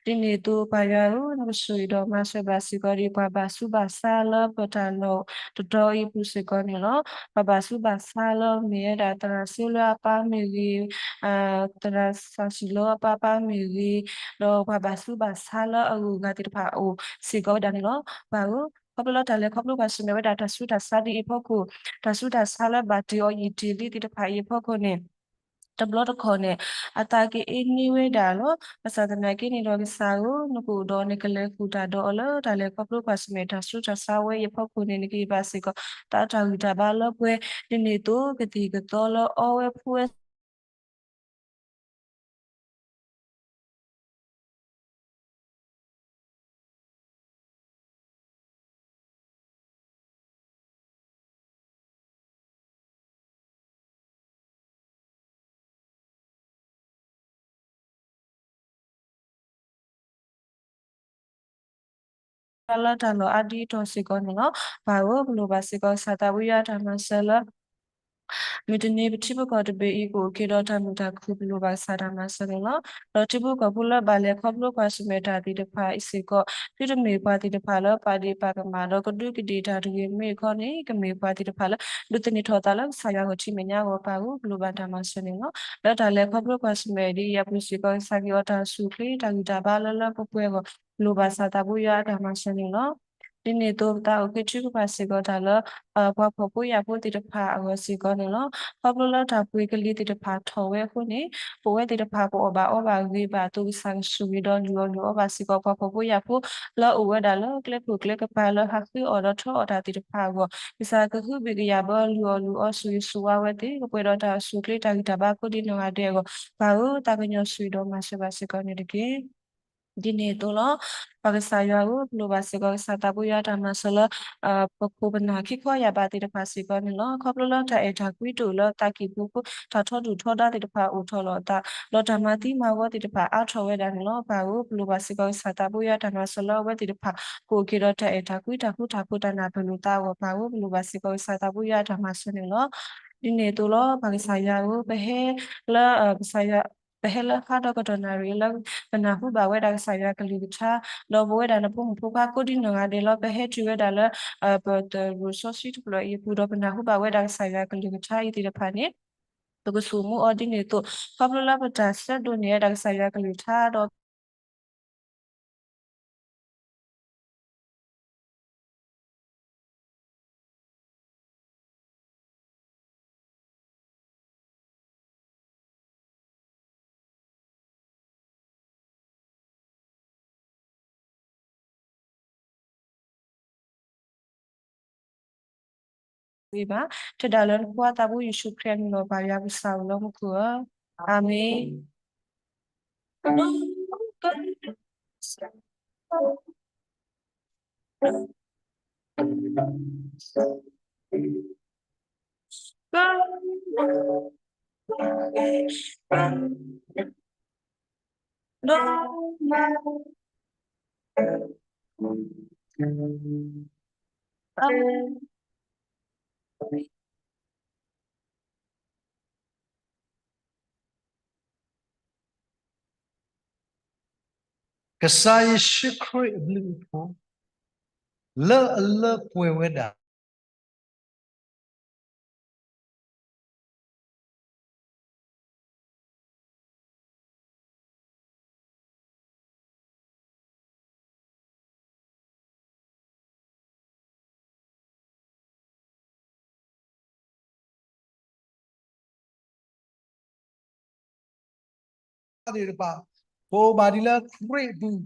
ဒ်န့ၣ်အသိး ပၢ်ယွၤဧၢ, နကဆိၣ်ဂ့ၤဒီးမၤစၢၤဘၣ်စ့ၢ်ကီးဒ်ပှၤဘၣ်ဆူးဘၣ်ဆါလၢပတၢ်လီၢ်တတီၤအံၤအပူၤစ့ၢ်ကီးန့ၣ်လီၤ. ပှၤဘၣ်ဆူးဘၣ်ဆါလၢမ့ၢ်ဝဲဒၣ်သရၣ်စ့လၢအပၢ်မ့ၢ်ဂ့ၤ, သရၣ်စီၤစံၣ်လီအပၢ်ပၢ်မ့ၢ်ဂ့ၤ, ဒီးပှၤဘၣ်ဆူးဘၣ်ဆါလၢအဂုၤအဂၤသ့ၣ်တဖၣ်အအိၣ်စ့ၢ်ကီးဝဲဒၣ်န့ၣ်လီၤ. ပၢ်ဧၢ, ခီဖျိလၢတၢ်လဲၤခီဖျိပှၤဆၢၣ်မဲာ်ဝဲဒၣ်တၢ်ဆူးတၢ်ဆါဒ်အံၤအဖီခိၣ်, တၢ်ဆူးတၢ်ဆါလၢဘၣ်တ့ၢ်အီၤယံာ်တ့ၢ်လံသ့ၣ်တဖၣ်အံၤအဖီခိၣ်န့ၣ် တဘျီတခီၣ်န့ၣ် အသးက့ၤအ့န့ဝဲဒၣ်လီၤ. ဘၣ်ဆၣ်သနာ်က့န့ၣ်ဒီးကစၢ်ဧၢ, နကအိၣ်ဒီးနကလဲၤဃုာ်တၢ်ဒီးအီၤလၢတၢ်လဲၤခီဖျိပှၤဆၢၣ်မဲာ်တၢ်ဆူးတၢ်ဆါဝဲအံၤအဖီခိၣ်န့ၣ် နကဟ့ၣ်ဘၣ်စ့ၢ်ကီး သးတၢ်ဂံၢ်တၢ်ဘါလၢပှဲၤ, ဒ်န့ၣ်အသိး ကသံၣ်ကသီလၢအီဝဲဖှူဝဲ လၢတၢ်လီၢ်အါဒံအတီၤစ့ၢ်ကီးန့ၣ်လီၤ. ပၢ်ဧၢ, ပလိၣ်ဘၣ်စ့ၢ်ကီးကစၢ်သးဘိယွၤတၢ်မၤစၢၤလၢ မုၢ်တနံၤပထံပကီၢ်တဘ့ၣ်အံၤကအိၣ်က့ၤဒီးတၢ်မုာ်တၢ်ခုၣ် ပလိၣ်ဘၣ်ကစၢ်တၢ်မၤစၢၤန့ၣ်လီၤ. ဒီးထံဖိကီၢ်ဖိလၢဘၣ်လဲၤခီဖျိပှၤဆၢၣ်မဲာ်တၢ်သ့ၣ်တဖၣ်အံၤစ့ၢ်ကီး သုတမ့ၢ်ပှၤသ့ၣ်တဖၣ်လၢပာ်ဒ့ၣ်ပာ်ကမၣ်ဒီးကဒုးကဒ့ၣ်တၢ်တဂ့ၤ, မ့ၢ်ခီန့ၣ် ကမ့ၢ်ပှၤသ့ၣ်တဖၣ်လၢ ဒိးသန့ၤထီၣ်သးလၢကစၢ်ယွၤဂီၢ်ထံမဲာ်ညါအဂီၢ် ပၢ်ဧၢ, ပလိၣ်ဘၣ်တၢ်မၤစၢၤန့ၣ်လီၤ. လၢတၢ်လဲၤခီဖျိပှၤဆၢၣ်မဲာ်ဒ်အံၤအပူၤစ့ၢ်ကီး ကစၢ်က့ၤအီၤတၢ်ဆူၣ်ချ့ တၢ်ဂံၢ်တၢ်ဘါလၢလၢပှဲၤပှဲၤအဂီၢ် ပလိၣ်ဘၣ်ကစၢ်သးဘိယွၤအတၢ်မၤစၢၤန့ၣ်လီၤ. ဒ်န့ၣ်အသိး ပသးအိၣ်ဃ့ထုကဖၣ်စ့ၢ်ကီးတၢ်လၢ ပှၤဖှီၣ်ဖိယာ်ဖိသ့ၣ်တဖၣ်အဂီၢ်စ့ၢ်ကီးန့ၣ်လီၤ. ခီဖျိလၢတၢ်ပှ့ၤကလံၤသ့ၣ်တဖၣ်ထီၣ်ဝဲအဃိန့ၣ် ပဝဲသ့ၣ်တဖၣ်ပအီၣ်ဘၣ်အီဘၣ်ဂ့ၤဘၣ်အသိး ကစၢ်ကဆိၣ်ဂ့ၤဒီးလုၢ်အီၣ်လုၢ်အီဘၣ်စ့ၢ်ကီး ပှၤဖှီၣ်ဖိယာ်ဖိ လၢအအိၣ်ဝဲဒၣ်လၢကျဲခိၣ်ကျဲကပၤလၢဟးဃ့အီၣ်ဒီးထီအီၣ်တၢ်သ့ၣ်တဖၣ်အဂီၢ် ကစၢ်ကဟုဘံၣ်ကယာ်ဘၢလုၢ်အီၣ်လုၢ်အီဆိၣ်ဂ့ၤဆိၣ်ဝါဝဲသ့ၣ် ကပှဲၤဒီးတၢ်အိၣ်ဆူၣ်အိၣ်ချ့တၢ်ဂံၢ်တၢ်ဘါကိးဒံနီၢ်ဂၤဒဲးအဂီၢ် ပၢ်ဧၢ သးကညီၤဆိၣ်ဂ့ၤဒီးမၤစၢၤဘၣ်စ့ၢ်ကီးန့ၣ်တက့ၢ်. ဒ်န့ၣ်အသိးလီၤ. ပှၤကစၢ်ယွၤဧၢ, ပလိၣ်ဘၣ်စ့ၢ်ကီးကစၢ်သးပူၤယွၤတၢ်မၤစၢၤလၢ ပခိၣ်ပနၢ်ခံခီယာ်ဘးသ့ၣ်တဖၣ်စ့ၢ်ကီးန့ၣ်လီၤ. ခီဖျိလၢတၢ်အဲၣ်တၢ်ကွံတအိၣ်လၢသးကံၢ်ပူၤအဃိ တၢ်ထီဒုၣ်ထီဒါသ့ၣ်တဖၣ်အိၣ်ထီၣ်လီၤအသး ဒီးတၢ်မၤသံမၤဝီသ့ၣ်တဖၣ်အါထီၣ်ဝဲဒၣ်န့ၣ်လီၤ. ပၢ်ဧၢ, ပလိၣ်ဘၣ်စ့ၢ်ကီးကစၢ်သးပူၤယွၤတၢ်မၤစၢၤလၢအဝဲသ့ၣ်တဖၣ် ကအိၣ်က့ၤဒီးတၢ်အဲၣ်တၢ်ကွံတၢ်ဃူတၢ်ဖိးတၢ်နၢ်ပၢၢ်လိာ်သးအဂီၢ် ပၢ်ဧၢ, ပလိၣ်ဘၣ်စ့ၢ်ကီးကစၢ်သးပူၤယွၤတၢ်မၤစၢၤန့ၣ်လီၤ. ဒ်န့ၣ်အသိးလီၤ. ပှၤကစၢ်ယွၤဧၢ, ပဟဲလၢ ကစၢ်ယွၤ ပဟဲလၢဟါဒီကတီၢ်နၣ်ရံၣ်လၢ ပနၢ်ဟူဘၣ်ဝဲဒၣ်ကစၢ်ယွၤကလုၢ်ကထါ, ဒီးပဝဲဒၣ်နဖိမုၣ်ဖိခွါကိးဒံနီၢ်ဂၤဒဲးလီၤ. ပဟဲတုၤဝဲဒၣ်လၢ ပတရူးစီဆှံတဖျၢၣ်အံၤအပူၤ ဒီးပနၢ်ဟူဘၣ်ဝဲဒၣ်ကစၢ်ယွၤကလုၢ်ကထါအံၤသ့ၣ်တဖၣ်န့ၣ် ပကဆိၣ်မူအီၤဒ်န့ၣ်အသိး ခီဖျိလၢပတၢ်ဆၢဒိးန့ၢ်ဝဲဒၣ်ကစၢ်ယွၤကလုၢ်ကထါဒီး ဂ့ၤဘၣ်, တဲဒၣ်လၢနဖိခွါသးဘိယ့ၣ်ၡူးခရံာ်အမံၤလီၤ. ပၢ်ယွၤကစၢ်ဧၢ, လၢမူခိၣ်ဧၢ, အၤမ့ၣ်. ကစၢ်ယ့ၣ်ၡူးခရံာ်အဘျုးအဖှိၣ် လၢအလၢပှဲၤဝဲဒၣ် သ့ၣ်တဖၣ်, ပအိၣ်ဘၣ်ဒ်လၢခရံာ်အပူၤ,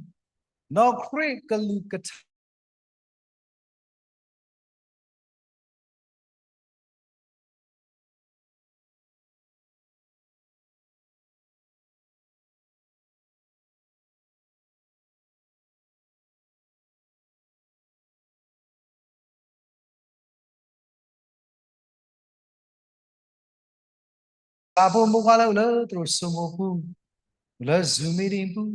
ဒီးခရံာ်ကလုၢ်ကထါ ပှၤဖိမုၣ်ဖိခွါလၢအိၣ်လၢသရိာ်စိမိၤပူၤ, အိၣ်လၢ Zoom meeting ပူၤ,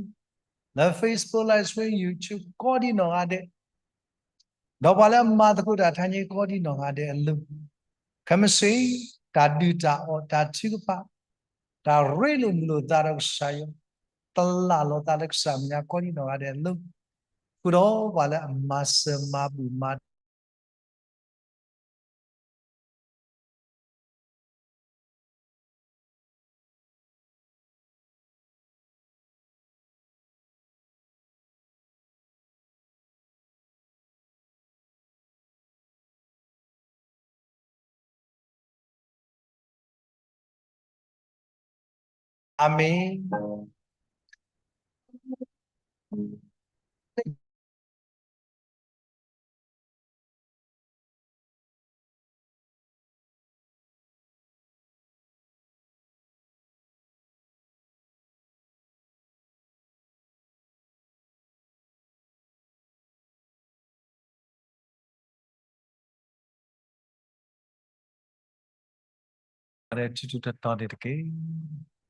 လၢ Facebook Live Stream, YouTube ကိးဒံနီၢ်ဂၤဒဲး, ဒီးပှၤလၢအမၤသကိးတၢ်တနံၤကိးဒံနီၢ်ဂၤဒဲးအလိၤ, ခဲမုၢ်ဆ့ၣ် တၢ်ဒုၣ်တၢ်အီၣ်တၢ်ထုကဖၣ်, တၢ်ရ့လိာ်မုာ်လိာ်သးဒီးကစၢ်ယွၤ, တလၢ်လိာ်သးလၢကစၢ်မဲာ်ညါကိးဒံနီၢ်ဂၤဒဲးအလိၤ, ဃုာ်ဒီးပှၤလၢအမၤစၢၤမၤဘူၣ်မၤ အၤမ့ၣ်. ထူထူတီတီန့ၣ်တက့ၢ်.